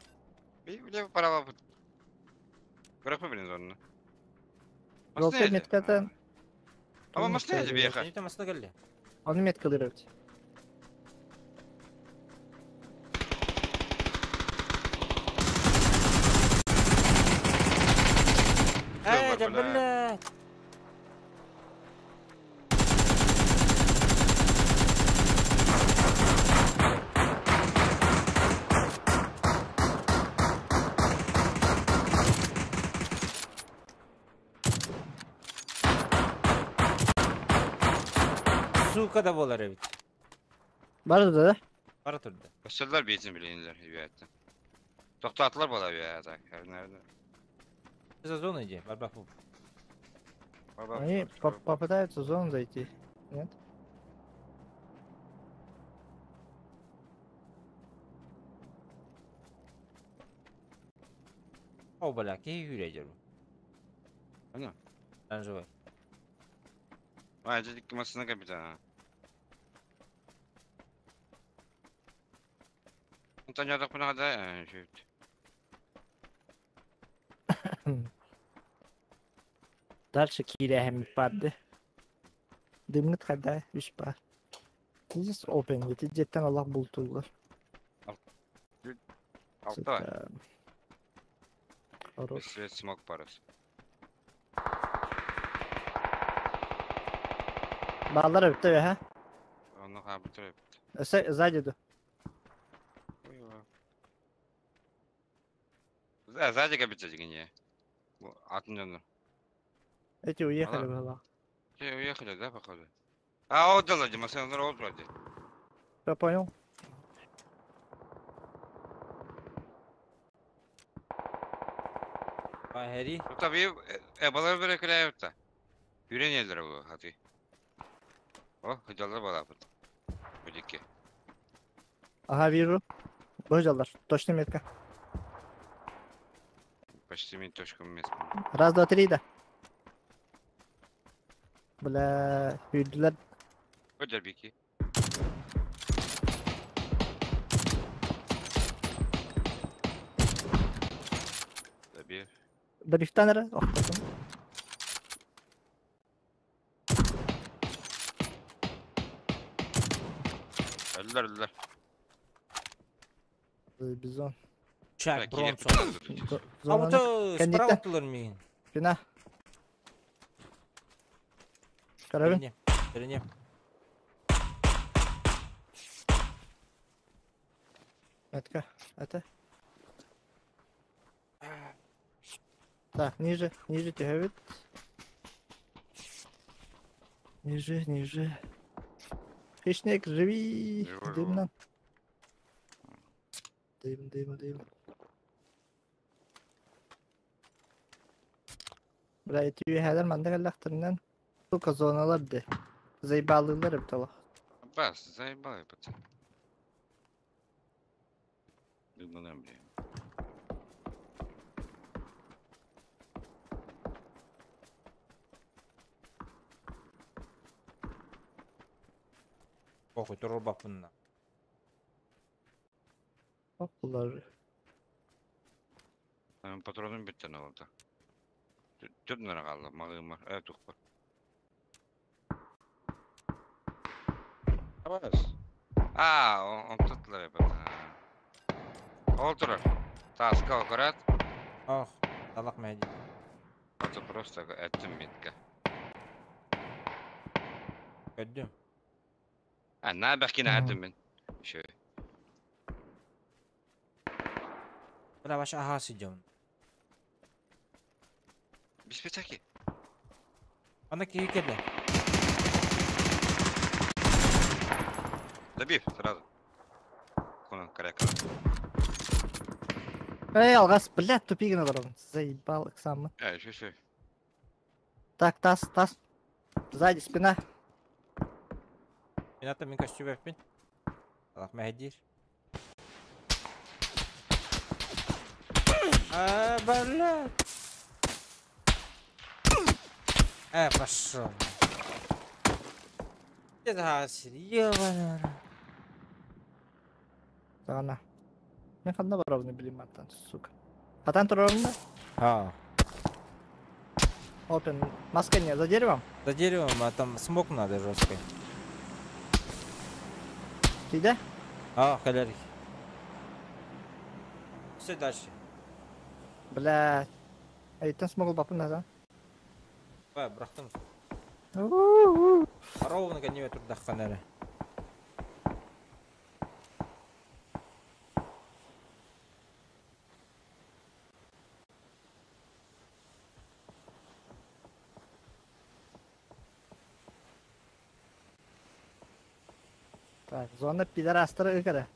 Биле парава. Көрөппө билин зонну. Жолтой меткатан. Ама машина бияха. Не там машина келли. Оны меткалыр өт. Эй, да блядь. Сука да болар эбит. Бар да? Бара турду. Başladılar бейтин билейинлер, ребята. Тохтоотулар буолар үө так. Наверное. За зону иди, барбафу. Они попытаются в зону зайти. Нет? О, бля, какие юрия держу. Ана. Оранжевый. А, это машина капитана. Онтон дьаадахпына хада шүт. Дальше киирэһэммит барды. Дыммыт хайда үс бар. This open ити дьиэттэн олох бултууллар. Алта. Сука. Хорош. Свет смог парус. Баалар эбиттэ үһэ. Онно хаабытыр эбит. Өссө сзади ду. Да, сзади кабица дигине. Атын дьону. Эти уехали была. Те уехали, да, походу? А, отдала, Димасен, ол вроде. Я понял. Аһэри. Tabii ebalar bere kılayıpta. Yüren bu hadi. Oh, hıcalar bala bu. Bu dikki. Ага, вижу. Божалар. Точно метка. Почти min точка место. Раз, два, три, да. Бля, үйдүлэр. Öder biki. Tabii. Добивтан эрэ. Охтотун. Öldüler öldüler. Бизон. Чак Бронсон. А Зонаны вот справа Кэнниттэн. тулар миин. Спина. Карабин. Перене. Метка. Это. Так, ниже, ниже түһэбит. Ниже, ниже. Хищник, живи! Живо, живо. Дымно. Дым, дым, дым. Бля, эти үйәлер манда кэллэхтэринэн сука зоналар ди. Заебалылар эбит олох. Бас, заебал пацан. Дымно блин. Похуй, турбапынна. Окулар. Benim patronum bitti ne oldu? Tüp nere kaldı? Mağım var. Evet var. Bas. Aa, on tuttular hep. Olturur. Taska okurat. Ох, талак мәди. Это просто этим метка. Көддүм. А, на бахкина Мгм. этим мен. Еще. Бля, ваш ага сидем. Без пятаки. Ана киһи кэллэ. Добив сразу. Кунан коряка. Эй, алгас, блядь, тупигин олоробун. Заебал их сам. А, еще, еще. Так, тас, тас. Сзади, спина. Мин ата мин көстүбэппин. Талак мәһдир. А, бля. Пошел. Это серьезно. Саҕана. Мен ханна барабын билим аттан, сука. Хатан турарым да? А, Опен. Маска не, за деревом? за деревом, а там смок надо жесткий. Тиде? А, холерик. Все дальше. Бля. Айттан смогул бапын да. Бай, бырахтым. У-у-у. Ровно неме турдаххан эрэ. Так, зона пидорастары ыкара.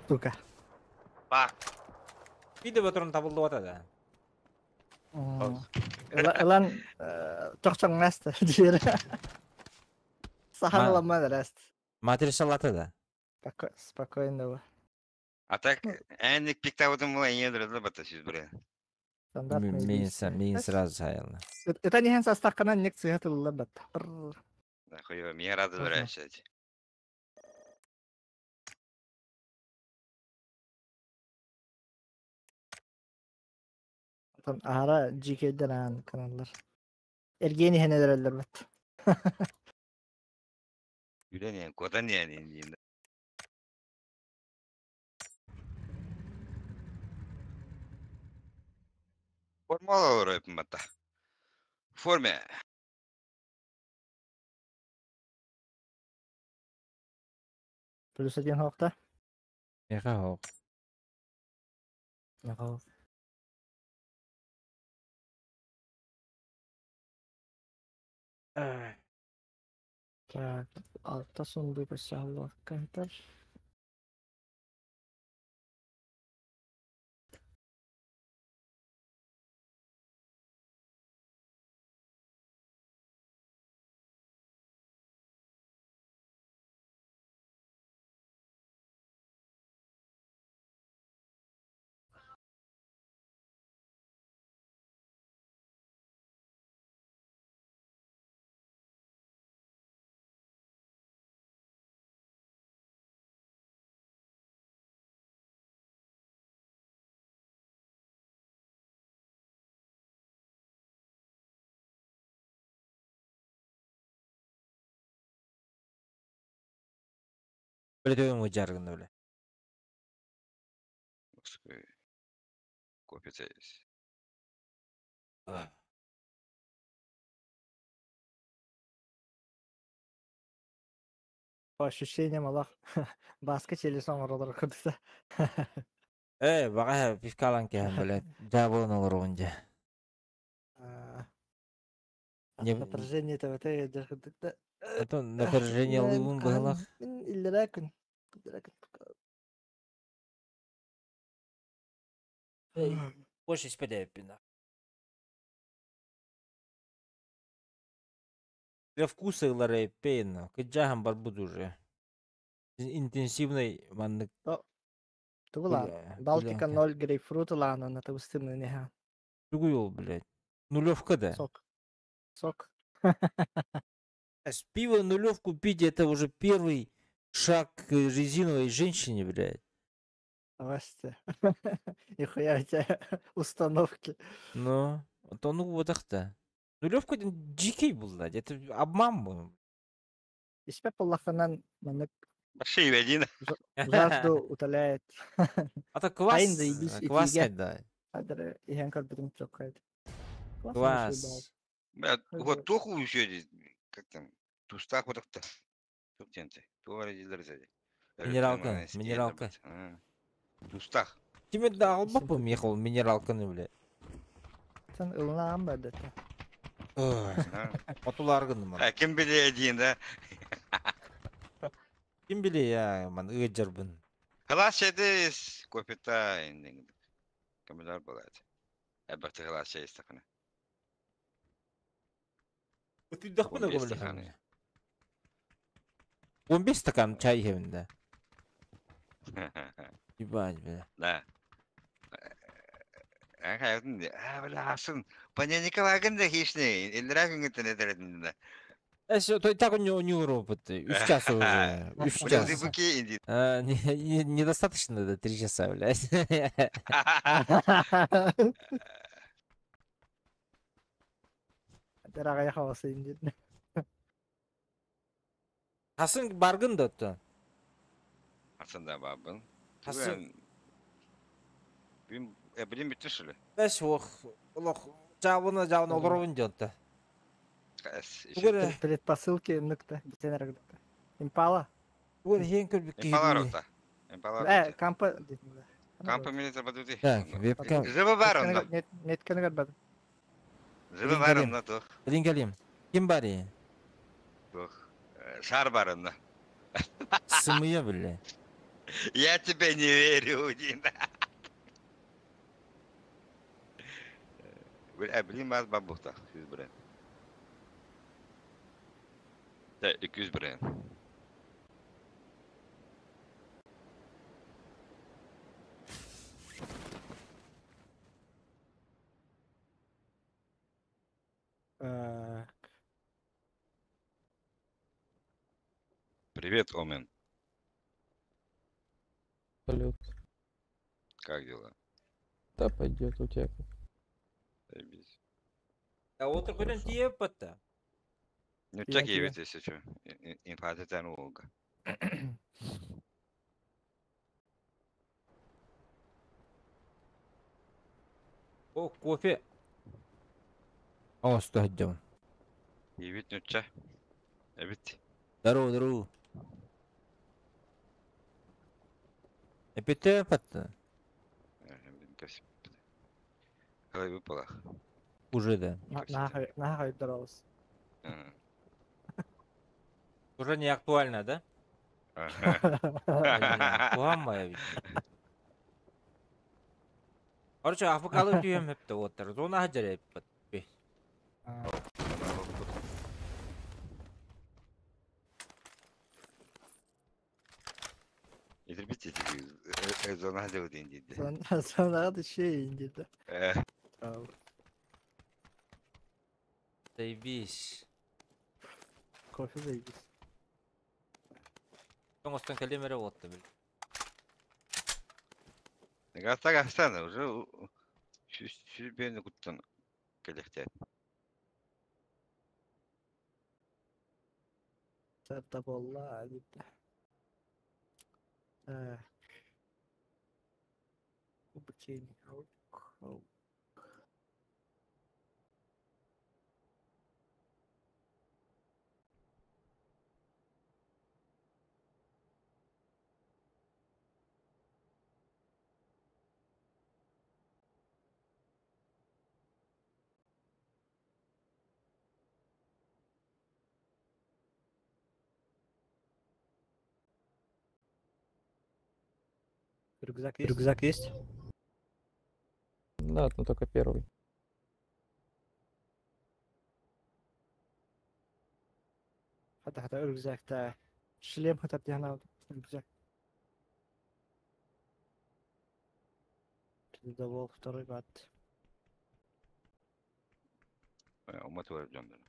Сука. Бак. Видео батырын табылды да. Ылан чохчоҥнаста диир. Сахан ыламман эрэст. Материалаты да. Спокойно. А так, энник пиктабытым була ийэ дырыдла бата сүз бре. Мин сразу сайылна. Это не састакканан ник сыһа тыллар бат. Да хуё, мне рада дурачать. Аара GK-ден аан каналлар. Эргиэн иһэн эрэллэр бат. Үлэн кодан yani. Формала olur бата. Форме. Плюс один хоқта. Эха хоқ. Так, алта сундук сааллаккантар. Блядь, ему жаргын бля. Кофе здесь. По ощущениям Аллах. Баска челесон оролор кырдыса. Бага пивкалан кеһен, блядь. Жабылын олор онже. Напряжение это вот это. Это напряжение лывын быһылах. Иллерәкүн. Больше испедеппин. Для вкуса ылары пейн. Кыджахан барбуд уже. Интенсивный маннык. Тугула. Балтика 0 грейпфрут лана на тавыстымны неха. Тугуйол, блядь. Нулевка да. Сок. Сок. С пива нулевку пить это уже первый шаг к резиновой женщине, блядь. Здрасте. Нихуя у тебя установки. Ну, то ну вот так-то. Нулевка дикий был, блядь. Это обман был. Испе поллаханан маннык Большие один. жажду утоляет. А то квас, квас да. Квас. Бля, вот тоху еще здесь, как там, тустах вот так-то. Тут тенте. Минералка, минералка. Тустах. Тебе дал бапу ехал минералканы, бля. Сен ылнаам бәдәтә. Отуларгын А кем биле один, да? Ким биле я, ман ыджарбын. Халас эдис, кофета индинг. Камилар балат. Эберт халас эстахана. Утуйдахпына көмөлө. 15 стакан чай хеминде. Ебать, бля. Да. А, бля, асын. Паненикова да хищный. Илдрагын гытын. Все, то и так у него не опыт. 3 часа уже. 3 часа. Недостаточно, да, 3 часа, блядь. Дорогая хаоса инди. Хасын баргын да то. Хасын да бабын. Хасын. Бим, билим битти шулы. Беш ох, олох, жабына жабына олоробун дьонта. Предпосылки ныкта, битен Импала. Тугар хен көрбүк Импала рота. Импала. Кампа. Кампа милитар бадути. Так, вебкам. Зыбы бар онда. Неткени көрбөдүм. Зыбы бар онда тух. Билин Ким бар? Тух. Шар бар онда. Сымыя биле. Я тебе не верю, Дина. Блин, мас бабухта, 100 бренд. Да, 200 бренд. Так. Привет, Омен. Салют. Как дела? Да, пойдет у тебя как. Заебись. А вот такой Хорошо. тиеппа-то. Ну, Тиа, чеки тиа. ведь, если что. Инфа Волга. О, кофе. О, что идем. И ведь ну ча. Эбит. Здорово, здорово. Эпитепа-то. Қалай выпала. Уже да. Нахуй, нахуй здоровался. Уже не актуально, да? Ага. Куамая ведь. Короче, афыкалы түйем хепті оттар. Зона хаджар эппат. Итербите зона делает дейді. Сонағы şey инде. Заебись. Кофе заебись. Тоңостан кәлемере отты бил. Гаста гастана уже сүз куттан келехте. Сарта болла дейді. Так. Обучение. Рюкзак есть? Рюкзак есть? Да, но только первый. Хата хата рюкзак та. Шлем хата тяна рюкзак. Передавал второй гад. Умат var canları.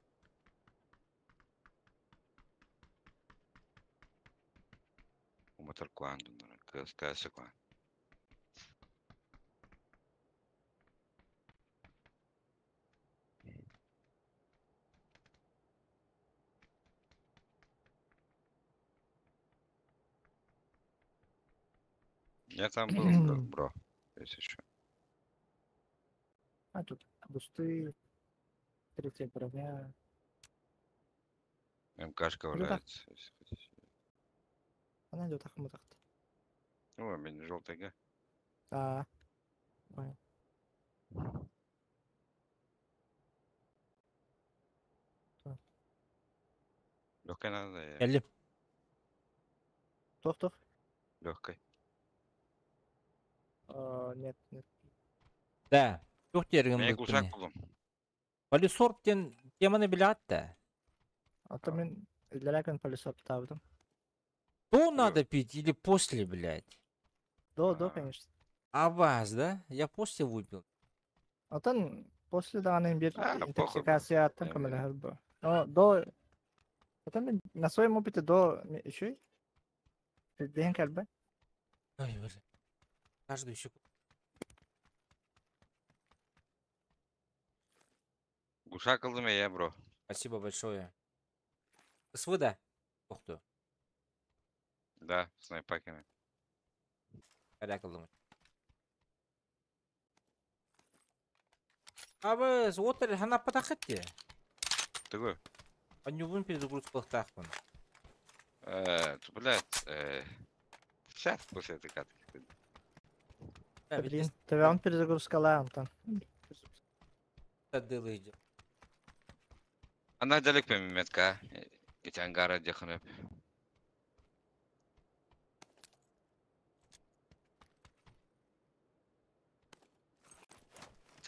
Уматар куан дуннара. Кыс касы куан. Я там был, бро, бро, если что. А тут бусты. Третья броня. МКшка Ну да. валяется. Если хотите. Она идет ахмутахт. Ой, у меня желтый га. А. Понял. Легкая надо, я. Кәлем. Тох, тох. Легкой. А, нет, нет. Да. Тух тергін Мен бұл кусак булдum. Полисорбтен теманы билят да. А то мен илерәкін полисорб табдым. То надо пить или после, блядь? До, до, А. конечно. А вас, да? Я после выпил. Отан после даҕаны бир А, похуй, интоксикацияттан Эми. көмөлөһөр бу. Но до Отан мен на своем опыте до еще дehen кэлбэ. Ой, бля. Каждую секунду. Гушак алдым я, бро. Спасибо большое. СВД. Ух ты. Да, снайпаками. Алякалым. А вы отыр хана патахатте. Такой. А не будем перезагрузку лахтахпан. Блядь, сейчас после этой катки. Блин, төбөҕүн перезагрузкалаа онтон. Она далек метка. Эти ангары деханып.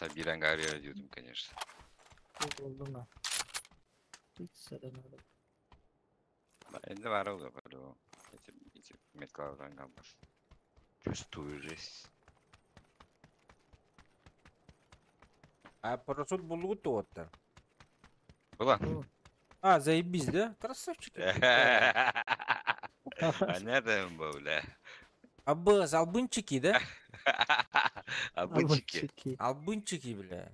Хотя биир ангаре дьиэтим, конечно. Булдум а. Пицца да надо. Инде бары ул по Эти, эти меткалардан kalmaz. Чувствую жесть. А парашют буллугут туоттар. Была? А, заебись, да? Красавчики. Понятно был, бля. Абыз, албынчики, да? Албынчики. Албынчики. Албынчики, бля.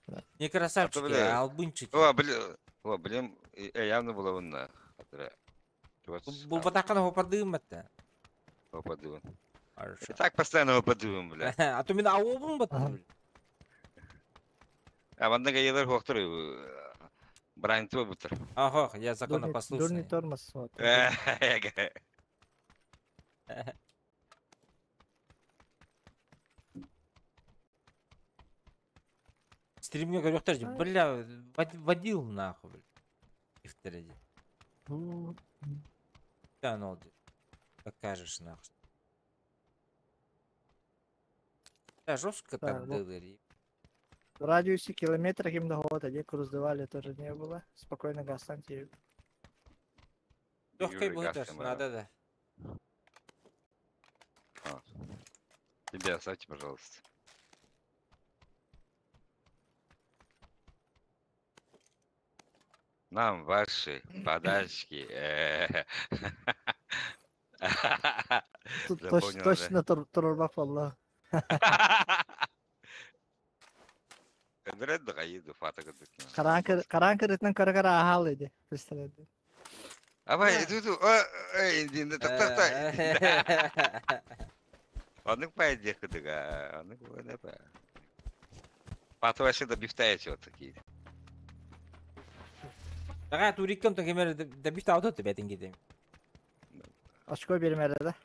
Да. Не красавчики, бля. а албынчики. О, блин, о, блин, явно было вон Булбатакана попадым это. Попаду. Хорошо. И так постоянно попаду, бля. А то меня аобун бат. Ага. А ванна гаелер хоктор брайн туа бутер. Ага, я Дурный, законопослушный. дурный тормоз. Вот. Стримге көрөктөр, бля, водил нахуй, бля. Ихтереди. Да, ну, покажешь нахуй. Да, жестко Да, так вот. было. В радиусе километра им до года, где круздывали тоже не было. Спокойно гастаньте. Легкой будет, надо, да. Тебе оставьте, пожалуйста. Нам ваши подачки. Тут Запомнил, да? точно турбак валла. Конкретно гаиду фата Каранкыр итнен кара кара ахал иди. Представляете. Абай, иду, иду, эй, иди, так, так, так. Оннук пай дехтыга, оннук не па. Паты вообще добивтаете вот такие. Ага, туриккам то кемер добивта аутот бетин кидем. Очко бермеді да.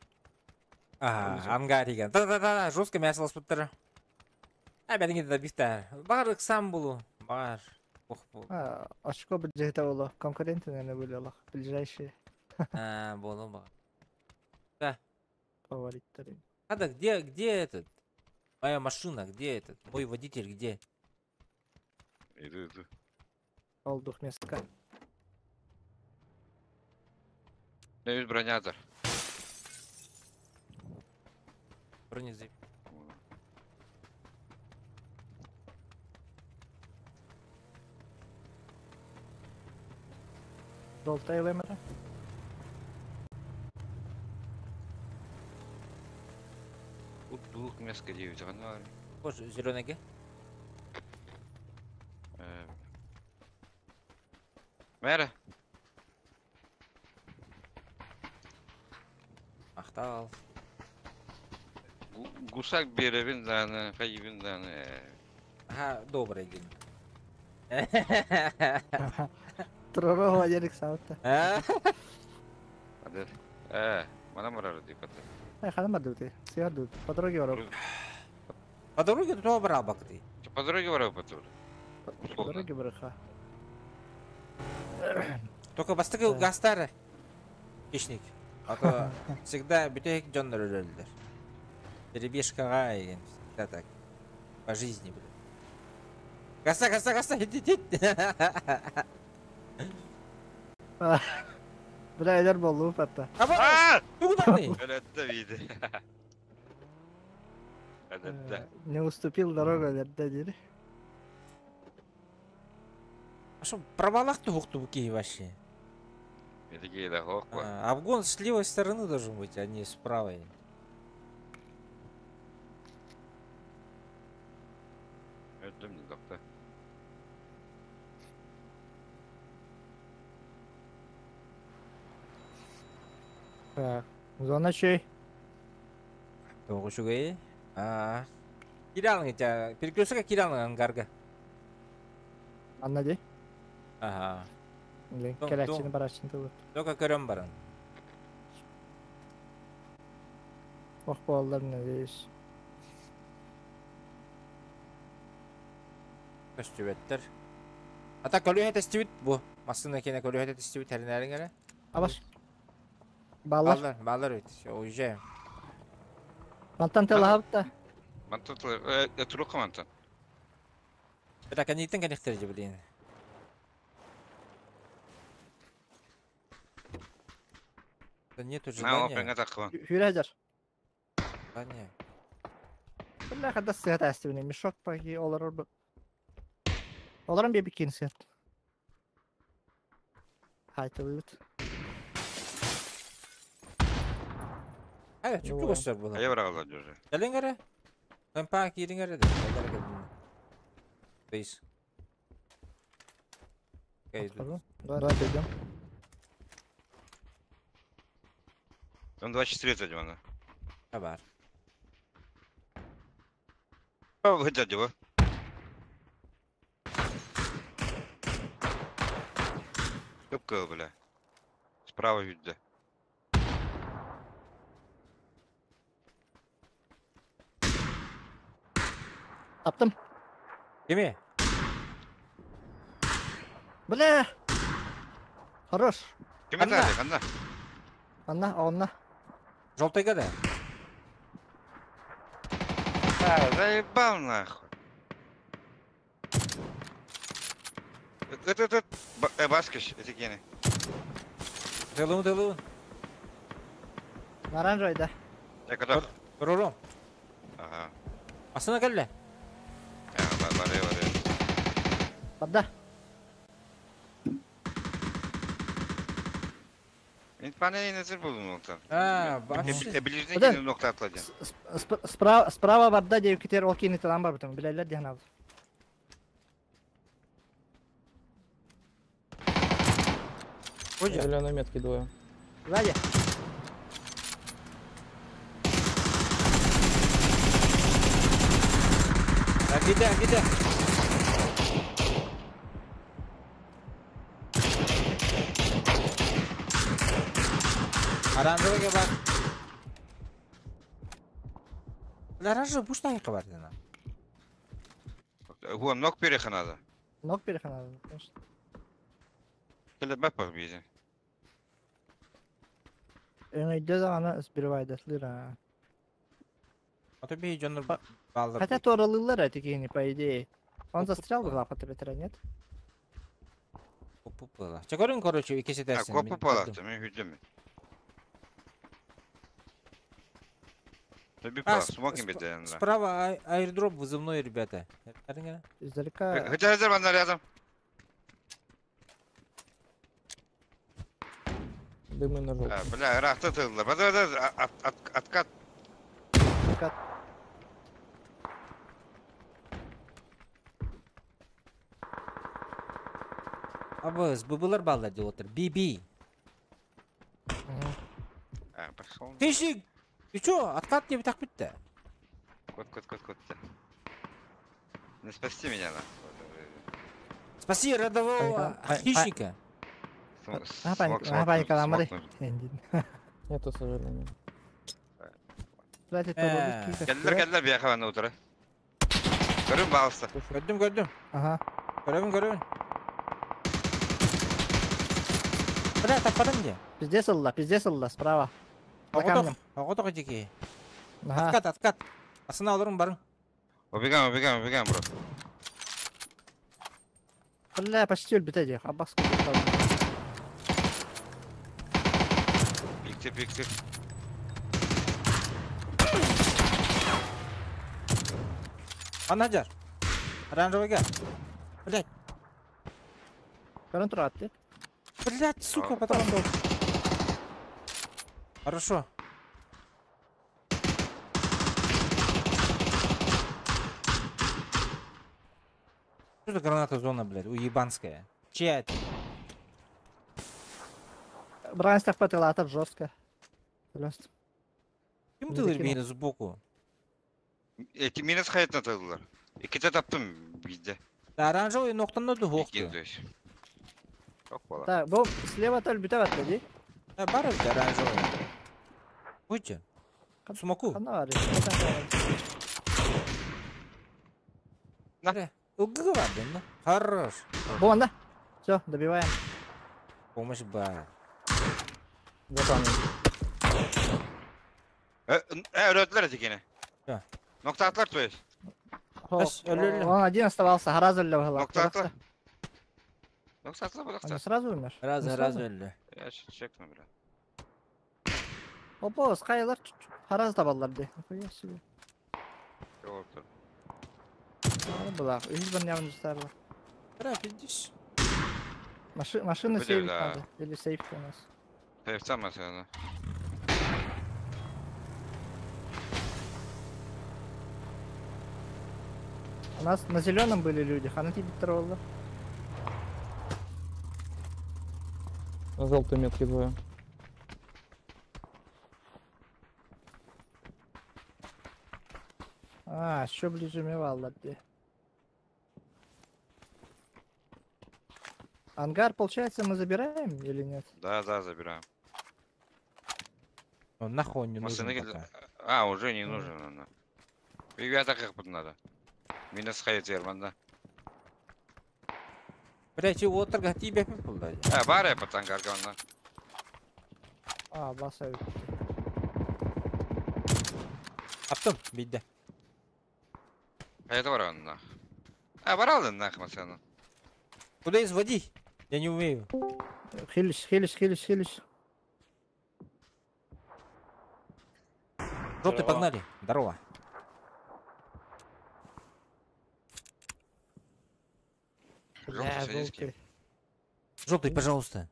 Ага, ангариган. Да-да-да, жестко мясо ласпыттыр. А бетин кидем добивта. Бар сам булу, бар. Ох, бу. А, очко бір жігіті болу. Конкуренты, наверное, были Аллах. Ближайшие А, болу ба. Да. фавориттары. А где этот? Моя машина, где этот? Мой водитель где? Иду, иду. Ол двухместка. Ну, есть бронятор. Бронезы. Долтай лемера. Тут двух мест 9, она. Боже, зеленый ге. Мэра. Ахтал. Гусак беребин даны, хайбин даны. Ага, добрый день. Тророго Ерик саута. А? Мана марар дипата. Ай, хана мардуты. Сиардут. По дороге воров. По дороге то брал бакты. По дороге воров потом. По дороге браха. Только бастыгы гастары. Хищник. А то всегда битек джоннер өлөлдөр. Перебежкага деген всегда так. По жизни, блин. Гаста, гаста, гаста, хит, хит, хит. Бля, элер болду патта. А, тугуданы. Это види. Это. Не уступил дорогу, да, дири. А что, провалах тухту буки вообще? Это Обгон с левой стороны должен быть, а не с правой. Это мне доктор. Так, зона чей? Тоғышугай. А. Киралың тебя, перекресток киралың ангарга. Анна ди. Ага. Блин, келечini барачын тылы. Только көрөм баран. Ох, болдыр, надеюсь. Көстүбеттер. Ата көлү хетестибит бу. Масына кене көлү хетестибит хернәрин гәрә. Абаш. Баллар. Баллар, баллар бит. Все, уезжаем. Мантан тела хапта. Мантан турук мантан. Это кэнниттэн кэлиэхтэрэ дии блин. Да нету На желания. опенга таххыбан. Хүрэ сылдьар. Желания. Бля, когда сыат астыбыны, мешок паги олорор бу. Олорон bir бикин сыат. Хайтылыбыт. Ай, чүппү Дуо. көстөр буолар. Айа барагалар уже. Кэлиҥ эрэ. Кэмпаа киириҥ эрэ да. Кэлэр кэлбин. Бейс. Окей, Отхожу. Давай пойдем. Там 24 дядя Хабар. она. Дядя его. Кыпкыл, бля. Справа видно. Таптым. Кими? Бля! Хорош. Ким Анна. это? Анна. Анна, онна. Желтыйга да? А, заебал нахуй. Это, Баскиш, эти гены. Тылын тылын. Оранжевый, да. Я готов. Турурум. Ага. Асына кэллэ. Бары, бары. Барда. Мен панели назır buldum nokta. А, вообще. Ближний Одан. nokta atladı. Справа, справа барда девкитер ол кини талан бар бутум. Билелер диэн алды. Ходжа. Зеленой метки двое. Сзади. А где, где? Оранжевый бар. Оранжевый пусть бар дена. هو нок переханада. Ног переханады, конечно. Келе бак бак бизи. Өңөйдө даҕаны сбивайдатлыр. А то бей жонор баллар. Хотя торалылар эти кини, по идее. Он застрял в лапа ветра, нет? Купупала. Чакорын, короче, икесе А dersin. копу палатты, мен хүдім. Таби А, па, смокин беде. Справа аирдроп вызывной, ребята. Издалека. Хотя hazır bana рядом. Дымы на желтом. Бля, рахта тылла. Бада бада откат. Откат. Абы, СББлар баллар деп отыр. Би-би. А, пошел. Хищник! Ты чё? Откат деп так бітті. Кот, кот, кот, кот. Не спасти меня, на. Спаси рядового хищника. А, паника, ламары. Нету, к сожалению. Келдер, келдер, бияқа бана отыра. Көрін балысы. Көрдім, көрдім. Ага. Көрөбүн, көрөбүн. Бля, таппадым де. Пиздец ылла, пиздец ылла, справа. За камнем. Оғотох жеке. Ага. Откат, откат. Асына алырым барың. Убегаем, убегаем, убегаем, бро. Бля, почти өлбүтэ дии. Абас Пикте, пикте. Ана жар. Оранжевыйга. Блять. Көрөн турат дии. Блять, сука, потом. Хорошо. Что за граната зона, блядь, уебанская? Чья это? Бранстах патылатов жестко. Просто. Ким Не ты докинул. меня сбоку? Эти минус хаятна тылдылар. Иките таптым бизде. Да, оранжевый ноктан ноду Икин, хоқты. то есть. Как бала. Так, бу слева өлбүтэ батта дии. Да, бар öyle оранжевый. Будьте. Смоку. Ханна бар. На. Угы бар, да? Хорош. Бу анда. Все, добиваем. Помощь бар. За камнем. Өрөтүлөр эти кene. Да. Ноктатлар, то есть. Эс, өлө- Он один оставался, сразу өллө быһыылаах. Ноктатлар. Ноктатлар, Он не ноктатлар. сразу умер? Раз, Не раз сразу? өллө. Я сейчас чекну, бля. Опа, скайлар хараз табаллар ди. Нихуя себе. Ёлки. Была. Үһүс баннявын старла. Бля, пиздишь. Машины Блин, сейвить да. надо. Или сейф у нас. Сейфца машина. У нас на зеленом были люди, хана тебе тролла. На желтой метке двое. А, еще ближе Мивалла где. Ангар, получается, мы забираем или нет? Да, да, забираем. Он нахуй он не нужен Машины... пока. А, уже не Мгм. нужен она. Ребята, как тут надо. Минус хайт да. Бля, чего торга тебе попал, А, бара пацан гаргана. А, баса. Аптым, бейді. А это баран нах. А, барал нах машину. Куда изводи? Я не умею. Хилиш, хилиш, хилиш, хилиш. Желтый, Здорово. погнали. Здорово. Желтый Бля, садись, кем. желтый. Желтый, пожалуйста.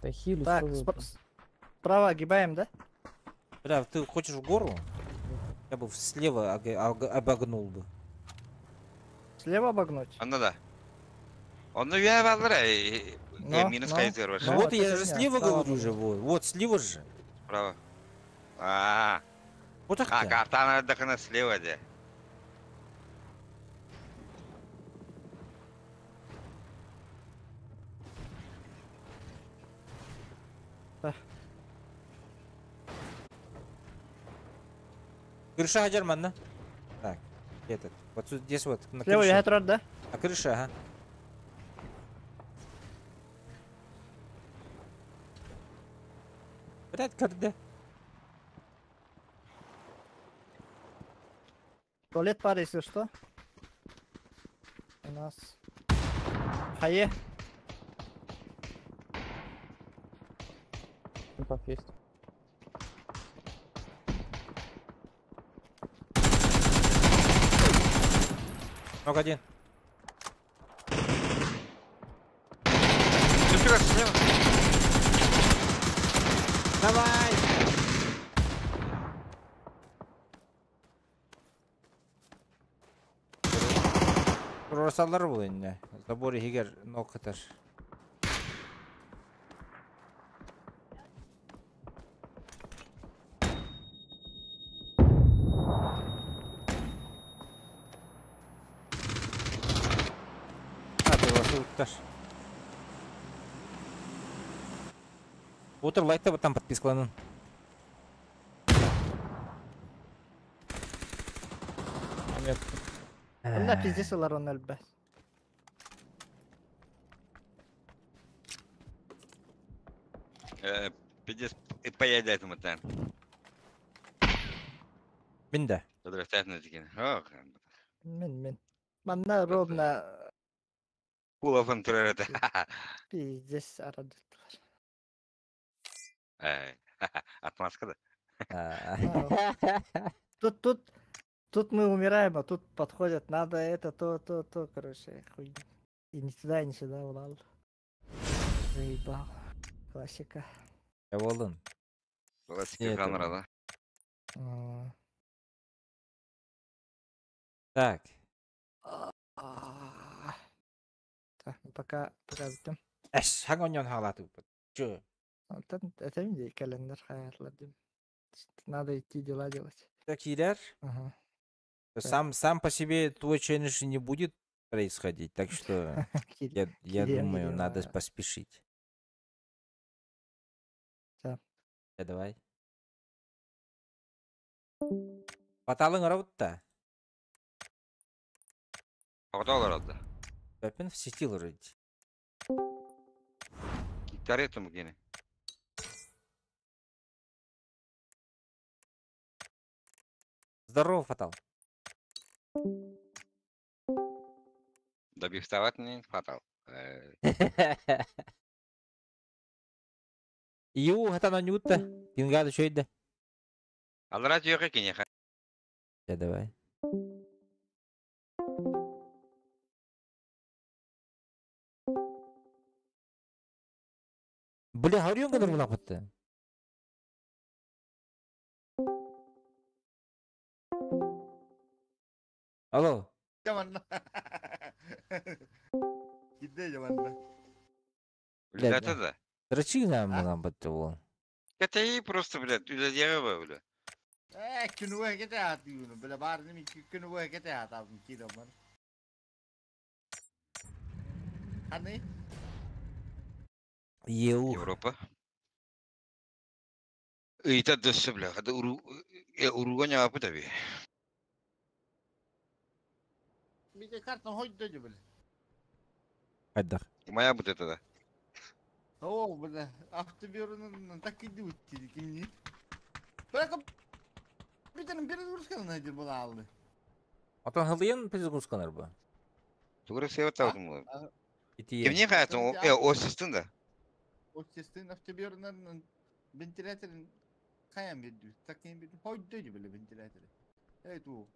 Да хилюсь, Так, что вы там. справа огибаем, да? Бля, ты хочешь в гору? Я бы слева обогнул бы. Слева обогнуть? Онно да. Онно я баллар, Но, минус но, хайт Ну Ну, вот это я же херня, слева справа говорю же, вот. Вот, слева же. Справа. А, Вот так а, ты. карта надо слева, де. Крыша Хаджарман, да? Так, этот. Вот сюда, здесь вот, на Слева крыше. я трот, да? А крыша, ага. Блядь, когда? Туалет пара, если что. У нас. Хае. Импакт есть. Ног один. Ты слева. Давай! Росалар был инне. Забор егер ног кытар. А, ты Утр лайкта там подпискаланын. На метке. Онда пиздец олар он өлбәс. Пиздец, поедет ему там. Мин да. Ох, Мин, мин. Манна ровно Кулафан туререте. пиздец арадыттылар. Отмазка, да? А. Тут, тут, тут мы умираем, а тут подходят, надо это, то, то, то, короче, хуйня. И не туда, и не сюда, улал. Заебал. Классика. Я волын. Классика жанра, да? Так. Так, ну пока, пока затем. Эш, хагоньон халату. Чё? Это види, календарь хаятлар дим. Надо идти дела делать. Так, Иляр, Ага. сам по себе твой челлендж не будет происходить, так что я думаю, надо поспешить. Да. Давай. Баталың ырабытта. Погодалар алды. Бәпін в сети вроде. Киттар гене. Здорово, Фатал. Добивставать не фатал. Ю, хатан онньугут да. Пингады үчүгэй да. Аллара түөхэ киниэхэ. Дьэ, давай. Бля, харыйан гынар булаппытты. Алло. Манна. Кидде же манна. Үлэлэтэ да. Дрочи нам булампытты ол. Кэтэйи просто, блядь, үлэлиэҕэ ба, бля. Э, күнү кете атыыны. Бля, бар ними күнү кете атабын кидомар. Ханы? Еу. Европа. Ыйта дөссө, бля. Хада уру уруга ньаапыт аби. Бите картон хойдо же, бля. Хайдах. Моя бут это да. О, бля, автоберунун так иди утти кимни. Бля, компьютерин перезагрузканы найдер була алды. Отон хылыйын перезагрузканар бу. Тугура сева таутум. Ити. Кимни хаятын осистын да. Осистын автоберунун вентиляторын каян берди. Такин берди. Хойдо же, бля, вентиляторы. Evet у.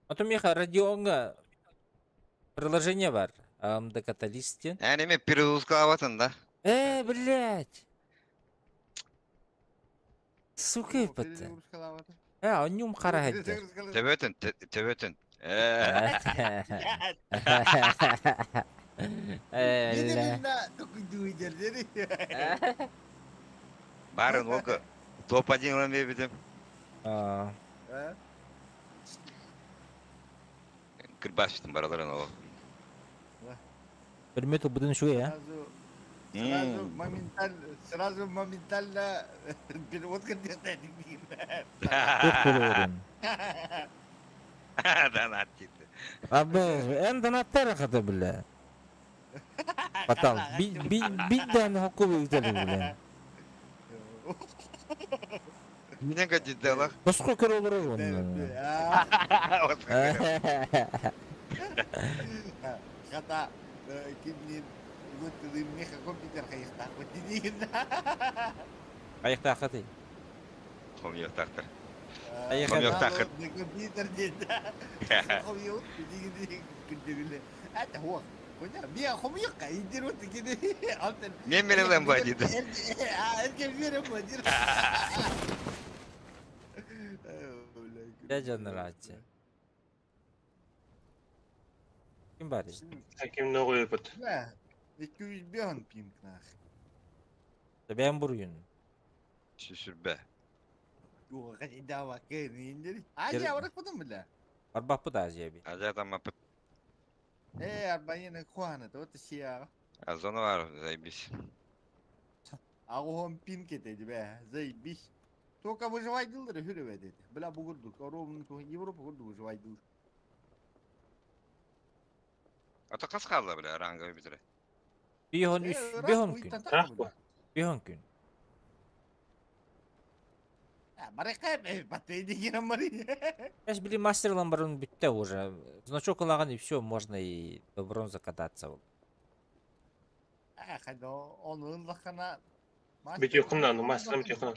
Отон меха радионга приложение бар. АМД Каталисте. Ә неме перезагрузкалабатын да. Э, блядь. Сука, патта. Э, онньум хара хаддер. Төбөтүн, төбөтүн. Э. Э, Барын олго топ-1 ылан бербитим. А, Кырбашытын бараларын ол. Предмет будын шуе, а? Сразу, сразу моментально, сразу моментально перевод контента. Тух болуорун. Донат дейді. Абы, эн донаттар хата бля. Батал, би би би дан хокку үтәле бля. Минен кәтетті алақ. Босқо көр олар оны. Хата кимнин гуттылым меха компьютер хайықтақ бітті Аяқта ақаты. Хомьёқтақтыр. Аяқта. Компьютер деді. Хомьёқ деген күндегілі. Әті хуақ. Мия хомьёққа индер өтті кені. Мен менен ба дейді. Эркем берем ба дейді. Я жаныр Ким бар? Ким новый опыт? 205 пинг нах. Бән бургун. Сүсүрбә. Юға дава кэрин. Азия барак потом бля. Барбаппы да Азия би. Азия там апыт. Э, арбайына хуана, вот сия. Азоны бар, заебись. Агохон пинг кетеди бе, заебись. Только выживайдылдыр хүрүбө деди. Бля бугурдук, ровно Европа курду выживайдыл. Ата қас қалды, бля, ранга бітірі. Бихон үш, бихон күн. Бихон күн. Я ж били мастер ламбарун битте уже. Значок лаган и все, можно и до бронзы кататься. Битюхна, ну мастер битюхна.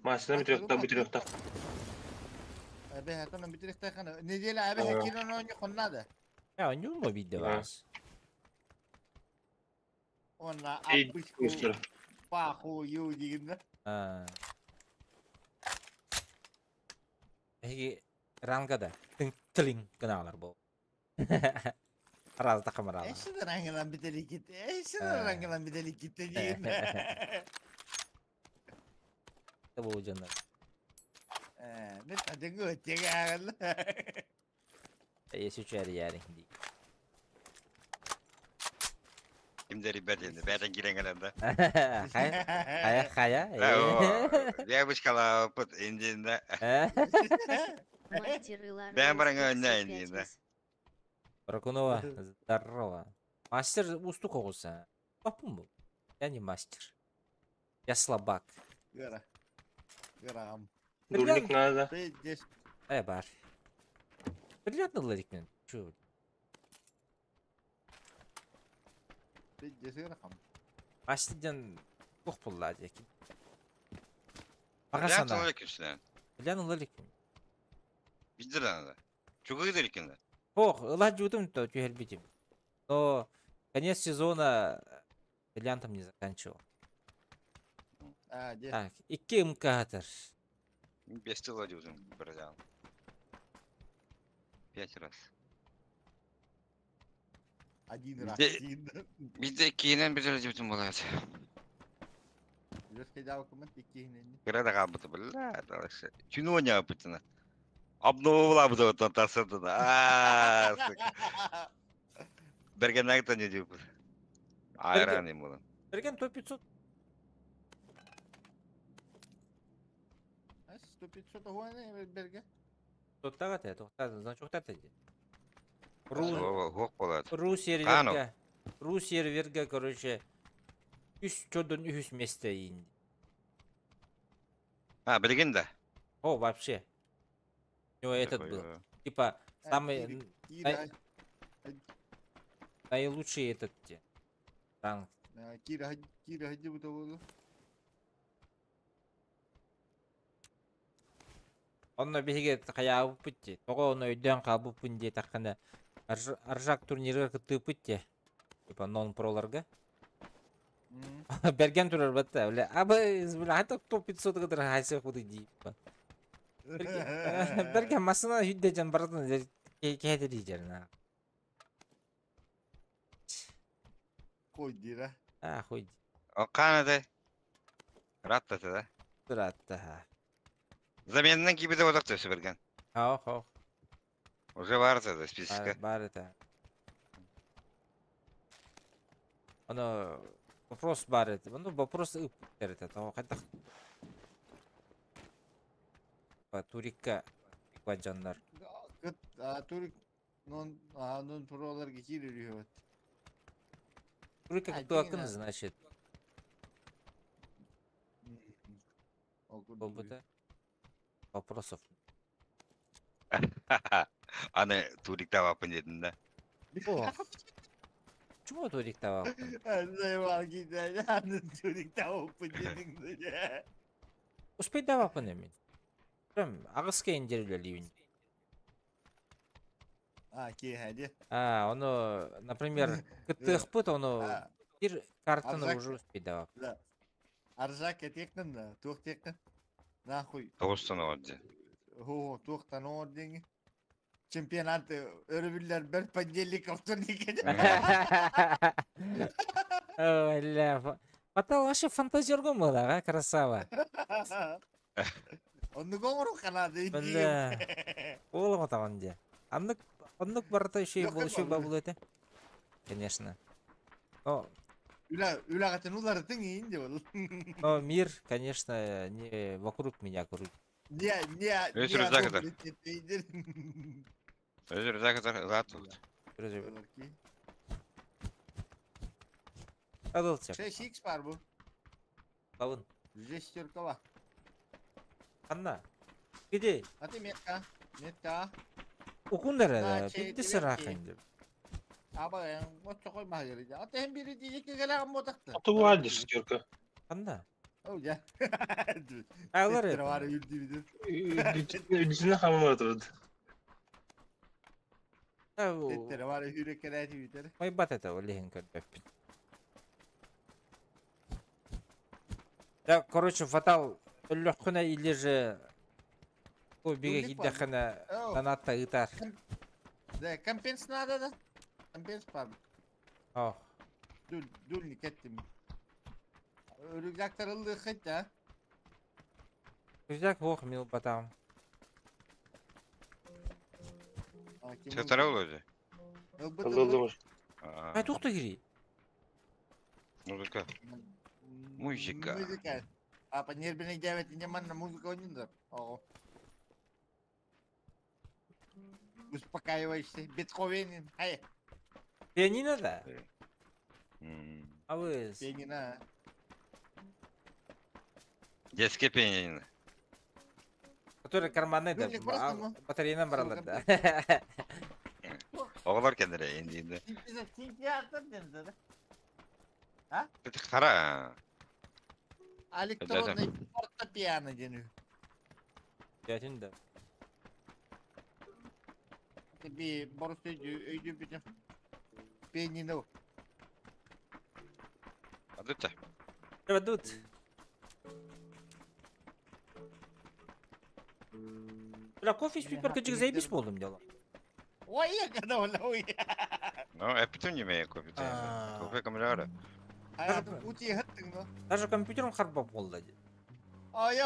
Мастер битюхта, битюхта. Неделя абе кино не хоннада. Я не умею видеть вас. Онна апышку паху юдин. А. Эги рангада тылин гыналар бу. Раз такымыралы. Эши рангадан бители кит. Эши рангадан бители кит дигин. Бу жанар. Э, не тадыгы тегал. Если чуяр ярин ди. Кимде ребят енді, бәрін келен келен да. Хая, хая, хая. Девушкала опыт индинде. Мастер барыңа өнне индинде. Ракунова, здорово. Мастер устук оғылса. Папум был. Я не мастер. Я слабак. Гара. Грамм. Дульник надо. Пиздец. Э, бар. Бриллиант ылла Чу. Пиздец грамм. Мастер диэн туох буолла диэки. Баҕа Бриллиант санаа. ылар экинсинэн. Бриллиант ылар иликпин. Биздер аны. Чугыйдар иккинде. Ох, ыла жуутум то түһэрбитим. Но конец сезона бриллиантом не заканчивал. А, де. Так, икки МК-тар. Без тыла дьудум бриллиант. Пять раз. Один раз. Де- Один. Bizde ikkiyle bir дьудум болады. Лёшка дал коммент иккиһинэн. Кыра да хаалбыта бля, дальше. Түнү оняапытына. Обновила бу тасырдына. Аа, сука. Бергеннәгтен не дип. Айран им була. Берген топ 500. А, 100-500 оҕуона берге. Тоттага те, тоқтады, значоктар те. Ру, Хок болады. Ру серверге, Ру серверге, короче, үс чодон үс месте ин. А, билген да. О, вообще. У него этот был. Типа, самый Кира, наилучший этот те. Ранг. Кира, Кира хаджи буолу. Онно биһиги хаябыппыт те. Тоҕо ону өйдөөн хаалбыппын диэтэххинэ, Аржак турнирыгар кыттыыппыт те. Типа нон-проларга. Берген турар батта, бля. Абы, бля, хата топ 500 кытар хайсы худы ди. Берген масына хүдде жан баратын кэхэтер дижер. Кой дира. А, хуй. О, каны Ратта да. Туратта. ха. Заменнен кибите отак төсү берген. Ох, ох. Уже бар да списокка. Бар это. Оно вопрос бар это. Ну, вопрос это. То хайдах Турикка баджаннар. Кыт, турик нон, нон проларга киирер Турикка А, кыттыбаккын, дигин, значит, Ол курдук. болбута. Вопросов. Аны турикта бапын дедин да. Ох. Чего турикта бапын? Заебал киирер, аны турикта бапын дедиң. Успей бапын эми. Прям агыска индерилер А, киэһэди. А, оно, например, кыттыахпыт, оно А, бир картаны Аржак- уже успей давап. Да. Аржак этиэхтэн да, туох тиэхтэн. Нахуй. Тоғыстан оғды. Хо, туохтан оордиҥ. Чемпионат өрөбүллэр бер понедельник вторник. Ой, ля. Потом вообще фантазерго была, а, красава. Онну гоңору канады. Бля. Оолом атаган де. Аннык, оннук барыта еще Yok, еще yok. бабул это. Конечно. Но, Үла үлагатын уларытың иин деп ол. но мир, конечно, не вокруг меня крутит. Не, не, Өз не рюкзак это. одобрить Өз рюкзак зат. Адылча. 6x бар бу. Калын. Жестерка бар. Анна. Где? Аты метка. Метка. Укундар На, это. чей, Битти тебе сырахын деп. Аба, вот такой махер. Аты hem biri diyecek ki gelen motakta. А то валди шестерка. Анна. О, я. Алар Теттер бар это. үрдү бидир. Үдүсүнө хамар турду. Теттер бар хүрекеләти битер. Майбат это олеген көрбөппүн. Да, короче, фатал өллөххүнэ или же биге Дурник бар. киддэххинэ О, танатта ытар. Да, компенс надо да. Компенс бар. Ох. Дул, дульник еттим. Рюкзактар ылды хыт да. Рюкзак ох мил батам. Чатара өзі. Ылдылдымыр. Ай тухта кири. Музыка. Музыка. Музыка. А по нервной девять не манна музыка ойнундар. Ого. Успокаиваешься. Бетховен. Ай, Пианино да? М. А вы пианино. Детский пианино. Который карманный да, Ну, не просто, но- батарейнан баралар да. Оҕолор кэллэрэ индиинде. Синтезатор дэнзэ. Хара. Электронный фортепиано диэн. Бүтүн да. Би борус өйдүү өйдүү бүтүн. Пианино. Адыта. Ведут. Бля, кофе испить кыжык заебись болдум дело. Ой, я когда ой. Ну, эпитим неме кофе. Кофе камерара. А ути хаттың но. Даже компьютером харбап болду. Ой.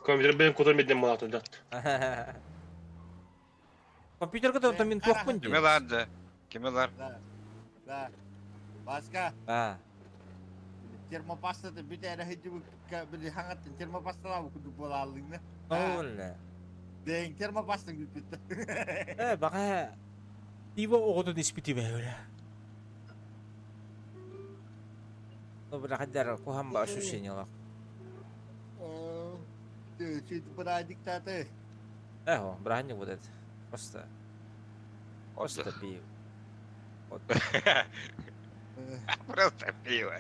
Компьютер бен кутар меден малаты дат. Компьютерге да мен туақпын Киме лар да? Киме лар? Да. Да. Баска А, термопастаны бүт әрі хыджы били хаңаттын термопасталар кудук бола алдың. Ола. Ден термопастан күтүп. Э, бака пиво оҕотун испити бэйбэ. Ну, бля, хаддар куһан ба ощущение лах. Чуть бра диктаты. Эхо, браник вот это. Просто, просто пиво. Вот. Просто пиво.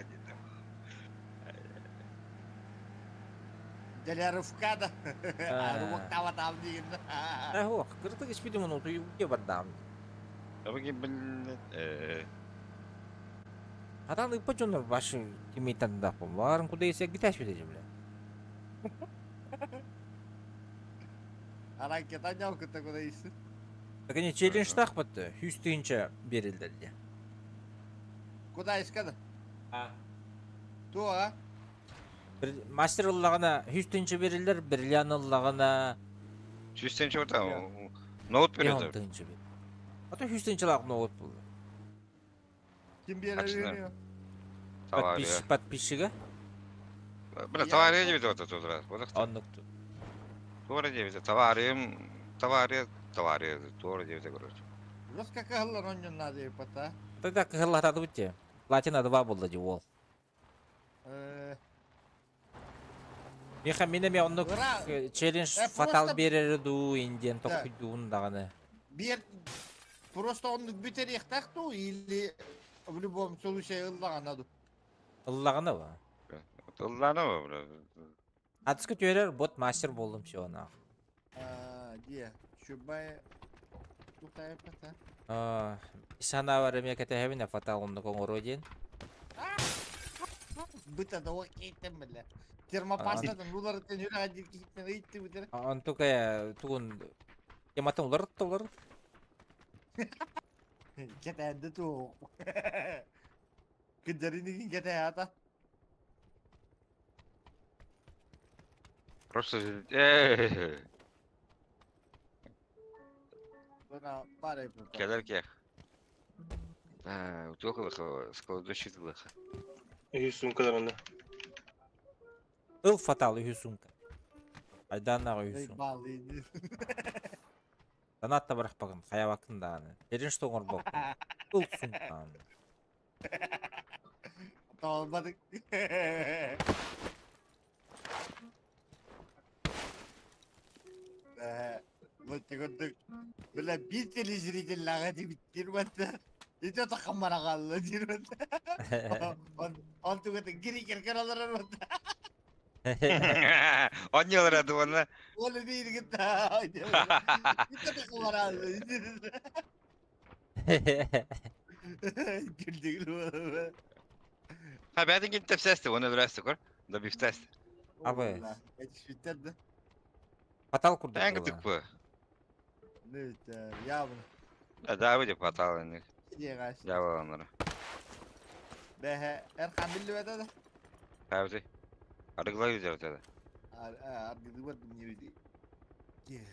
Деляровка да. Арубактава там деген. Эхо, кыртык испити муну тую бардам. Абыги блин. Э. Атан ыппа дьоннор башы тимейтан да барын куда есе гиташ битежи бля. Аракета жалкы такой дейсің. Так они челлендж тахпатты, хүс тыынча берилдерди. Куда искады? А. Ту а? Мастер ыллагана хүс тыынча берилдер, бриллиант ыллагана Чувствуем чего там? Ноут миллион передал. тыынча бер. А то хүс тыынчалаак ноут булду. Ким берер Ачына. үйрениyor? Товария. Подписчига Бля, товария девять вот тут раз. Вот так. оннукту. Туора девять. Товарием. Товария. Товария. Туора девять, короче. Жестко кахаллар онньон надо пата. Тогда кыһыллатады бутте. Платина 2 булду ди ол. Миха мине оннук Ура! челлендж Э, фатал просто- берери ду инден Да. токуйдуун даганы. Бер просто он бүтер яқтақту или в любом случае ыллаған аду. Ыллаганы ба. Ылланы бля. Атыска төрер бот мастер болдум все ана. Де, чубай тутай пата. Исана бар эме кетехебине фатал оннук оңоро диэн. Быта да окейтен бля. Термопастадан улар тен юра один киттен ыйтты бутер. Онтука тугун тематын улар улар. Кетенди ту. Кыджарини кете ата. Просто. Бына бары пата. Келер кех. А, утохлых, складощитлых. Үһүс сумкалар онда. Ыл фатал үһү сумка. Айданнага үһү сумка. Балы. Данат та барахпагын, хаябакын дааны. Челлендж тоңор бок. Ыл сумка. Толмадык. Вот көрдүк. Бля, бир телезритель лага деп дирбатты. Ите такамара калды дирбатты. Он он тугаты гири керкен алар бат. Он не рады, он. Ол бир гитта. Ите такамара алды. Күлдүк. Ha ben gittim tepsesti, onu öğrendik or. Da bir test. Абы. Этишпиттерди. Фатал курдук. Ben gittik bu. Не, явно. Да, да, выйди потал них. Дегаш. Я onları. Бәһә, Эрхан билбеде да. Tabii. Arıgılar güzel ötede. Аргыды бар не види.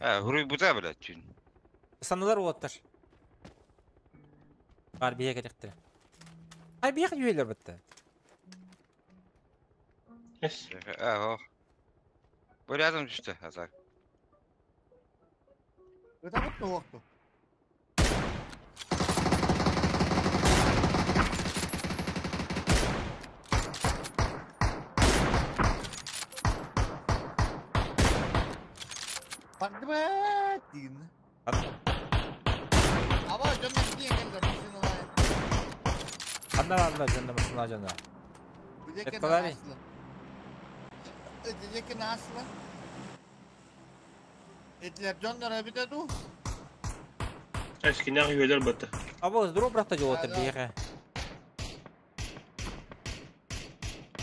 Ha, huruy bu da bile tün. Санылар уоттар. Бар бие керектир. Ай бие жүйелер бітті. Эс. Ha, oh. Bu рядом düştü Azak. Өтө бутты оқту. Бардыбыт диин. Аба дьонно тиийэн кэллэ машиналаан. Ханна бааллар дьонно машина дьоно? Билиэккэ Этталари. наасла. Билиэккэ наасла. Этилэр дьоннор эбитэ дуу? Эскинэх үөлэр бата. Аба здорово брата дьолотор Да, да. биһиэхэ.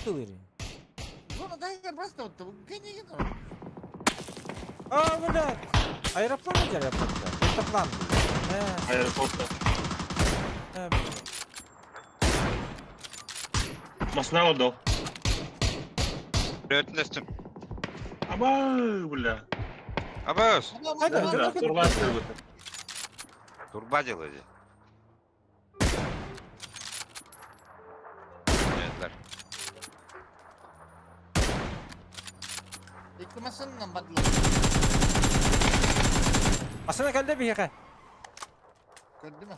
Тылырын. Зона дай просто вот гений. А, блядь! Аэроплан же аэропортта. Дельтаплан. Э, Аэропортта. э, блядь. Масна отдал. Рөтүнэстим. Аба, бля. Абас! Хайда, Да, дьоно турба бата. Турба делали. Этлер. Икки машинанан бардылар. Машина кэллэ биһиэхэ. Көрдү ме?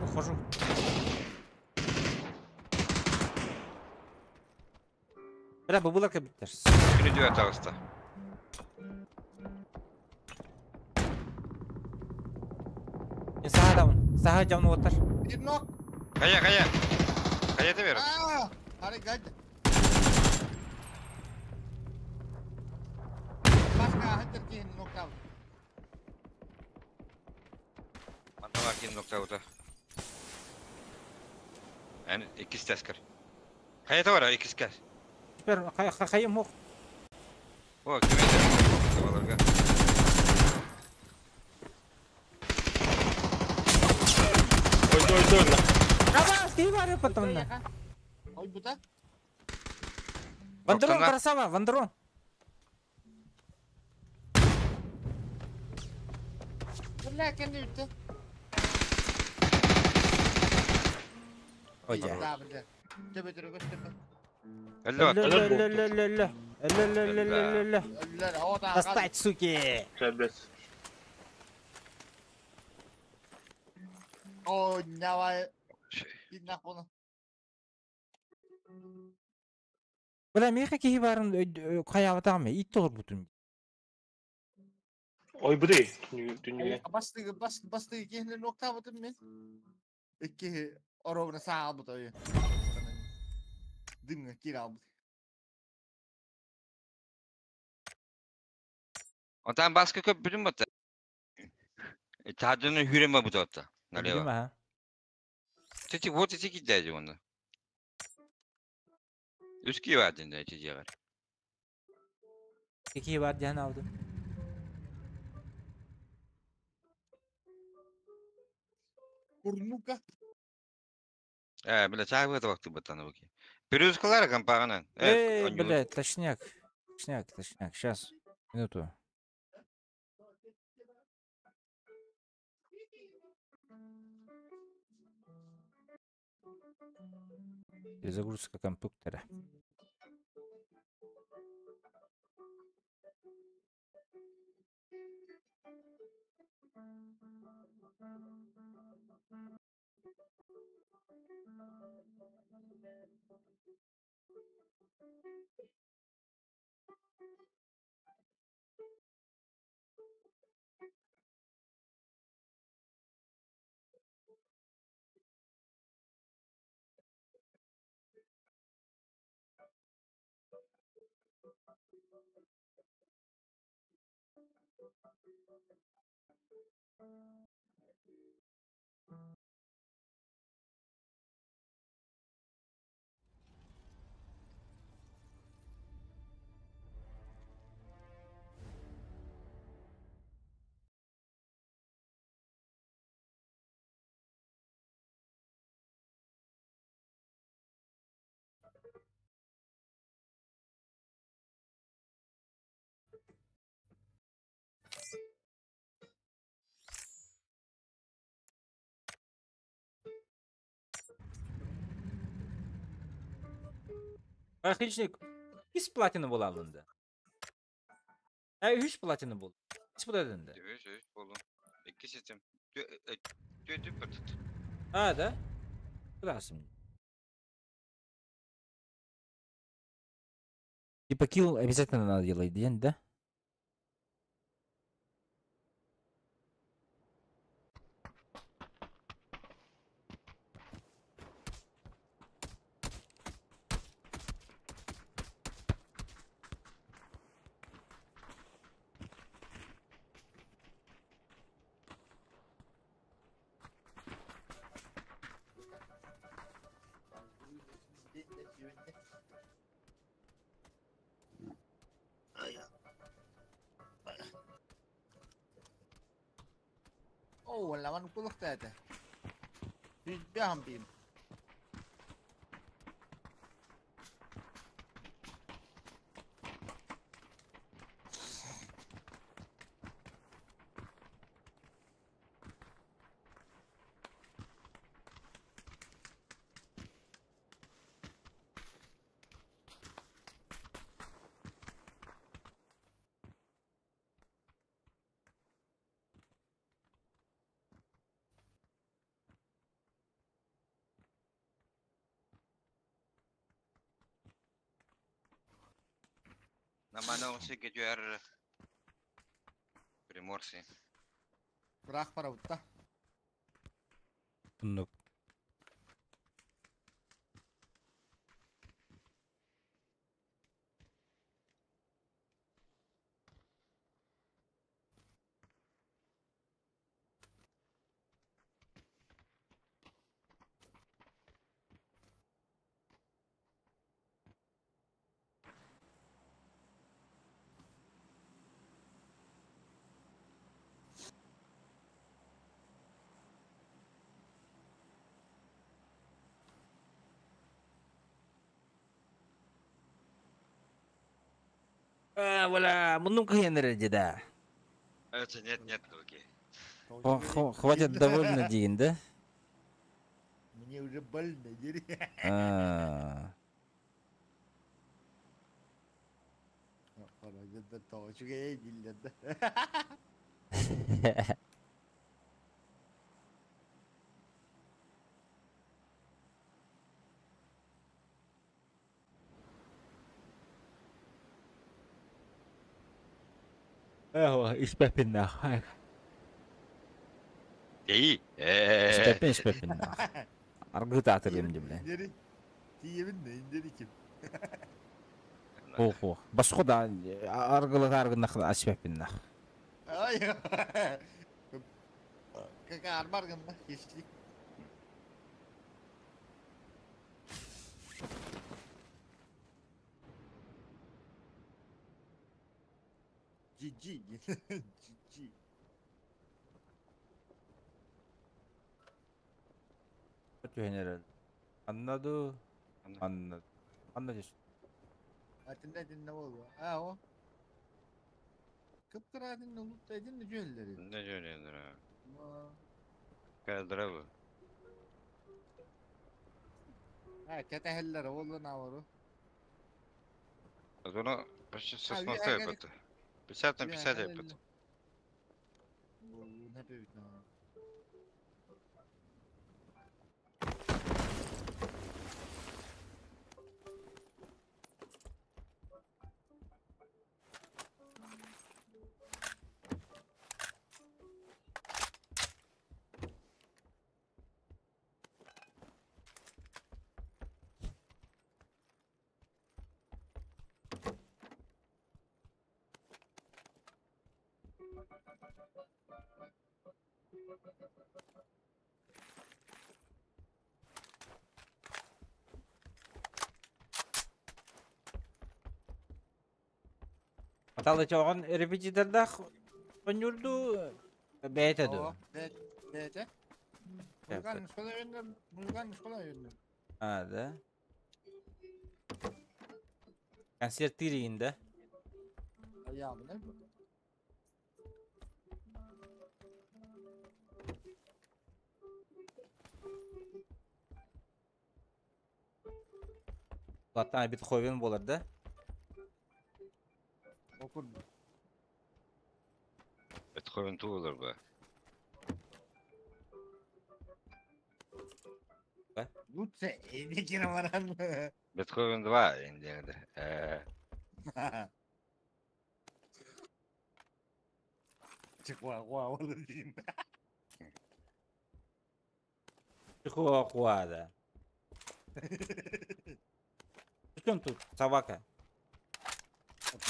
Ухожу. Бля, бубулар кэбиттэр. Күнү атаҕыста. Саха даун. Саха дьон уоттар. Bir nok. Хайа, хайа! Хайа да бер. Aa! Hadi gel. Başka hadi ki nokta. Манна бар кин нокта ута. Эн иккис таскар. Хайа да бар иккис кас. Теперь хайым мох. О, ким это? Баларга. Ой, ой, ой, на. Аба, киһи бар потом. Ой bu da. Вандрон Тоқтана. красава, вандрон. Бля kendi bitti. Ой, я. Daha bir de. Tepe tepe tepe. Өллө. Ля-ля-ля-ля-ля. Ля-ля-ля-ля-ля. Ölüler o da. Достать, суки! Капец. О, давай. Bir nak bunu. Бля, миэхэ киһи баарын хайаабатаҕым ит тоҕорбутун. Ой, бри. Дүнүйе. Басты басты басты iki nokta butun men. İki orovna sağ bu da. Dımga kir aldı. Онтан баска көп бүтүн бата. Тадыны хүрема бутатта. Билим, Налево. аха. Тити вот эти кидәди оны. Үски бар динде эти жегар. Киһи бар диэн алдым. Kurnuka. Э, бля, чай это вакты батаны буки. Перевозкалар компагынан. Эй, блядь, точняк. Точняк, точняк. Сейчас. Минуту. Перезагрузка компьютера. Отличник. Үс платина була алынды. Ә, үс платина бол. Үс булады. Үс, үс болду. Икки систем. Төтүп бир. А, да? Куда Типа килл обязательно надо делать, день, да? Оо, лаван кулуктаата. Бяхам бим. Намана сике түһэр Приморси. Быраах барабытта. Оннук. А, вала, муннум кыһыан да. Это нет, нет, окей. Хватит довольно диин, да? Мне уже больно, дери. А. Үчүгэй дииллэр да. Эва, испепин нах. Дей. Испепин, испепин нах. Аргыта атырым бля. Дери. Тиийэбин да индери ким. Охо. Басхода аргылы аргынах испепин нах. Ай. Кака арбар гынна кешли. GG. GG. Түһэнер. Аннаду. Анна. Анна дес. Атында динне болду. А о. Кыпкыра динне улутта динне жөнлери. Не жөнелер. Калдырабы. Ha, кетехеллер болду навару. Азоно почти А, 16 это. 50 на 50 это. Не бит на. Аталы чоғын репетитордах онюрду бәйте ду. Бәйте. Музыкальный школа үйрендім, музыкальный школа үйрендім. А, да. Концерт тиригин, да? Я, билем. Латтан Бетховен болар, да? Окур. Бетховен туулар ба. Лучше иди баран. Бетховен 2 индиэҥ Чихуахуа ол диин. Чихуахуа, да. Причем тут собака?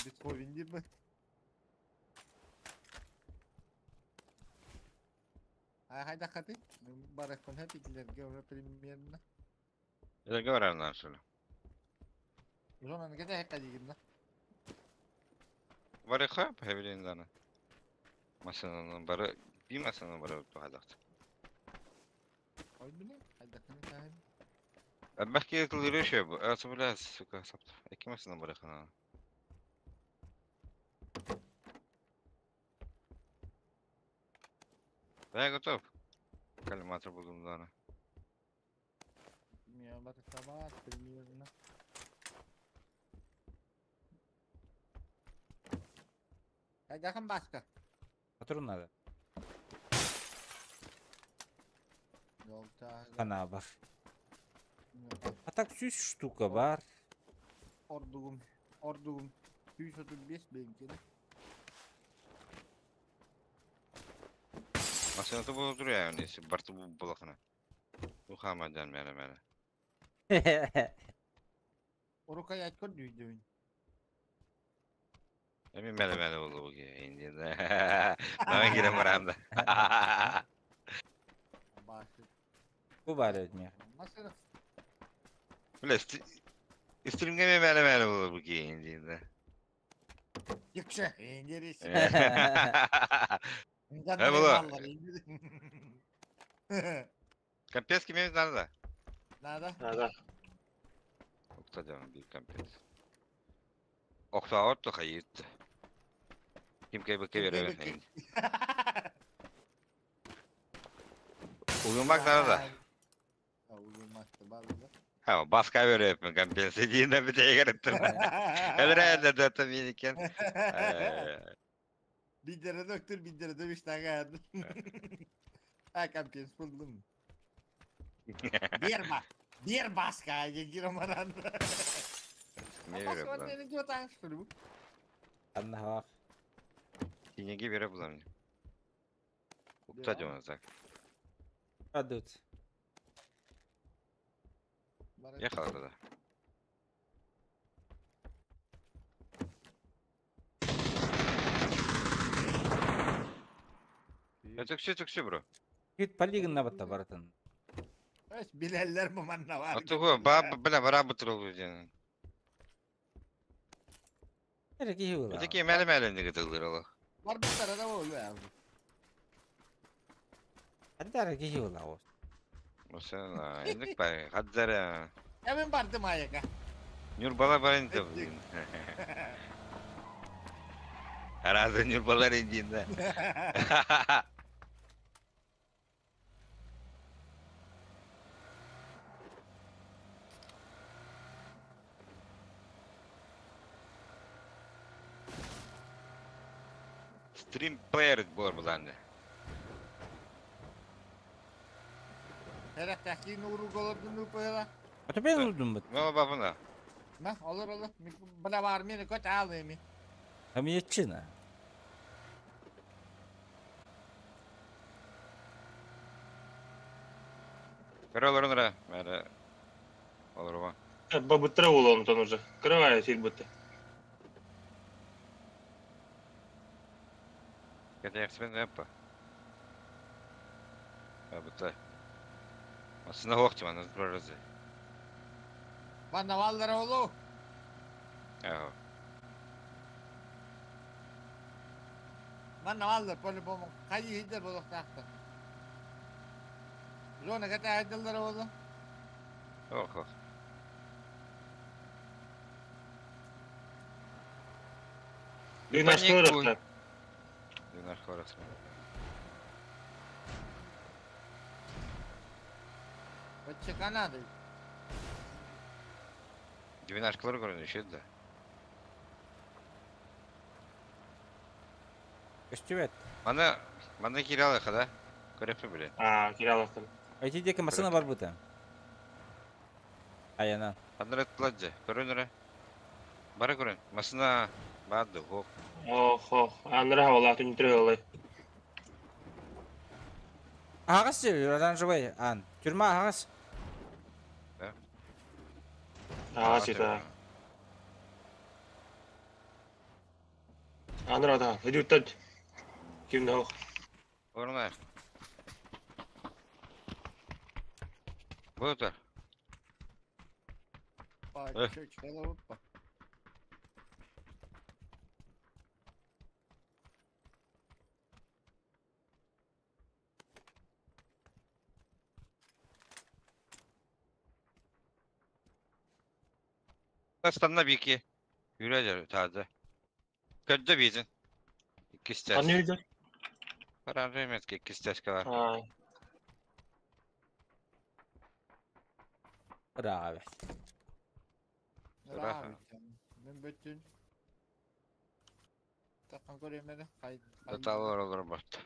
Бетховен диир бу. Хайдаххатый? Барахпын итилерге уже примерно. Это говорю нам что ли? Зонаны кэтэһэккэ диигин да? Барыха хэбилин дана. Масынаны бары би масынаны бары тухадахт. Ой били, хайдахханы таһын. Бәхки тылыры шөй бу. Асы бля, сука, сапты. Эки масына барыхана. Да, я готов. Коллиматор буду дана. Барыха примерно. Хайдахын баска? Патрон надо. Хана бар. А так сүүс штука бар. Ордугум, ордугум. 135 бенкени. Масына бу дуруя несі барты бу булахана. Бу хамадан мәле мәле. Орука ять көр дүйдүн. Эми мәле мәле болду бу инди. Мага кирем барам да. Башы. Бу бар эбит Машина. Бля, стримге мәле мәле болду бу инди. Юкша, индирис. Э, было. Компенски мне надо. Надо. Надо. Окта дем bir компенс. Окта отто хайыт. Ким кайбы кебере. Uyumak надо. Uyumak da. Ha, baska береп компенс дейін bir тегереттім. Элре да да мен екен. Бидere доктор, бидere dövüş tagar. Ha, компенс buldum. Bir ba, bir baska gir maran. Не Баска береп не жо таң bu. Анна Тинеге береп булам. Укта дем так. Радует. Ехала тогда. Түксү түксү бро. Күт полигон набатта баратын. Эс билелер bu manna var. Атугу ба бля бара бутырыл ден. Эре кихи була. Эти мәле мәле неге тылдыралы. Var bir tane de oluyor ya. Хаддара кихи була. Осена, эндик бай, хаддара. Hemen bardım ayaka. Нюрбала барин да. Аразы нюрбалар индин да. Стрим плеер буолар буланды. Her tahkin uğru golodun upayla. Ата мен урдум бит. Ну бабына. Ma olur olur. Buna var mı koç alayım. Хамияччина. Көрөлөрүн Мәрі олорба. Бабыттыра буолуон онтон уже. Кырывая сир бытты. Кете яппа. Бабытта. Масына хоқтым, аны прорызы. Bana vallara oğlu. Ага. Bana vallar poli bomu. Kayı hider boluk tahtı. Zona kete aydınlar oğlu. Ох, ох. Дүйнаш көрөктөр. Дүйнаш көрөктөр. Бачы канады. Двенашкалар көрүнүшөт да. Көстүбэт. Маны маны киралыха да? Көрөппү биле. А, киралыктын. Айти деке масына бар бута. Айанан. Ханна эрэ дьэ, көрөн эрэ. Бары көрөн. Масына баар да, ох. Ох, ох. Аннара хавалаах түнтүрэ ылай. Аһаҕас сир, оранжевый аан. Тюрьма аһаҕас. Аа, сита. Аннара да, идүттэн. Ким нох. Орна. Бута. Па, чё, чё, па. Станна бики. Yürü taze. Ködde biysin. İki Анны stes. үйдер. Оранжевый метки икки стежка бар. Аа. Браво. Bravo. Мен бүтүн. Такан көрөмөнү кай. Таталар olur бат.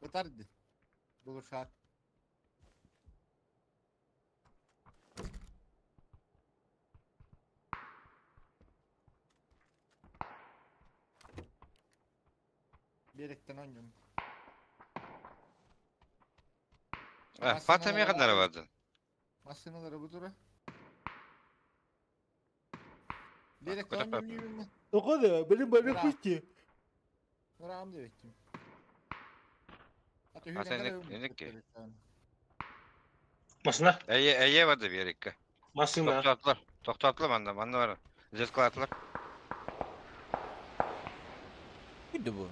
Бытарды. Булушат. Беректен ойнойм. Fatih mi kadar vardı? Машиналары бутура. Беректен Куда ойнойм. Тоҕо билим бары кусти. Нурам деп еттим. Аты А сен не ки? Машина. Эйе эйе vardı bir yere. Машина. Тоқтатылар. Тоқтатылар manda, manda var. Зеркалатылар. Күйді bu.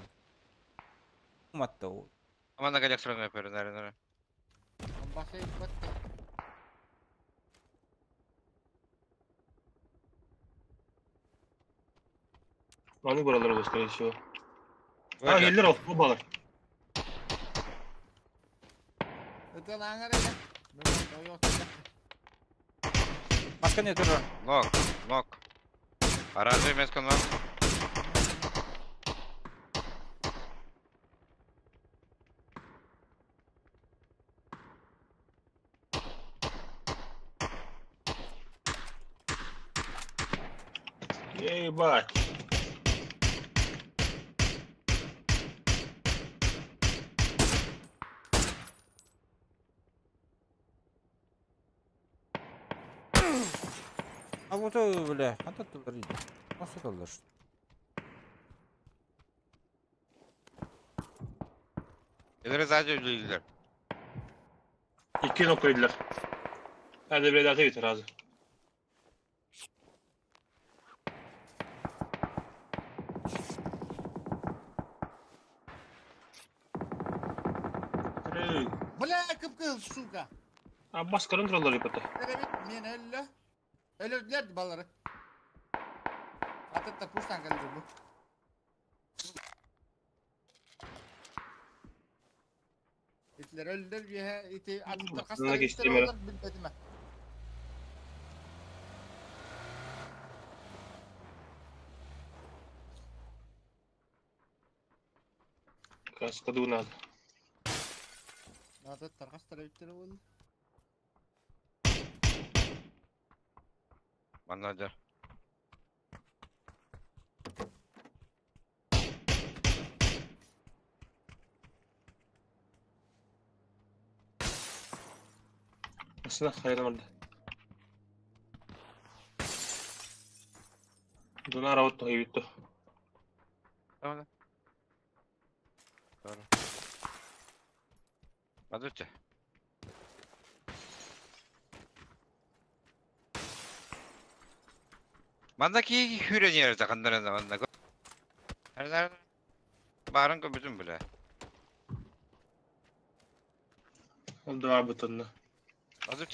Umatта ол. Manda gelek sıranı yapıyorum. Nere nere. Бахай батта. Аны баралар ол, скорее всего. А, келдер ол, бу балар. Это аңар эле. Мен ойок. Маска не турар. Нок, нок. Оранжевый метка нок. Ебать. А вот бля, ата турар иди. Nasıl kalır? İleri sadece öldürdüler. Икки нок койдулар. Hadi bir daha biter azı. Бля, кып-кызыл, сука. А баскарын туралар ипата. Evet, мен öyle. Öldüler балары. Атытта пуштан келди бу. Итлер öldüler, bir iti атыттар Мына кечти мера. Билбедим. Каска надо. Атыттар кастар иттер болду. Manda da. Машина хайран orada. Дунара отто хайбитто. Tamam. Doğru. Hadi Manda ki hürен yerde kandarında manda. Her Barın ko bütün bile. Ол бутонна. Hadi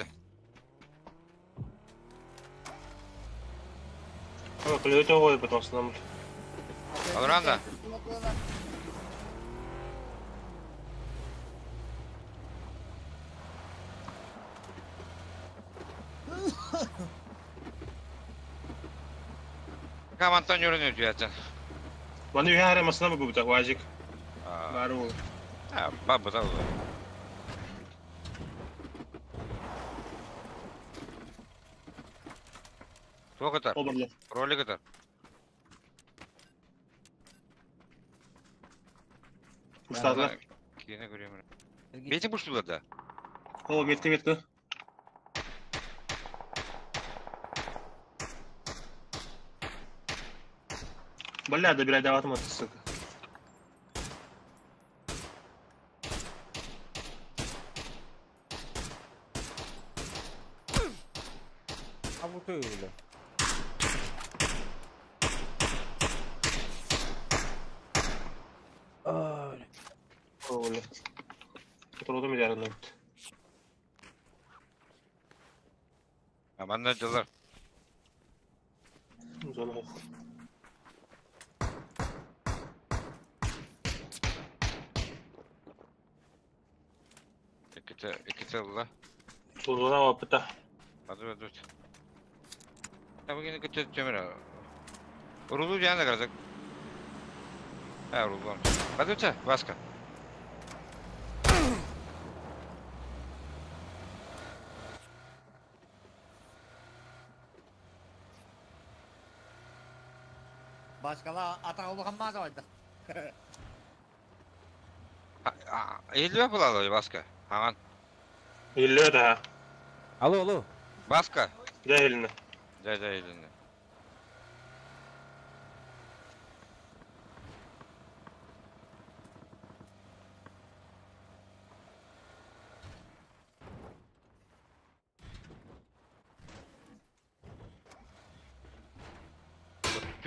Ама клюете ғой потом основном. Алранда. Камантан yürünüyor zaten. Маны үйәре машина бу бутак важик. Аа, Бару. бабы да. Туох ытар? Ол барлар. Ролик ытар. Пуштадылар. Киинэ көрүөм. Бэйти пуштулар да? О, метка метка. Бля, добирай даватым от сука. А вот и бля. О, бля. Отородум идеально. Аманна дьылар. Зона ох. Иккитэ иккитэ ылла. Зона опыта. Аду аду. Табыгины кытта төмөр. Урулу диэн да А, урулу. Бадуча, Васка. Başkalar ata улахан маза байда. Элбэ булалы Васка. Аган. Илле да. Алло, алло. Васка. Да илне. Да, да, илинне.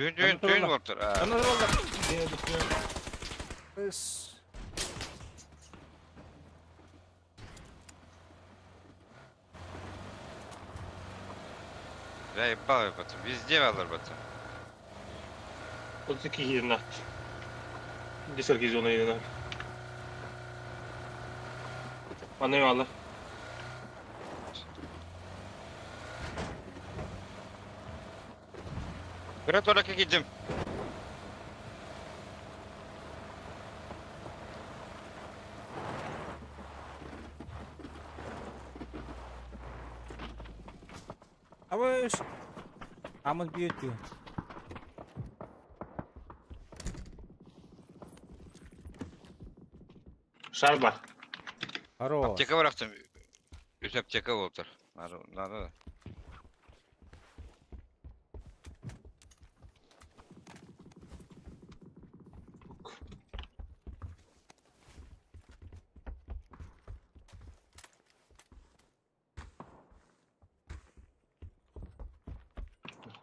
Түүн түүн түүн болтур. Ана роллар. Эс. Да, ебал бат. Везде алар бат. 32 yerine at. Bir sonraki zona yerine. Bana eyvallah. Кыра толака кидим. Абыш. Амын бьет. Шар бар. Хорош. Аптека барахтым. Үс аптека болтур. Надо, надо.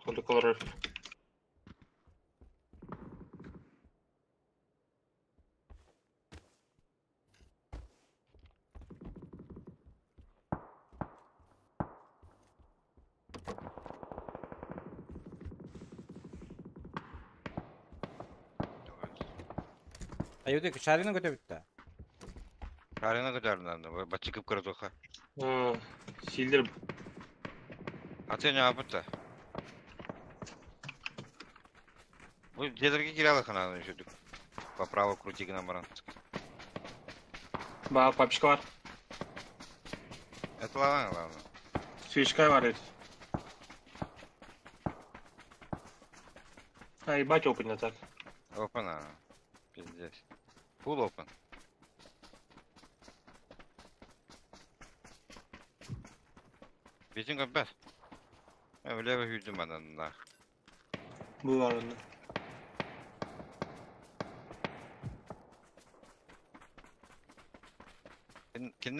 Oldu kolor. Аюдык, шарины көтөбүттэ. Шарина көтөрүнөн бачы кып кыра тоха. Силдер. Аты не апытта. Бу дедерге кире алахана еще по праву крути гына баран. Ба, папочка var. Это ладно, ладно. Свечка var это. А, ебать опытно так. Опана. Пиздец. Full open. Bizim köpek. Öyle bir hücum adamlar. Bu var onda. Kim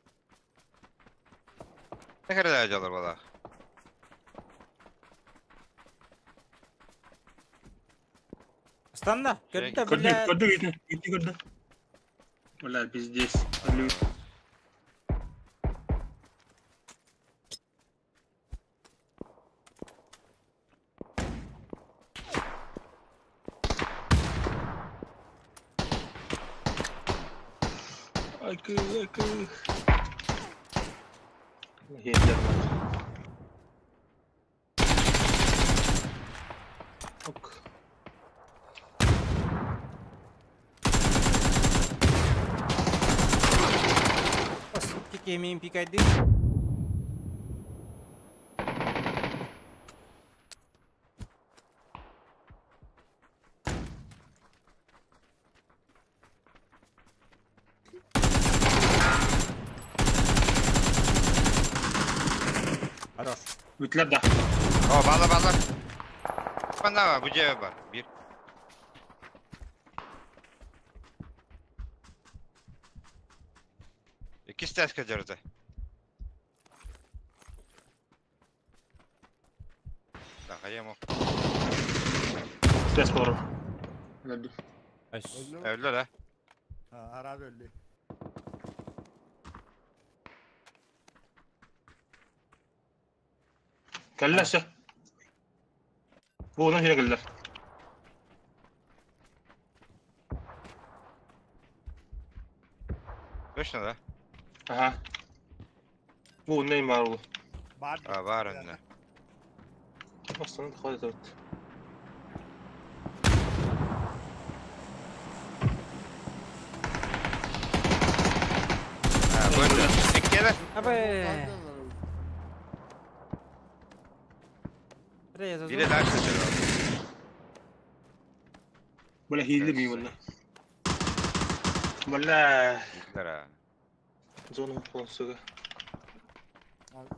ne kadar acılar valla. Станна, Şey- көрдө, Көрдү, бля. көрдү, gitti, gitti, көрдү. Бля, пиздец. Лю. Айкы, айкы. Хендер. Ок. Кемейін пикайды. Бүтлер да. О, баалар, баалар. Манна бу дьиэ бар. Биир. Иккис тээскэ дьарыта. Да, хайам ол. Тес болор. Өлдү. Ас. Öldü mü? Өллөр а. Ha, Arap öldü. Кэллэ все. Бу онон хире кэллэр. Точно да? Аха. Бу оннан бар ол. Бар. А, бар онно. Бастан ходит вот. А, бу это. Иккиэлэр. Абы. Бля, я Бире зазор. дальше жүрөр. Бля хилли ми онна. Бля. Иккилер а. Зона консуга.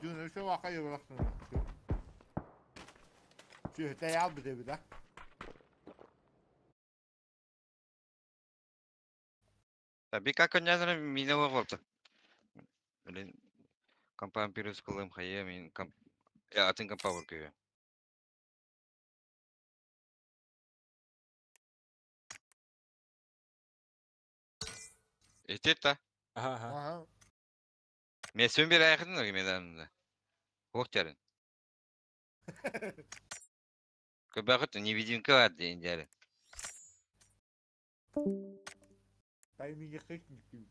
Dün şu vakayı bıraktım. Şu öte al bir de bir de. Та би как оннянара минело болду. Блин, компан пирус кылым хайа мин комп... Атын компа бар көйө. Этет та. Аха, аха. Aha. Мен сөн бир айкын мен Ох жарын. Көбөгөт невидимка бар дейин жары. Тайминги kırk gibi.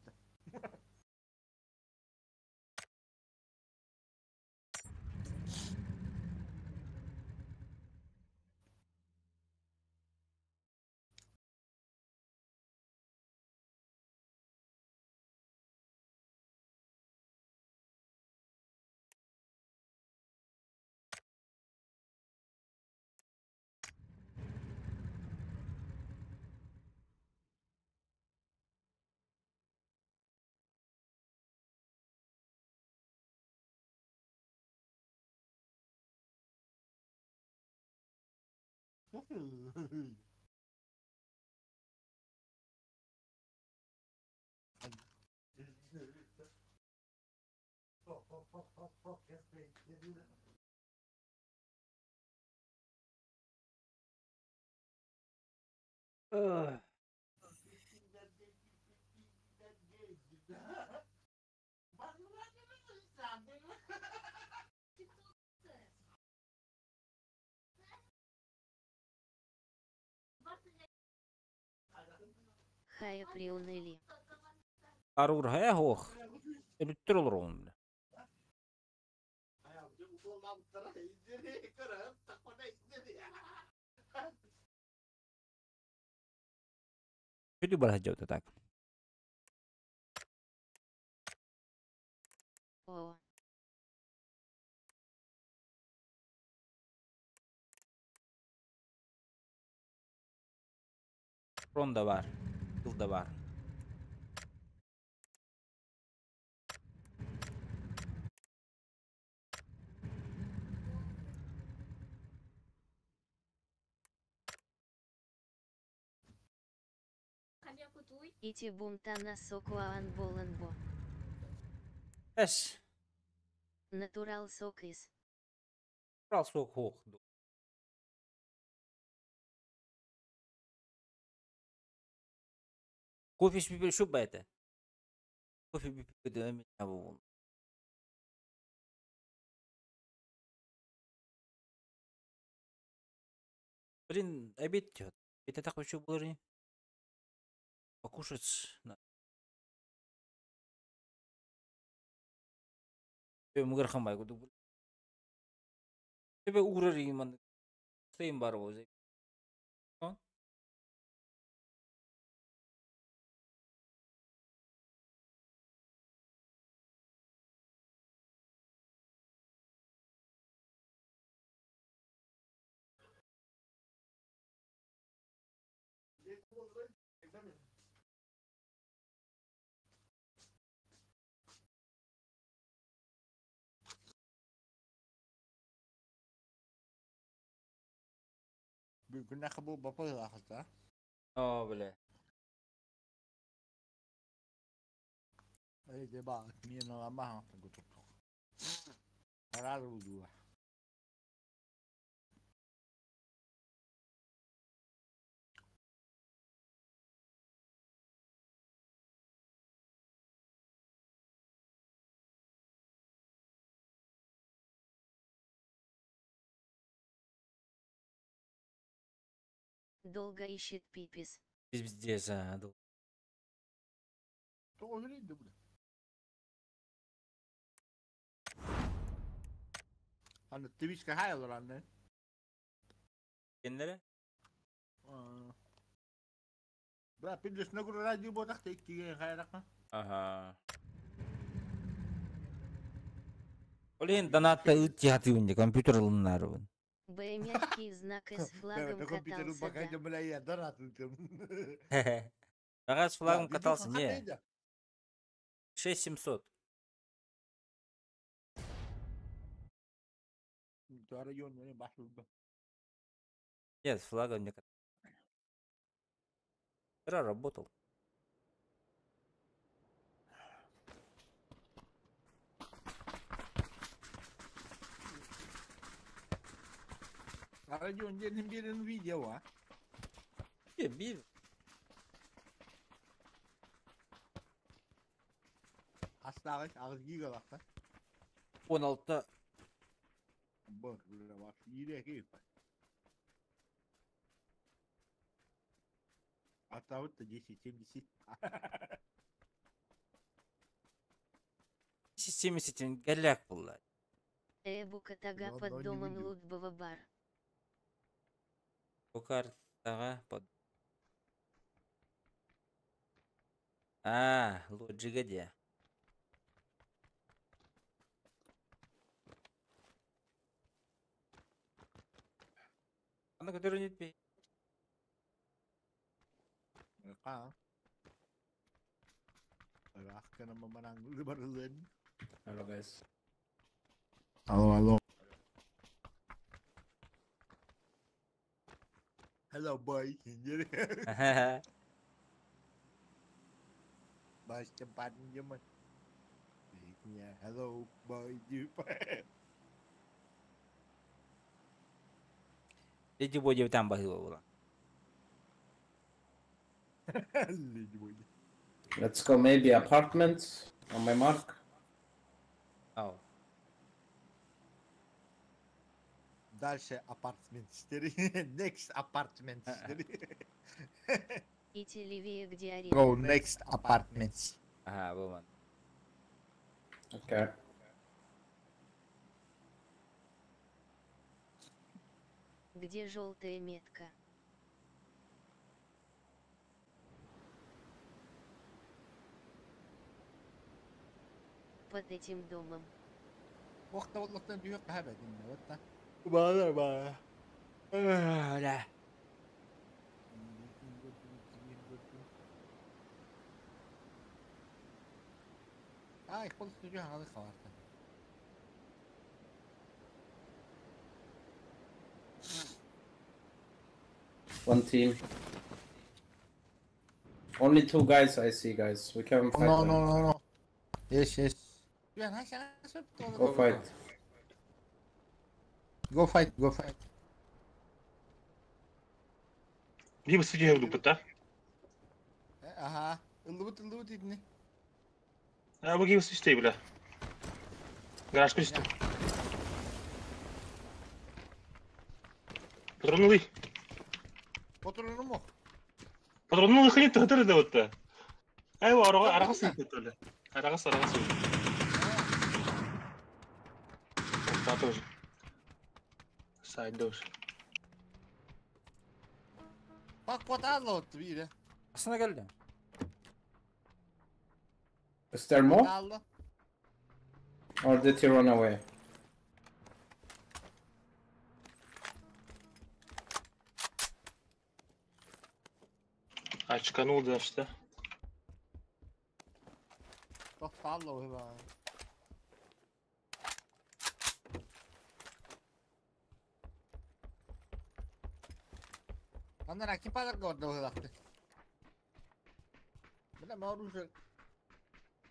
Хая приуныли. Арур хая хох. Өлүттөр олор оҕун, бля. Чүдү бар хаджабыта так. О. Рон да бар. Кыл да бар. Ити бумтана сокуаан боланбо. Эс. Натурал сокис. Урал сок хох. Кофе шпипер шуп бәйті. Кофе бипер дөмі табуын. Блин, обед тет. Это так вообще было не? Покушать надо. Мугар хамай гуду. Тебе урар иман. Стоим бар возле. Күннэххэ бу бапа О, бля. Эй, ба, мен аламахан гутук. Карар булду. Долго ищет пипис. Пиздец, а. Тоҕо үрейді бу. Аны Twitch'ке хайалар анны. Кеннере? Бра, пиздец, на гуру радио ботах тек тиген хайракка. Ага. Олен донатта ыт тиһатыыбын компьютер ылыннаарыбын. Б мягкий знак с флагом На компьютер катался, бакай да. бля я донатым. Ага, с флагом катался, не. 6700. Район не башлы. Нет, с флагом не катался. Вчера работал. Район денин бирин видео, а? Не, бир. Астагы агыз гигалакта. 16. Бор, бля, баш, иреки. А там-то 10, 70. 70 голяк была. Эбука тага Но под одно не домом видел. Лутбова бар. Букар под. А, лоджига где? Она которая не пей. А. Hello guys. Алло, алло. Hello, boy. Баш tempat man. Hello, boy. Леди Боди там бахила была. Леди Боди. Let's go maybe apartments on my mark. Ау. Дальше апартмент 4. Next apartment 4. Идти левее, где арена. Go next apartments. Ага, вон. Okay. Где желтая метка? Под этим домом. Охта отлықтан түйек қабәдін, отта. Бала, бала. Бля. Ай, қол үстіне ағалы қаларты. One team. Only two guys I see, guys. We can fight. No, them. no, no, no. Yes, yes. Go fight. Go fight, go fight. Либо сидя лупыта. Ага. Ылыбыт, ылыбыт идни. А вы гибс истей, бля. Гараж көстү. Патроны Патроны мо? Патроны хрен ты да вот. Ай, арага арага сыйт төлө. Арага арага сыйт. Да тоже. Сайд тоже. Bak patalla ottu biri. Aslında geldi. Is there more? Aldı. Or did he run away? Очканул да что? Tohta o hyvä. Анна экипажа orada bıraktı. Бля, мы оружие.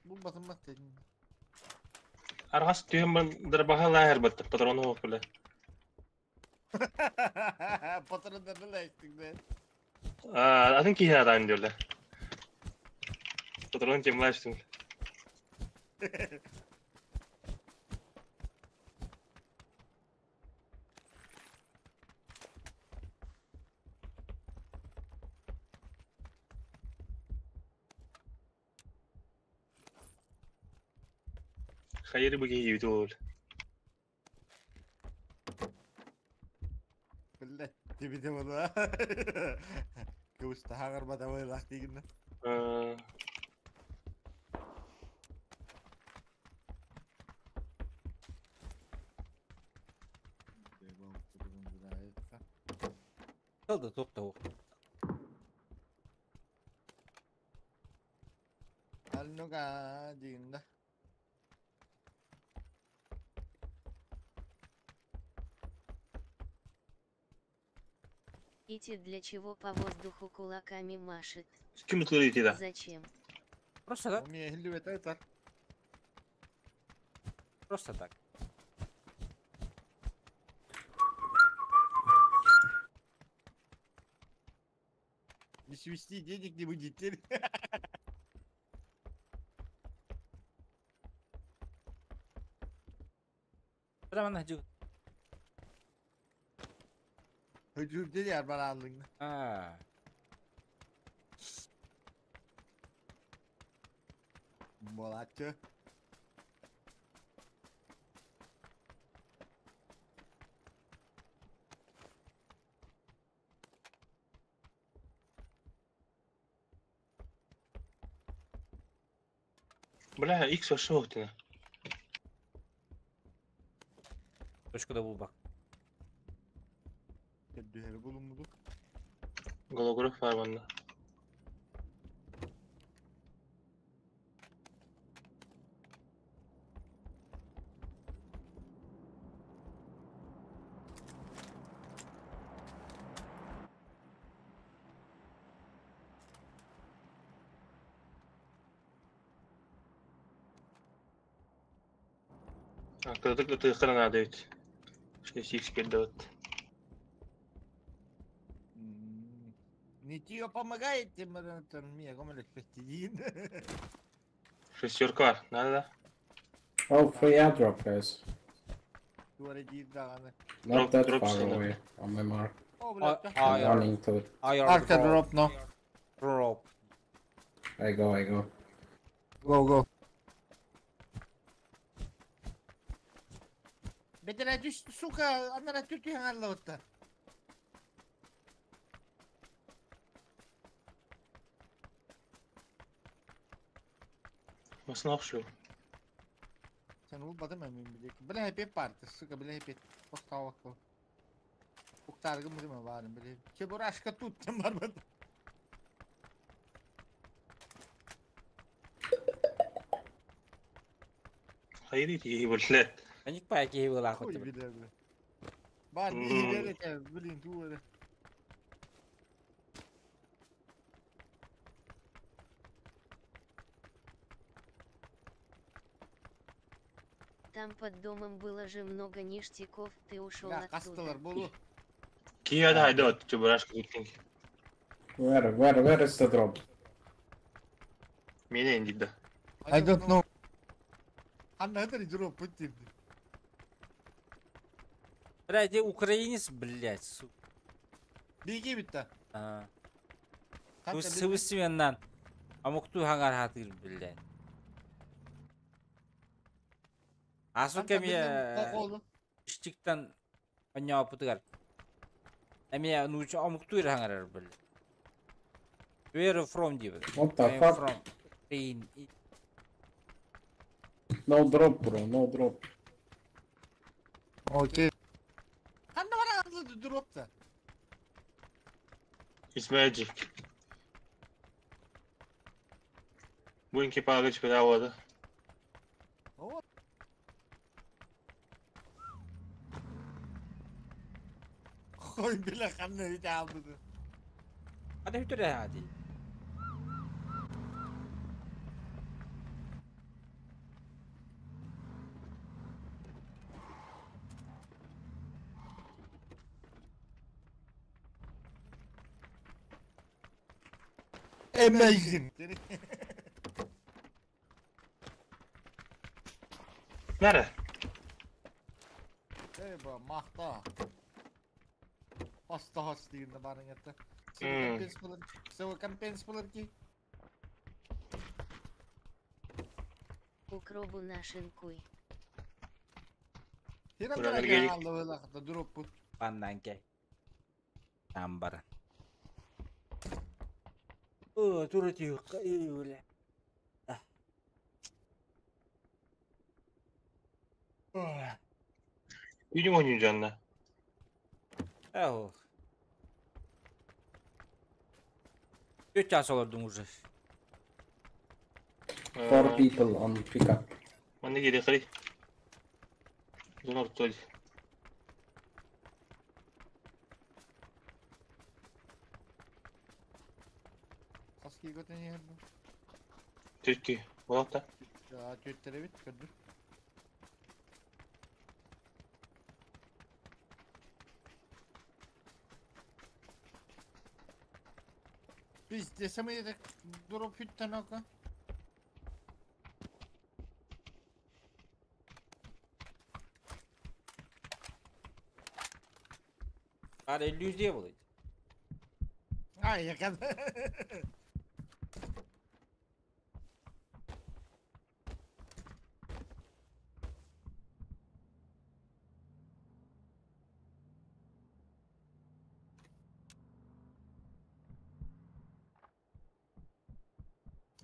Bu basılmaz dedim. Аргас түйін дарбаха лайыр бітті, патроны оқ біле. Patronlarını da ettik be. Атын кейін атайын дирле. Патрон темлай үстің. Хайыр бі кейі ол. Бля, тебе де bunu. Кыбыста хағырма давай лақ дегенді. Кылды тоқта оқ. Алнуга дегенді. Ити для чего по воздуху кулаками машет? Кім ұтылыр еді да? Зачем? Просто так. Мен хилли бет айтар. Просто так. Не свести денег не будет. Прямо на жу. Hücum dedi yer bana aldın. А. Молодцы. Бля, X вообще оқтына. Точка да булбак. Дүһәрі bulunmadı. Голограф бар банда. Кырдык ытыхыран адыбыт. 6 келді вот. Не тебе помогает, мне фастидин. Шестерка бар, надо да? Oh, free airdrop, guys. Not Not that drop far sooner. away on my mark. О, блядь. I'm running to it. Арка дроп, но. Дроп. I go, I go. Go, go. Бетер түш, сука, анара түртүйен алла отта. Масын ақшу. Sen ул бадым мен билек. Бля хепе парты, сука, бля хепе. Поставок. Уктаргы мырма барын биле. Чебурашка тут там бар бад. Хайри тиги блядь. Аник па ки была Хуй хоть. биле, бля. Бар, не блин, тура. Там под домом было же много ништяков, ты ушел Я оттуда. кастылар болу. Кия да хайда чебурашка туттың. Where is the drop? Мені енді да. I don't know. Another drop put Блядь, я украинец, блядь, сука. Беги битта. А. Сыбысменнан. Амукту хангар хатыр, блядь. Асу кеме иштиктан аня путгар. Эме ну амукту хангар, блядь. Where from дип. What the fuck? From Ukraine. No drop, bro, no drop. Окей. Ханна бара drop та. It's magic. Буинки пагыч бля О. Хуй бля ханна бит алды. Hadi hütüre hadi. Amazing. Nere? Hey bu mahta. Hasta has diýende baryň ýetdi. So campaigns bular ki. Укробу нашинкуй. Hira Bular bara gelip- aldı böyle drop bu. Bandan gel. Tam bara. О, турати öyle. Үйдүн ойнуу жанына. Эх. 3 час olurdum уже. Four people on pickup. Манна кири кыри. Донор той. Kaski götün yer bu. Türkü. Болакта. Ya tüytleri bit gördün. Biz desem yedik drop hütten oka. Bari 50 diye bulaydı. Ay yakın.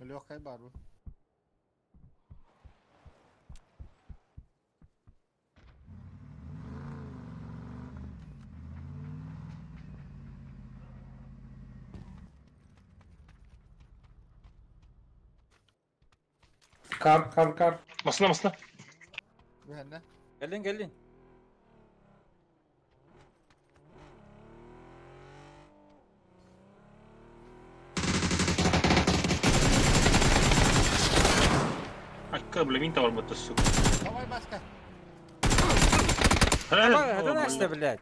Легкая бару. Car, car, car. Масына масына. Mühenne. Gelin gelin. Акка бля мин табар батты сука. Давай маска. Hadi nasıl блядь.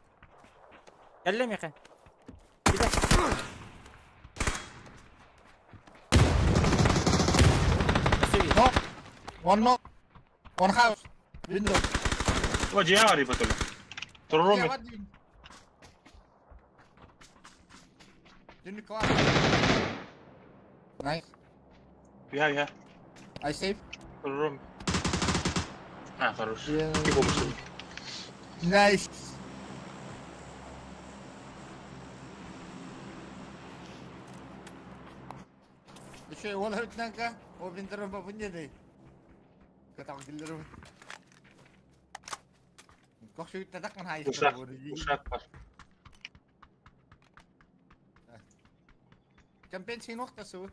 Gel Mika. Bir dakika. No. One more. One house. Window. Ва жиари батыл. Туророми. Dünlük var. Nice. Я я. I save. Туророми. А, хорош. Yeah. Кип болмуш. Nice. Şey wala hütnanka. O bindirim bu ne dey? Katang dillerim. Kok şu tadak man hay. Ушак, ушак бар. Campaign sin noktası bu.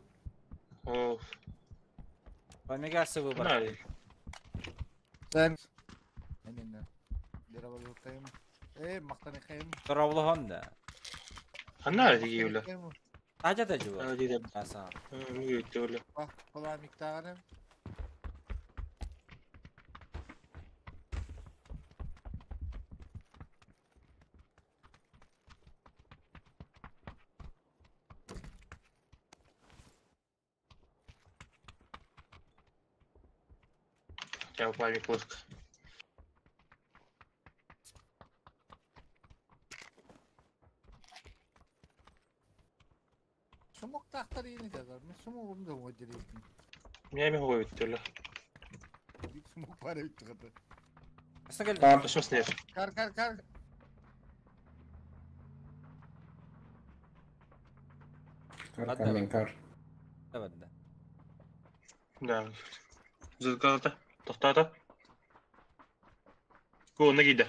О, Omega sıvı var. на. Thanks. Aynen. Lira bakayım. Maktani kayım. Drovlu Honda. Ханна дигиуле. Taca da cıvı. Аа диде. Asa. Мүгөттөлө. Bak kolay miktarı. Я память лык. Sumok taktar yeni kadar. Ben sumok da o direkt. Меня мегөттөлө. Bir sumok var bitti kadar. Nasıl geldi? Car. Космос нер. Kar kar kar. Car Ладно. coming, car. Evet. Да. Зазгата. Тохтата. Го нагида.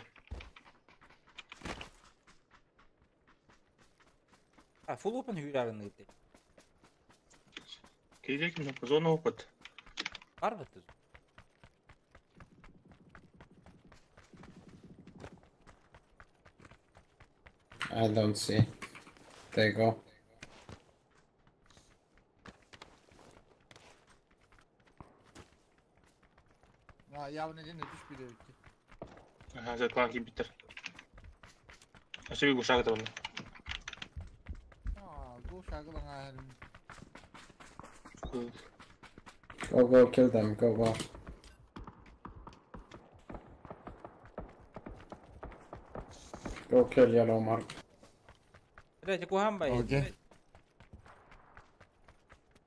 Ha, full open hüyarını gitti. Кирек на зона опыт. Var mı tuz? I don't see. There you go. Явно ден үтүш бире битти. Ага, затлан кийбиттер. Өссө гушага табынна. Аа, гушагылан ахырым. Go, go, kill them. Go, go. Go kill yellow mark. Блядь, куһаҕан баҕайы. Окей.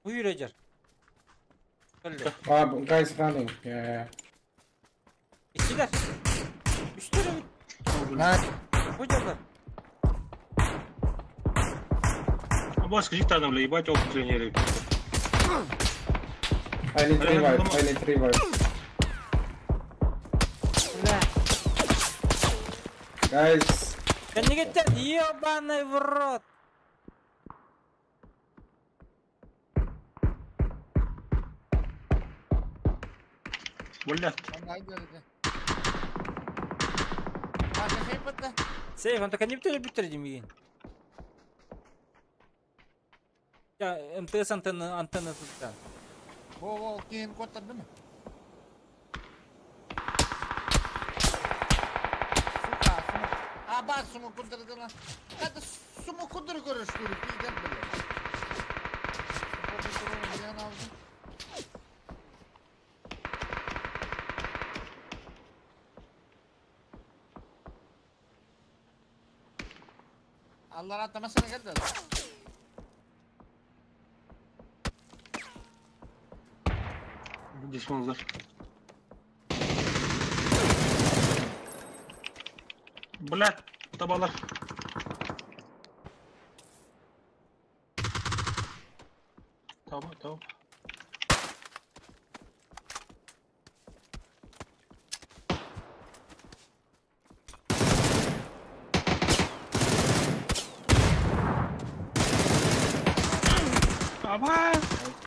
Уйрежер. Өллө. Ah, guys running. Yeah. Иккилэр. Үстэр эбит. Nice. Бу дьоннор. Абас скажи там, бля, ебать, опыт тренеры. I need revive. I need revive. Бля. Guys, Кэннигиттэн ебаный в рот. Блядь. Сейф, он так не бүтэр бүтэр димигин. Я МТС антенна антенна тут. Во, во, кийин коттардым. Сука, сумо. Аба, сумо кундырдына. Hadi sumo kundur görüştürüp giden bile. aldım. Allah atlamasana geldi. Дисмонзар. Блядь, табалар. Таба, таба. Аба!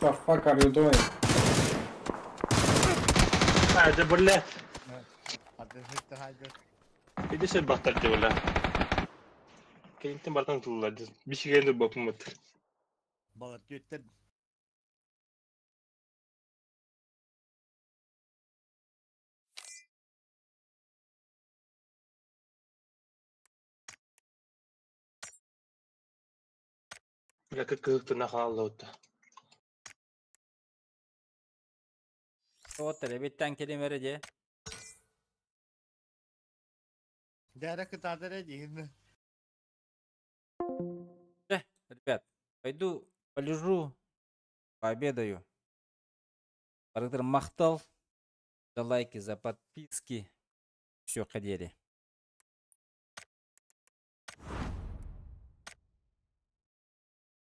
what the fuck are you doing? А, да, блядь. Hadi hadi hadi. Иди сен баттар бля. Кенттен бартан тулла. Бишигенде бапымыт. Балар түйеттер. Бля, как кызыкты нахал Алла Оттар эбиттен келим эре Дәрі кытадыр дейін. Ребят, пойду полежу, пообедаю. Барыгытыгар махтал за лайки, за подписки. Все, кадери.